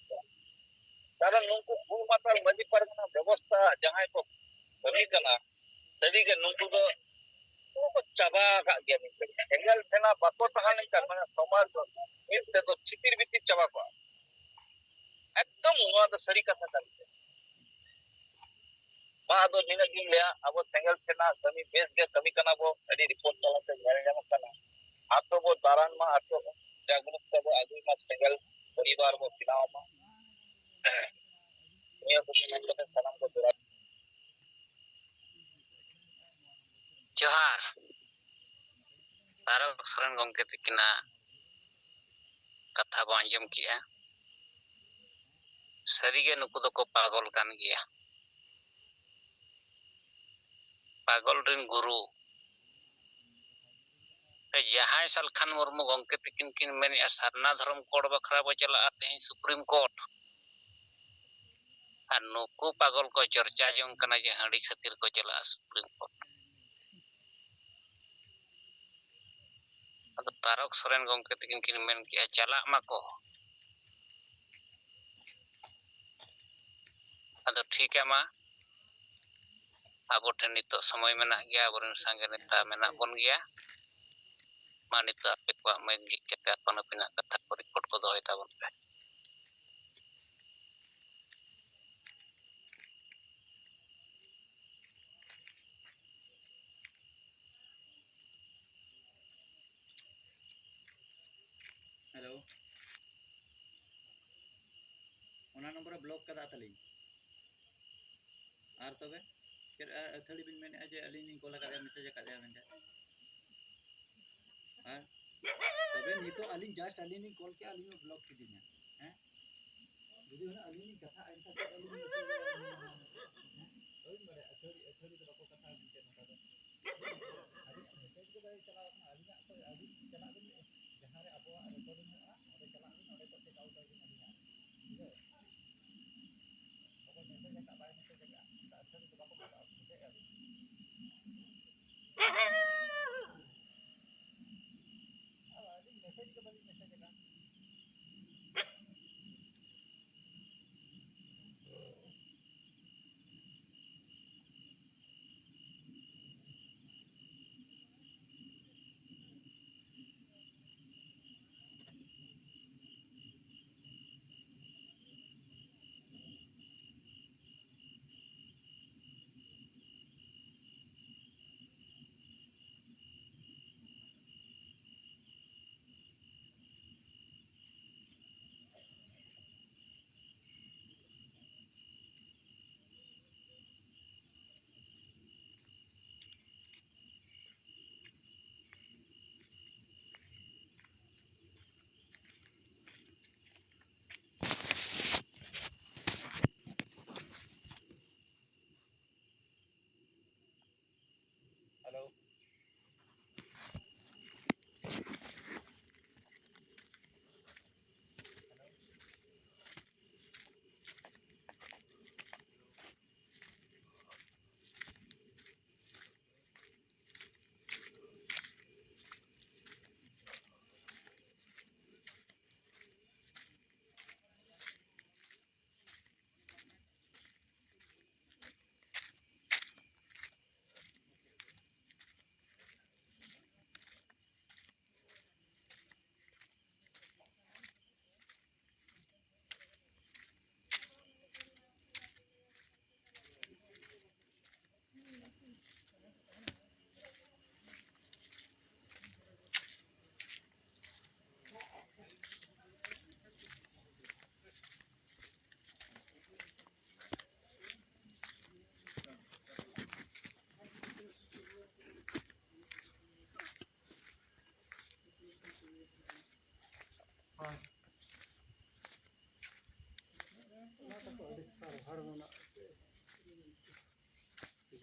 ᱠᱟᱨᱚᱱ ᱱᱩᱠᱩ ᱵᱩᱞ ᱢᱟᱛᱟᱞ ᱢᱟᱹᱡᱷᱤ ᱯᱟᱨᱜᱟᱱᱟ ᱵᱮᱵᱚᱥᱛᱷᱟ ᱡᱟᱦᱟᱸᱭ ᱠᱚ ᱠᱟᱹᱢᱤ ᱠᱟᱱᱟ, ᱥᱟᱹᱨᱤᱜᱮ ᱱᱩᱠᱩ ᱫᱚ ᱠᱚ ᱪᱟᱵᱟ ᱟᱠᱟᱫ ᱜᱮᱭᱟ᱾ ᱢᱤᱫ ᱜᱷᱟᱹᱲᱤᱡ ᱥᱮᱸᱜᱮᱞ ᱴᱷᱮᱱᱟ ᱵᱟᱠᱚ ᱛᱟᱦᱮᱸ ᱞᱮᱱᱠᱷᱟᱱ, ᱢᱟᱱᱮ, ᱥᱚᱢᱟᱡᱽ ᱫᱚ ᱢᱤᱫ ᱛᱮᱫᱚ ᱪᱷᱤᱛᱤᱨ ᱵᱤᱛᱤᱨ ᱪᱟᱵᱟ ᱠᱚᱜᱼᱟ᱾ ᱮᱠᱫᱚᱢ ᱱᱚᱣᱟ ᱫᱚ ᱥᱟᱹᱨᱤ ᱠᱟᱛᱷᱟ ᱠᱟᱱ ᱜᱮᱭᱟ᱾ ᱢᱟ ᱟᱫᱚ ᱱᱤᱱᱟᱹᱜ ᱜᱤᱧ ᱞᱟᱹᱭᱟ, ᱟᱵᱚ ᱥᱮᱸᱜᱮᱞ ᱴᱷᱮᱱᱟ ᱠᱟᱹᱢᱤ ᱵᱮᱥ ᱜᱮ ᱠᱟᱹᱢᱤ ᱠᱟᱱᱟ ᱵᱚ, ᱟᱹᱰᱤ ᱨᱤᱯᱳᱨᱴ ᱛᱟᱞᱟᱛᱮ ᱧᱮᱞ ᱧᱟᱢᱚᱜ ᱠᱟᱱᱟ᱾ ᱟᱛᱳ ᱵᱚ ᱫᱟᱬᱟᱱ ᱢᱟ, ᱟᱛᱳ ᱡᱟᱜᱽᱨᱩᱠ ᱛᱮᱵᱚ ᱟᱹᱜᱩᱭ ᱢᱟ, ᱥᱮᱸᱜᱮᱞ ᱯᱚᱨᱤᱵᱟᱨ ᱵᱚ ᱵᱮᱱᱟᱣ ᱢᱟ᱾ ᱱᱤᱭᱟᱹ ᱠᱚ ᱢᱮᱱ ᱠᱟᱛᱮ ᱥᱟᱱᱟᱢ ᱠᱚ ᱡᱚᱦᱟᱨ᱾ ᱡᱚᱦᱟᱨ᱾ ᱛᱟᱨᱚᱠ ᱥᱚᱨᱮᱱ ᱜᱚᱢᱠᱮ ᱛᱤᱠᱤᱱᱟᱜ ᱠᱟᱛᱷᱟ ᱵᱚ ᱟᱸᱡᱚᱢ ᱠᱮᱜᱼᱟ᱾ ᱥᱟᱹᱨᱤᱜᱮ ᱱᱩᱠᱩ ᱫᱚᱠᱚ ᱯᱟᱜᱚᱞ ᱠᱟᱱ ᱜᱮᱭᱟ᱾ ᱯᱟᱜᱚᱞ ᱨᱮᱱ ᱜᱩᱨᱩ᱾ ᱡᱟᱦᱟᱸᱭ ᱥᱟᱞᱠᱷᱟᱱ ᱢᱩᱨᱢᱩ ᱜᱚᱢᱠᱮ ᱛᱤᱠᱤᱱ ᱠᱤᱱ ᱢᱮᱱᱮᱜᱼᱟ, ᱥᱟᱨᱱᱟ ᱫᱷᱚᱨᱚᱢ ᱠᱳᱰ ᱵᱟᱠᱷᱨᱟ ᱵᱚ ᱪᱟᱞᱟᱜᱼᱟ ᱛᱮᱦᱮᱧ ᱥᱩᱯᱨᱤᱢ ᱠᱳᱨᱴ, ᱟᱨ ᱱᱩᱠᱩ ᱯᱟᱜᱚᱞ ᱠᱚ ᱪᱚᱨᱪᱟ ᱡᱚᱝ ᱠᱟᱱᱟ ᱡᱮ ᱦᱟᱺᱰᱤ ᱠᱷᱟᱹᱛᱤᱨ ᱠᱚ ᱪᱟᱞᱟᱜᱼᱟ ᱥᱩᱯᱨᱤᱢ ᱠᱳᱨᱴ᱾ ᱟᱫᱚ ᱛᱟᱨᱚᱠ ᱥᱚᱨᱮᱱ ᱜᱚᱢᱠᱮ ᱛᱤᱠᱤᱱ ᱠᱤᱱ ᱢᱮᱱ ᱠᱮᱜᱼᱟ, ᱪᱟᱞᱟᱜ ᱢᱟᱠᱚ᱾ ᱟᱫᱚ ᱴᱷᱤᱠᱟ ᱢᱟ, ᱟᱵᱚ ᱴᱷᱮᱱ ᱱᱤᱛᱚᱜ ᱥᱚᱢᱚᱭ ᱢᱮᱱᱟᱜ ᱜᱮᱭᱟ, ᱟᱵᱚᱨᱮᱱ ᱥᱟᱸᱜᱮ ᱱᱮᱛᱟ ᱢᱮᱱᱟᱜ ᱵᱚᱱ ᱜᱮᱭᱟ᱾ ᱢᱟ ᱱᱤᱛᱚᱜ ᱟᱯᱮ ᱠᱚᱣᱟᱜ ᱢᱟᱹᱭᱤᱠ ᱡᱷᱤᱡ ᱠᱟᱛᱮ ᱟᱯᱟᱱ ᱟᱹᱯᱤᱱᱟᱜ ᱠᱟᱛᱷᱟ ᱠᱚ ᱨᱤᱯᱳᱨᱴ ᱠᱚ ᱫᱚᱦᱚᱭ ᱛᱟᱵᱚᱱ ᱯᱮ᱾ ᱦᱮᱞᱳ, ᱚᱱᱟ ᱱᱚᱢᱵᱚᱨ ᱮ ᱵᱞᱚᱠ ᱠᱟᱫᱟ ᱛᱟᱹᱞᱤᱧ᱾ ᱟᱨ ᱛᱚᱵᱮ ᱪᱮᱫ, ᱟ, ᱟᱹᱛᱷᱟᱹᱲᱤ ᱵᱤᱱ ᱢᱮᱱᱮᱫᱼᱟ ᱡᱮ ᱟᱹᱞᱤᱧ ᱞᱤᱧ ᱠᱚᱞ ᱟᱠᱟᱫᱮᱭᱟ, ᱢᱮᱥᱮᱡᱽ ᱟᱠᱟᱫᱮᱭᱟ ᱢᱮᱱᱛᱮ? ᱦᱮᱸ? ᱛᱚᱵᱮ ᱱᱤᱛᱚᱜ ᱟᱹᱞᱤᱧ just ᱟᱹᱞᱤᱧ ᱞᱤᱧ ᱠᱚᱞ ᱠᱮᱜᱼᱟ, ᱟᱹᱞᱤᱧ ᱦᱚᱸ ᱵᱞᱚᱠ ᱠᱤᱫᱤᱧᱟ᱾ ᱦᱮᱸ? ᱡᱩᱫᱤ ᱦᱩᱱᱟᱹᱝ ᱟᱹᱞᱤᱧ ᱞᱤᱧ ᱠᱟᱛᱷᱟᱜᱼᱟ, ᱮᱱᱠᱷᱟᱱ ᱪᱮᱫ ᱟᱹᱞᱤᱧ ᱞᱤᱧ ᱢᱮᱥᱮᱡᱟ? ᱦᱮᱸ? ᱵᱟᱹᱧ ᱵᱟᱲᱟᱭᱟ, ᱟᱹᱛᱷᱟᱹᱲᱤ, ᱟᱹᱛᱷᱟᱹᱲᱤ ᱫᱚ ᱵᱟᱠᱚ ᱠᱟᱛᱷᱟᱜᱼᱟ ᱢᱮᱱᱛᱮ ᱱᱚᱝᱠᱟ ᱫᱚ᱾ ᱟᱹᱞᱤᱧᱟᱜ ᱢᱮᱥᱮᱡᱽ ᱜᱮ ᱵᱟᱭ ᱪᱟᱞᱟᱣ ᱠᱟᱱᱟ, ᱟᱹᱞᱤᱧᱟᱜ ᱛᱚ, ᱟᱹᱞᱤᱧ ᱪᱟᱞᱟᱜ ᱵᱤᱱ, ᱡᱟᱦᱟᱸ ᱨᱮ ᱟᱵᱚᱣᱟᱜ ᱨᱮᱠᱚᱨᱰᱤᱝ ᱦᱩᱭᱩᱜᱼᱟ, ᱚᱸᱰᱮ ᱪᱟᱞᱟᱜ ᱵᱤᱱ, ᱚᱸᱰᱮ ᱠᱷᱚᱱ ᱪᱮᱠ ᱟᱣᱩᱴ ᱟᱹᱵᱤᱱ ᱟᱹᱞᱤᱧᱟᱜ᱾ ᱵᱩᱡᱷᱟᱹᱣ? ᱚᱠᱚᱭ ᱢᱮᱥᱮᱡᱽ ᱟᱠᱟᱫ, ᱵᱟᱭ ᱢᱮᱥᱮᱡᱽ ᱟᱠᱟᱫ, ᱚᱱᱠᱟ ᱟᱹᱛᱷᱟᱹᱲᱤ ᱫᱚ ᱵᱟᱠᱚ ᱠᱟᱛᱷᱟᱜᱼᱟ, ᱵᱩᱡᱷᱟᱹᱣᱮᱫᱼᱟ ᱵᱤᱱ? ᱟᱨ ᱟᱹᱞᱤᱧ ᱢᱮᱥᱮᱡᱽ ᱜᱮ ᱵᱟᱹᱞᱤᱧ ᱢᱮᱥᱮᱡᱽ ᱟᱠᱟᱫ᱾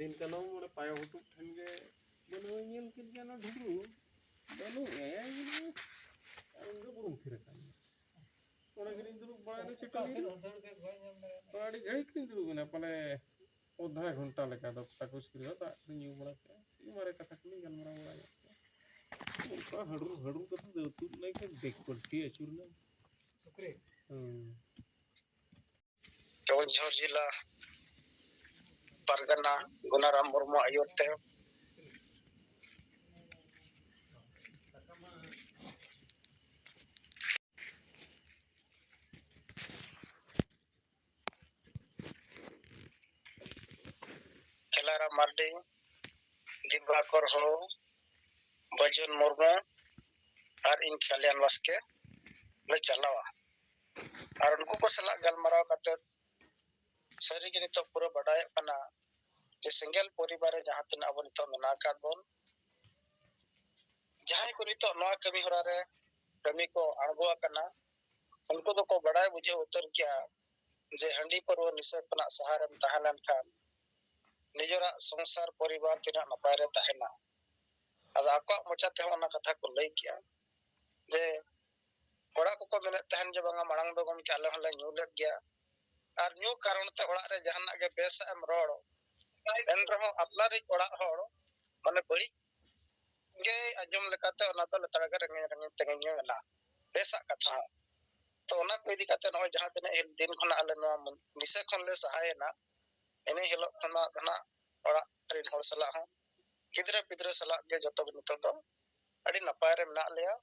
ᱫᱤᱱ ᱠᱟᱞᱚᱢ ᱚᱸᱰᱮ ᱯᱟᱭᱚ ᱦᱩᱴᱩᱵ ᱴᱷᱮᱱ ᱜᱮ ᱢᱟᱱᱮ ᱧᱮᱞ ᱠᱮᱫ ᱜᱮᱭᱟ ᱚᱱᱟ ᱰᱷᱩᱰᱨᱩ ᱵᱟᱹᱱᱩᱜ ᱮᱭᱟ, ᱟᱨ ᱩᱱᱤ ᱫᱚ ᱵᱩᱨᱩᱢ ᱛᱷᱤᱨ ᱟᱠᱟᱱ ᱜᱮᱭᱟ᱾ ᱚᱸᱰᱮ ᱜᱮᱞᱤᱧ ᱫᱩᱲᱩᱵ ᱵᱟᱲᱟᱭᱮᱱᱟ ᱪᱷᱩᱴᱟᱹᱣ ᱮᱱᱟ᱾ ᱛᱚ ᱟᱹᱰᱤ ᱜᱷᱟᱹᱲᱤᱡ ᱞᱤᱧ ᱫᱩᱲᱩᱵ ᱮᱱᱟ, ᱯᱟᱞᱮ ᱚᱫᱷᱟ ᱜᱷᱚᱱᱴᱟ ᱞᱮᱠᱟ ᱫᱚ ᱴᱟᱠᱚᱥ ᱠᱚᱨᱮ ᱫᱟᱜ ᱠᱚᱞᱤᱧ ᱧᱩ ᱵᱟᱲᱟ ᱠᱮᱫᱼᱟ, ᱢᱟᱨᱮ ᱠᱟᱛᱷᱟ ᱠᱚᱞᱤᱧ ᱜᱟᱞᱢᱟᱨᱟᱣ ᱵᱟᱲᱟ ᱧᱚᱜ ᱠᱮᱫᱼᱟ᱾ ᱚᱱᱠᱟ ᱦᱟᱹᱲᱩᱨ ᱦᱟᱹᱲᱩᱨ ᱠᱟᱛᱮ ᱫᱟᱹᱲ ᱛᱩᱫ ᱞᱮᱱᱠᱷᱟᱱ ᱵᱮᱠ ᱯᱟᱞᱴᱤ ᱟᱹᱪᱩᱨ ᱮᱱᱟ᱾ ᱦᱮᱸ᱾ ᱠᱮᱣᱚᱱᱡᱷᱚᱨ ᱡᱤᱞᱟ ᱯᱟᱨᱜᱟᱱᱟ ᱜᱩᱱᱟᱨᱟᱢ ᱢᱩᱨᱢᱩ ᱟᱹᱭᱩᱨ ᱛᱮ ᱠᱷᱮᱞᱟᱨᱟᱢ ᱢᱟᱨᱰᱤ, ᱫᱤᱵᱟᱠᱚᱨ ᱦᱳ, ᱵᱟᱹᱡᱩᱱ ᱢᱩᱨᱢᱩ ᱟᱨ ᱤᱧ ᱠᱟᱞᱭᱟᱱ ᱵᱟᱥᱠᱮ ᱞᱮ ᱪᱟᱞᱟᱣᱟ᱾ ᱟᱨ ᱩᱱᱠᱩ ᱠᱚ ᱥᱟᱞᱟᱜ ᱜᱟᱞᱢᱟᱨᱟᱣ ᱠᱟᱛᱮ ᱥᱟᱹᱨᱤᱜᱮ ᱱᱤᱛᱚᱜ ᱯᱩᱨᱟᱹ ᱵᱟᱰᱟᱭᱚᱜ ᱠᱟᱱᱟ ᱡᱮ ᱥᱮᱸᱜᱮᱞ ᱯᱚᱨᱤᱵᱟᱨ ᱨᱮ ᱡᱟᱦᱟᱸ ᱛᱤᱱᱟᱹᱜ ᱟᱵᱚ ᱱᱤᱛᱚᱜ ᱢᱮᱱᱟᱜ ᱟᱠᱟᱫ ᱵᱚᱱ, ᱡᱟᱦᱟᱸᱭ ᱠᱚ ᱱᱤᱛᱚᱜ ᱱᱚᱣᱟ ᱠᱟᱹᱢᱤ ᱦᱚᱨᱟ ᱨᱮ ᱠᱟᱹᱢᱤ ᱠᱚ ᱟᱬᱜᱚ ᱟᱠᱟᱱᱟ, ᱩᱱᱠᱩ ᱫᱚᱠᱚ ᱵᱟᱰᱟᱭ ᱵᱩᱡᱷᱟᱹᱣ ᱩᱛᱟᱹᱨ ᱜᱮᱭᱟ ᱡᱮ ᱦᱟᱺᱰᱤ ᱯᱟᱹᱨᱣᱟᱹ ᱱᱤᱥᱟᱹ ᱠᱷᱚᱱᱟᱜ ᱥᱟᱦᱟᱨᱮᱢ ᱛᱟᱦᱮᱸ ᱞᱮᱱᱠᱷᱟᱱ ᱱᱤᱡᱮᱨᱟᱜ ᱥᱚᱝᱥᱟᱨ ᱯᱚᱨᱤᱵᱟᱨ ᱛᱤᱱᱟᱹᱜ ᱱᱟᱯᱟᱭ ᱨᱮ ᱛᱟᱦᱮᱱᱟ᱾ ᱟᱫᱚ ᱟᱠᱚᱣᱟᱜ ᱢᱚᱪᱟ ᱛᱮᱦᱚᱸ ᱚᱱᱟ ᱠᱟᱛᱷᱟ ᱠᱚ ᱞᱟᱹᱭ ᱠᱮᱜᱼᱟ ᱡᱮ ᱚᱲᱟᱜ ᱠᱚᱠᱚ ᱢᱮᱱᱮᱫ ᱛᱟᱦᱮᱱ ᱡᱮ ᱵᱟᱝᱟ ᱢᱟᱲᱟᱝ ᱫᱚ ᱜᱚᱢᱠᱮ ᱟᱞᱮ ᱦᱚᱸᱞᱮ ᱧᱩ ᱞᱮᱫ ᱜᱮᱭᱟ, ᱟᱨ ᱧᱩ ᱠᱟᱨᱚᱱ ᱛᱮ ᱚᱲᱟᱜ ᱨᱮ ᱡᱟᱦᱟᱱᱟᱜ ᱜᱮ ᱵᱮᱥᱟᱜ ᱮᱢ ᱨᱚᱲ, ᱮᱱ ᱨᱮᱦᱚᱸ ᱟᱯᱱᱟᱨᱤᱡ ᱚᱲᱟᱜ ᱦᱚᱲ ᱢᱟᱱᱮ ᱵᱟᱹᱲᱤᱡ ᱜᱮ ᱟᱸᱡᱚᱢ ᱞᱮᱠᱟᱛᱮ ᱚᱱᱟ ᱫᱚ ᱞᱮᱛᱟᱲ ᱜᱮ ᱨᱮᱸᱜᱮᱡ ᱨᱮᱸᱜᱮᱡ ᱛᱮᱸᱜᱮ ᱧᱮᱞ ᱮᱱᱟ ᱵᱮᱥᱟᱜ ᱠᱟᱛᱷᱟ ᱦᱚᱸ᱾ ᱛᱚ ᱚᱱᱟ ᱠᱚ ᱤᱫᱤ ᱠᱟᱛᱮ ᱱᱚᱜᱼᱚᱭ ᱡᱟᱦᱟᱸ ᱛᱤᱱᱟᱹᱜ ᱫᱤᱱ ᱠᱷᱚᱱᱟᱜ ᱟᱞᱮ ᱱᱚᱣᱟ ᱱᱤᱥᱟᱹ ᱠᱷᱚᱱ ᱞᱮ ᱥᱟᱦᱟᱭᱮᱱᱟ, ᱤᱱᱟᱹ ᱦᱤᱞᱳᱜ ᱠᱷᱚᱱᱟᱜ ᱫᱚ ᱱᱟᱜ ᱚᱲᱟᱜ ᱨᱮᱱ ᱦᱚᱲ ᱥᱟᱞᱟᱜ ᱦᱚᱸ ᱜᱤᱫᱽᱨᱟᱹ ᱯᱤᱫᱽᱨᱟᱹ ᱥᱟᱞᱟᱜ ᱜᱮ ᱡᱚᱛᱚ ᱜᱮ ᱱᱤᱛᱚᱜ ᱫᱚ ᱟᱹᱰᱤ ᱱᱟᱯᱟᱭ ᱨᱮ ᱢᱮᱱᱟᱜ ᱞᱮᱭᱟ᱾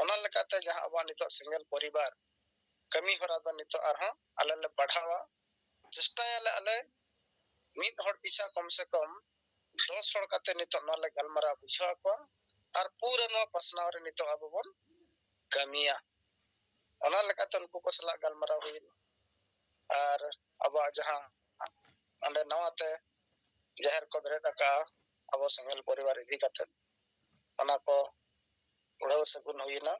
ᱚᱱᱟ ᱞᱮᱠᱟᱛᱮ ᱡᱟᱦᱟᱸ ᱟᱵᱚᱣᱟᱜ ᱱᱤᱛᱚᱜ ᱥᱮᱸᱜᱮᱞ ᱯᱚᱨᱤᱵᱟᱨ ᱠᱟᱹᱢᱤ ᱦᱚᱨᱟ ᱫᱚ ᱱᱤᱛᱚᱜ ᱟᱨᱦᱚᱸ ᱟᱞᱮ ᱞᱮ ᱵᱟᱲᱦᱟᱣᱟ, ᱪᱮᱥᱴᱟᱭᱟᱞᱮ ᱟᱞᱮ ᱢᱤᱫ ᱦᱚᱲ ᱯᱤᱪᱷᱟ ᱠᱚᱢ ᱥᱮ ᱠᱚᱢ ᱫᱚᱥ ᱦᱚᱲ ᱠᱟᱛᱮ ᱱᱤᱛᱚᱜ ᱱᱚᱣᱟ ᱞᱮ ᱜᱟᱞᱢᱟᱨᱟᱣ ᱵᱩᱡᱷᱟᱹᱣ ᱟᱠᱚᱣᱟ ᱟᱨ ᱯᱩᱨᱟᱹ ᱱᱚᱣᱟ ᱯᱟᱥᱱᱟᱣ ᱨᱮ ᱱᱤᱛᱚᱜ ᱟᱵᱚ ᱵᱚᱱ ᱠᱟᱹᱢᱤᱭᱟ᱾ ᱚᱱᱟ ᱞᱮᱠᱟᱛᱮ ᱩᱱᱠᱩ ᱠᱚ ᱥᱟᱞᱟᱜ ᱜᱟᱞᱢᱟᱨᱟᱣ ᱦᱩᱭᱮᱱᱟ᱾ ᱟᱨ ᱟᱵᱚᱣᱟᱜ ᱡᱟᱦᱟᱸ ᱚᱸᱰᱮ ᱱᱟᱣᱟᱛᱮ ᱡᱟᱦᱮᱨ ᱠᱚ ᱵᱮᱨᱮᱫ ᱟᱠᱟᱫᱼᱟ ᱟᱵᱚ ᱥᱮᱸᱜᱮᱞ ᱯᱚᱨᱤᱵᱟᱨ ᱤᱫᱤ ᱠᱟᱛᱮ, ᱚᱱᱟ ᱠᱚ ᱩᱲᱟᱹᱣ ᱥᱟᱹᱜᱩᱱ ᱦᱩᱭᱮᱱᱟ᱾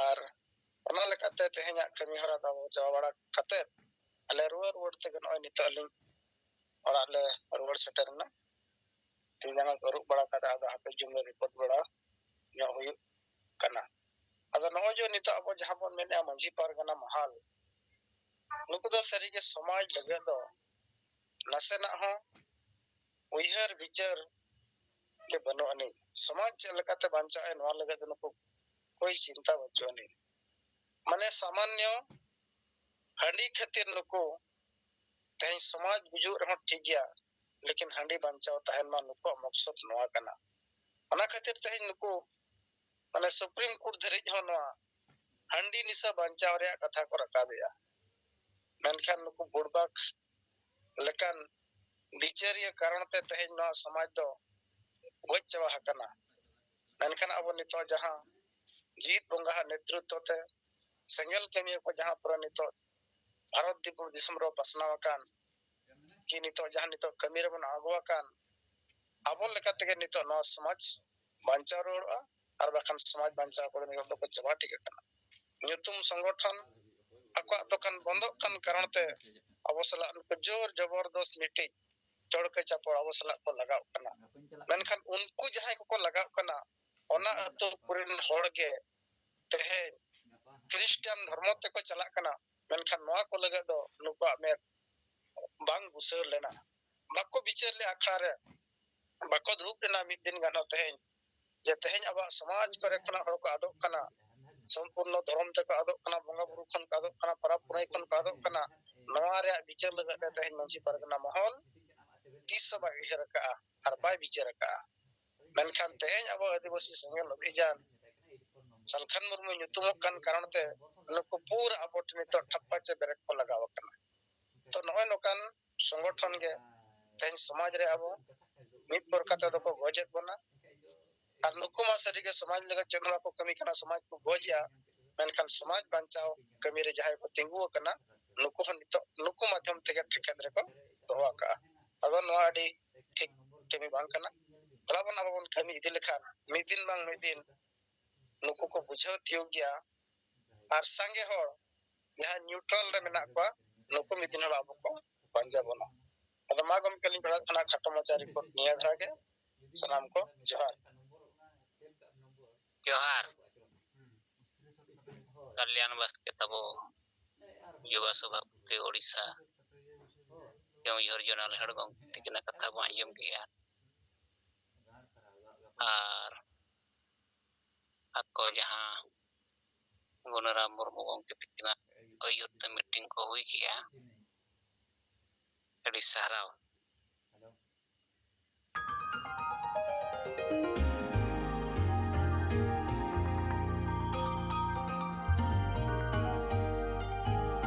ᱟᱨ ᱚᱱᱟ ᱞᱮᱠᱟᱛᱮ ᱛᱮᱦᱮᱧᱟᱜ ᱠᱟᱹᱢᱤ ᱦᱚᱨᱟ ᱫᱚ ᱟᱵᱚ ᱪᱟᱵᱟ ᱵᱟᱲᱟ ᱠᱟᱛᱮ ᱟᱞᱮ ᱨᱩᱣᱟᱹᱲ ᱨᱩᱣᱟᱹᱲ ᱛᱮᱜᱮ ᱱᱚᱜᱼᱚᱭ ᱱᱤᱛᱚᱜ ᱟᱹᱞᱤᱧ ᱚᱲᱟᱜ ᱞᱮ ᱨᱩᱣᱟᱹᱲ ᱥᱮᱴᱮᱨ ᱮᱱᱟ᱾ ᱛᱤ ᱡᱟᱸᱜᱟ ᱠᱚ ᱟᱹᱨᱩᱵ ᱵᱟᱲᱟ ᱠᱟᱛᱮ ᱟᱫᱚ ᱦᱟᱯᱮ ᱡᱩᱢ ᱨᱮ ᱨᱤᱯᱳᱨᱴ ᱵᱟᱲᱟ ᱧᱚᱜ ᱦᱩᱭᱩᱜ ᱠᱟᱱᱟ᱾ ᱟᱫᱚ ᱱᱚᱜᱼᱚᱭ ᱡᱮ ᱱᱤᱛᱚᱜ ᱟᱵᱚ ᱡᱟᱦᱟᱸ ᱵᱚᱱ ᱢᱮᱱᱮᱫᱼᱟ ᱢᱟᱹᱡᱷᱤ ᱯᱟᱨᱜᱟᱱᱟ ᱢᱟᱦᱟᱞ, ᱱᱩᱠᱩ ᱫᱚ ᱥᱟᱹᱨᱤᱜᱮ ᱥᱚᱢᱟᱡᱽ ᱞᱟᱹᱜᱤᱫ ᱫᱚ ᱱᱟᱥᱮᱱᱟᱜ ᱦᱚᱸ ᱩᱭᱦᱟᱹᱨ ᱵᱤᱪᱟᱹᱨ ᱜᱮ ᱵᱟᱹᱱᱩᱜ ᱟᱹᱱᱤᱡ᱾ ᱥᱚᱢᱟᱡᱽ ᱪᱮᱫ ᱞᱮᱠᱟᱛᱮ ᱵᱟᱧᱪᱟᱜᱼᱟ ᱱᱚᱣᱟ ᱞᱟᱹᱜᱤᱫ ᱫᱚ ᱱᱩᱠᱩ ᱠᱳᱭ ᱪᱤᱱᱛᱟ ᱵᱟᱹᱪᱩᱜ ᱟᱹᱱᱤᱡ᱾ ᱢᱟᱱᱮ ᱥᱟᱢᱟᱱᱱᱚ ᱦᱟᱺᱰᱤ ᱠᱷᱟᱹᱛᱤᱨ ᱱᱩᱠᱩ ᱛᱮᱦᱮᱧ ᱥᱚᱢᱟᱡᱽ ᱜᱩᱡᱩᱜ ᱨᱮᱦᱚᱸ ᱴᱷᱤᱠ ᱜᱮᱭᱟ, ᱞᱮᱠᱤᱱ ᱦᱟᱺᱰᱤ ᱵᱟᱧᱪᱟᱣ ᱛᱟᱦᱮᱱ ᱢᱟ ᱱᱩᱠᱩᱣᱟᱜ ᱢᱚᱠᱥᱚᱫ ᱱᱚᱣᱟ ᱠᱟᱱᱟ᱾ ᱚᱱᱟ ᱠᱷᱟᱹᱛᱤᱨ ᱛᱮᱦᱮᱧ ᱱᱩᱠᱩ ᱢᱟᱱᱮ ᱥᱩᱯᱨᱤᱢ ᱠᱳᱨᱴ ᱫᱷᱟᱹᱨᱤᱡ ᱦᱚᱸ ᱱᱚᱣᱟ ᱦᱟᱺᱰᱤ ᱱᱤᱥᱟᱹ ᱵᱟᱧᱪᱟᱣ ᱨᱮᱭᱟᱜ ᱠᱟᱛᱷᱟ ᱠᱚ ᱨᱟᱠᱟᱵᱮᱜᱼᱟ᱾ ᱢᱮᱱᱠᱷᱟᱱ ᱱᱩᱠᱩ ᱵᱩᱲᱵᱟᱠ ᱞᱮᱠᱟᱱ ᱵᱤᱪᱟᱹᱨᱤᱭᱟᱹ ᱠᱟᱨᱚᱱ ᱛᱮ ᱛᱮᱦᱮᱧ ᱱᱚᱣᱟ ᱥᱚᱢᱟᱡᱽ ᱫᱚ ᱜᱚᱡ ᱪᱟᱵᱟ ᱟᱠᱟᱱᱟ᱾ ᱢᱮᱱᱠᱷᱟᱱ ᱟᱵᱚ ᱱᱤᱛᱚᱜ ᱡᱟᱦᱟᱸ ᱡᱤᱣᱤᱫ ᱵᱚᱸᱜᱟᱣᱟᱜ ᱱᱮᱛᱨᱤᱛᱵ ᱛᱮ ᱥᱮᱸᱜᱮᱞ ᱠᱟᱹᱢᱤᱭᱟᱹ ᱠᱚ ᱡᱟᱦᱟᱸ ᱯᱩᱨᱟᱹ ᱱᱤᱛᱚᱜ ᱵᱷᱟᱨᱚᱛ ᱫᱤᱥᱚᱢ ᱨᱮ ᱯᱟᱥᱱᱟᱣ ᱟᱠᱟᱱ, ᱠᱤ ᱱᱤᱛᱚᱜ ᱡᱟᱦᱟᱸ ᱱᱤᱛᱚᱜ ᱠᱟᱹᱢᱤ ᱨᱮᱵᱚᱱ ᱟᱬᱜᱚ ᱟᱠᱟᱱ, ᱟᱵᱚ ᱞᱮᱠᱟ ᱛᱮᱜᱮ ᱱᱤᱛᱚᱜ ᱱᱚᱣᱟ ᱥᱚᱢᱟᱡᱽ ᱵᱟᱧᱪᱟᱣ ᱨᱩᱣᱟᱹᱲᱚᱜᱼᱟ, ᱟᱨ ᱵᱟᱠᱷᱟᱱ ᱥᱚᱢᱟᱡᱽ ᱵᱟᱧᱪᱟᱣ ᱠᱚᱫᱚ ᱱᱤᱛᱚᱜ ᱫᱚᱠᱚ ᱪᱟᱵᱟ ᱴᱷᱤᱠ ᱟᱠᱟᱱᱟ᱾ ᱧᱩᱛᱩᱢ ᱥᱚᱝᱜᱚᱴᱷᱚᱱ ᱟᱠᱚᱣᱟᱜ ᱫᱚᱠᱟᱱ ᱵᱚᱱᱫᱚᱜ ᱠᱟᱱ ᱠᱟᱨᱚᱱ ᱛᱮ ᱟᱵᱚ ᱥᱟᱞᱟᱜ ᱱᱩᱠᱩ ᱡᱳᱨ ᱡᱚᱵᱚᱨᱫᱚᱥ ᱢᱤᱫᱴᱤᱡ ᱪᱚᱲᱠᱟᱹ ᱪᱟᱯᱚᱲ ᱟᱵᱚ ᱥᱟᱞᱟᱜ ᱠᱚ ᱞᱟᱜᱟᱣ ᱠᱟᱱᱟ᱾ ᱢᱮᱱᱠᱷᱟᱱ ᱩᱱᱠᱩ ᱡᱟᱦᱟᱸᱭ ᱠᱚᱠᱚ ᱞᱟᱜᱟᱣ ᱠᱟᱱᱟ, ᱚᱱᱟ ᱟᱹᱛᱩ ᱠᱚᱨᱮᱱ ᱦᱚᱲ ᱜᱮ ᱛᱮᱦᱮᱧ ᱠᱷᱨᱤᱥᱴᱟᱱ ᱫᱷᱚᱨᱢᱚ ᱛᱮᱠᱚ ᱪᱟᱞᱟᱜ ᱠᱟᱱᱟ᱾ ᱢᱮᱱᱠᱷᱟᱱ ᱱᱚᱣᱟ ᱠᱚ ᱞᱟᱹᱜᱤᱫ ᱫᱚ ᱱᱩᱠᱩᱣᱟᱜ ᱢᱮᱫ ᱵᱟᱝ ᱵᱩᱥᱟᱹᱲ ᱞᱮᱱᱟ, ᱵᱟᱠᱚ ᱵᱤᱪᱟᱹᱨ ᱞᱮᱫ ᱟᱠᱷᱲᱟ ᱨᱮ, ᱵᱟᱠᱚ ᱫᱩᱲᱩᱵ ᱞᱮᱱᱟ ᱢᱤᱫ ᱫᱤᱱ ᱜᱟᱱ ᱦᱚᱸ᱾ ᱛᱮᱦᱮᱧ ᱡᱮ ᱛᱮᱦᱮᱧ ᱟᱵᱚᱣᱟᱜ ᱥᱚᱢᱟᱡᱽ ᱠᱚᱨᱮ ᱠᱷᱚᱱᱟᱜ ᱦᱚᱲ ᱠᱚ ᱟᱫᱚᱜ ᱠᱟᱱᱟ, ᱥᱚᱢᱯᱩᱨᱱᱚ ᱫᱷᱚᱨᱚᱢ ᱛᱮᱠᱚ ᱟᱫᱚᱜ ᱠᱟᱱᱟ, ᱵᱚᱸᱜᱟ ᱵᱩᱨᱩ ᱠᱷᱚᱱ ᱠᱚ ᱟᱫᱚᱜ ᱠᱟᱱᱟ, ᱯᱚᱨᱚᱵᱽ ᱯᱩᱱᱟᱹᱭ ᱠᱷᱚᱱ ᱠᱚ ᱟᱫᱚᱜ ᱠᱟᱱᱟ, ᱱᱚᱣᱟ ᱨᱮᱭᱟᱜ ᱵᱤᱪᱟᱹᱨ ᱞᱟᱹᱜᱤᱫ ᱛᱮ ᱛᱮᱦᱮᱧ ᱢᱟᱹᱡᱷᱤ ᱯᱟᱨᱜᱟᱱᱟ ᱢᱚᱦᱚᱞ ᱛᱤᱥ ᱦᱚᱸ ᱵᱟᱭ ᱩᱭᱦᱟᱹᱨ ᱟᱠᱟᱫᱼᱟ ᱟᱨ ᱵᱟᱭ ᱵᱤᱪᱟᱹᱨ ᱟᱠᱟᱫᱼᱟ᱾ ᱢᱮᱱᱠᱷᱟᱱ ᱛᱮᱦᱮᱧ ᱟᱵᱚ ᱟᱹᱫᱤᱵᱟᱹᱥᱤ ᱥᱮᱸᱜᱮᱞ ᱚᱵᱷᱤᱡᱟᱱ ᱥᱟᱞᱠᱷᱟᱱ ᱢᱩᱨᱢᱩ ᱧᱩᱛᱩᱢᱚᱜ ᱠᱟᱱ ᱠᱟᱨᱚᱱ ᱛᱮ ᱱᱩᱠᱩ ᱯᱩᱨᱟᱹ ᱟᱵᱚ ᱴᱷᱮᱱ ᱱᱤᱛᱚᱜ ᱴᱷᱟᱯᱯᱟ ᱪᱮ ᱵᱨᱮᱠ ᱠᱚ ᱞᱟᱜᱟᱣ ᱟᱠᱟᱱᱟ᱾ ᱛᱚ ᱱᱚᱜᱼᱚᱭ ᱱᱚᱝᱠᱟᱱ ᱥᱚᱝᱜᱚᱴᱷᱚᱱ ᱜᱮ ᱛᱮᱦᱮᱧ ᱥᱚᱢᱟᱡᱽ ᱨᱮ ᱟᱵᱚ ᱢᱤᱫ ᱯᱨᱚᱠᱟᱨ ᱛᱮᱫᱚ ᱠᱚ ᱜᱚᱡᱮᱫ ᱵᱚᱱᱟ᱾ ᱟᱨ ᱱᱩᱠᱩ ᱢᱟ ᱥᱟᱹᱨᱤᱜᱮ ᱥᱚᱢᱟᱡᱽ ᱞᱟᱹᱜᱤᱫ ᱪᱮᱫ ᱦᱚᱸ ᱵᱟᱠᱚ ᱠᱟᱹᱢᱤ ᱠᱟᱱᱟ, ᱥᱚᱢᱟᱡᱽ ᱠᱚ ᱜᱚᱡᱮᱜᱼᱟ, ᱢᱮᱱᱠᱷᱟᱱ ᱥᱚᱢᱟᱡᱽ ᱵᱟᱧᱪᱟᱣ ᱠᱟᱹᱢᱤ ᱨᱮ ᱡᱟᱦᱟᱸᱭ ᱠᱚ ᱛᱤᱸᱜᱩ ᱟᱠᱟᱱᱟ, ᱱᱩᱠᱩ ᱦᱚᱸ ᱱᱤᱛᱚᱜ ᱱᱩᱠᱩ ᱢᱟᱫᱽᱫᱷᱚᱢ ᱛᱮᱜᱮ ᱴᱷᱮᱠᱮᱫ ᱨᱮᱠᱚ ᱫᱚᱦᱚ ᱟᱠᱟᱜᱼᱟ᱾ ᱟᱫᱚ ᱱᱚᱣᱟ ᱟᱹᱰᱤ ᱴᱷᱤᱠ ᱠᱟᱹᱢᱤ ᱵᱟᱝ ᱠᱟᱱᱟ᱾ ᱫᱮᱞᱟ ᱵᱚᱱ ᱟᱵᱚ ᱵᱚᱱ ᱠᱟᱹᱢᱤ ᱤᱫᱤ ᱞᱮᱠᱷᱟᱱ ᱢᱤᱫ ᱫᱤᱱ ᱵᱟᱝ ᱢᱤᱫ ᱫᱤᱱ ᱱᱩᱠᱩ ᱠᱚ ᱵᱩᱡᱷᱟᱹᱣ ᱛᱤᱭᱳᱜ ᱜᱮᱭᱟ᱾ ᱟᱨ ᱥᱟᱸᱜᱮ ᱦᱚᱲ ᱡᱟᱦᱟᱸᱭ ᱱᱤᱭᱩᱴᱨᱟᱞ ᱨᱮ ᱢᱮᱱᱟᱜ ᱠᱚᱣᱟ, ᱱᱩᱠᱩ ᱢᱤᱫ ᱫᱤᱱ ᱦᱤᱞᱳᱜ ᱟᱵᱚ ᱠᱚ ᱯᱟᱸᱡᱟ ᱵᱚᱱᱟ᱾ ᱟᱫᱚ ᱢᱟ ᱜᱚᱢᱠᱮ, ᱞᱤᱧ ᱯᱟᱲᱦᱟᱜ ᱠᱟᱱᱟ ᱠᱷᱟᱴᱚ ᱢᱟᱪᱷᱟ ᱨᱤᱯᱳᱨᱴ ᱱᱤᱭᱟᱹ ᱫᱷᱟᱨᱟ ᱜᱮ᱾ ᱥᱟᱱᱟᱢ ᱠᱚ ᱡᱚᱦᱟᱨ᱾ ᱡᱚᱦᱟᱨ᱾ ᱠᱟᱞᱭᱟᱱ ᱵᱟᱥᱠᱮ ᱛᱟᱵᱚ ᱡᱩᱵᱟ ᱥᱚᱵᱷᱟᱯᱚᱛᱤ ᱳᱰᱤᱥᱟ ᱠᱮᱣᱚᱱᱡᱷᱚᱨ ᱡᱚᱱᱟᱞ ᱦᱚᱲ ᱜᱚᱢᱠᱮ ᱛᱤᱠᱤᱱᱟᱜ ᱠᱟᱛᱷᱟ ᱵᱚᱱ ᱟᱸᱡᱚᱢ ᱠᱮᱜᱼᱟ᱾ ᱟᱨ ᱟᱠᱚ ᱡᱟᱦᱟᱸ ᱜᱩᱱᱟᱹᱨᱟᱢ ᱢᱩᱨᱢᱩ ᱜᱚᱢᱠᱮ ᱛᱤᱠᱤᱱᱟᱜ ᱟᱹᱭᱩᱨ ᱛᱮ ᱢᱤᱴᱤᱝ ᱠᱚ ᱦᱩᱭ ᱠᱮᱜᱼᱟ, ᱟᱹᱰᱤ ᱥᱟᱨᱦᱟᱣ᱾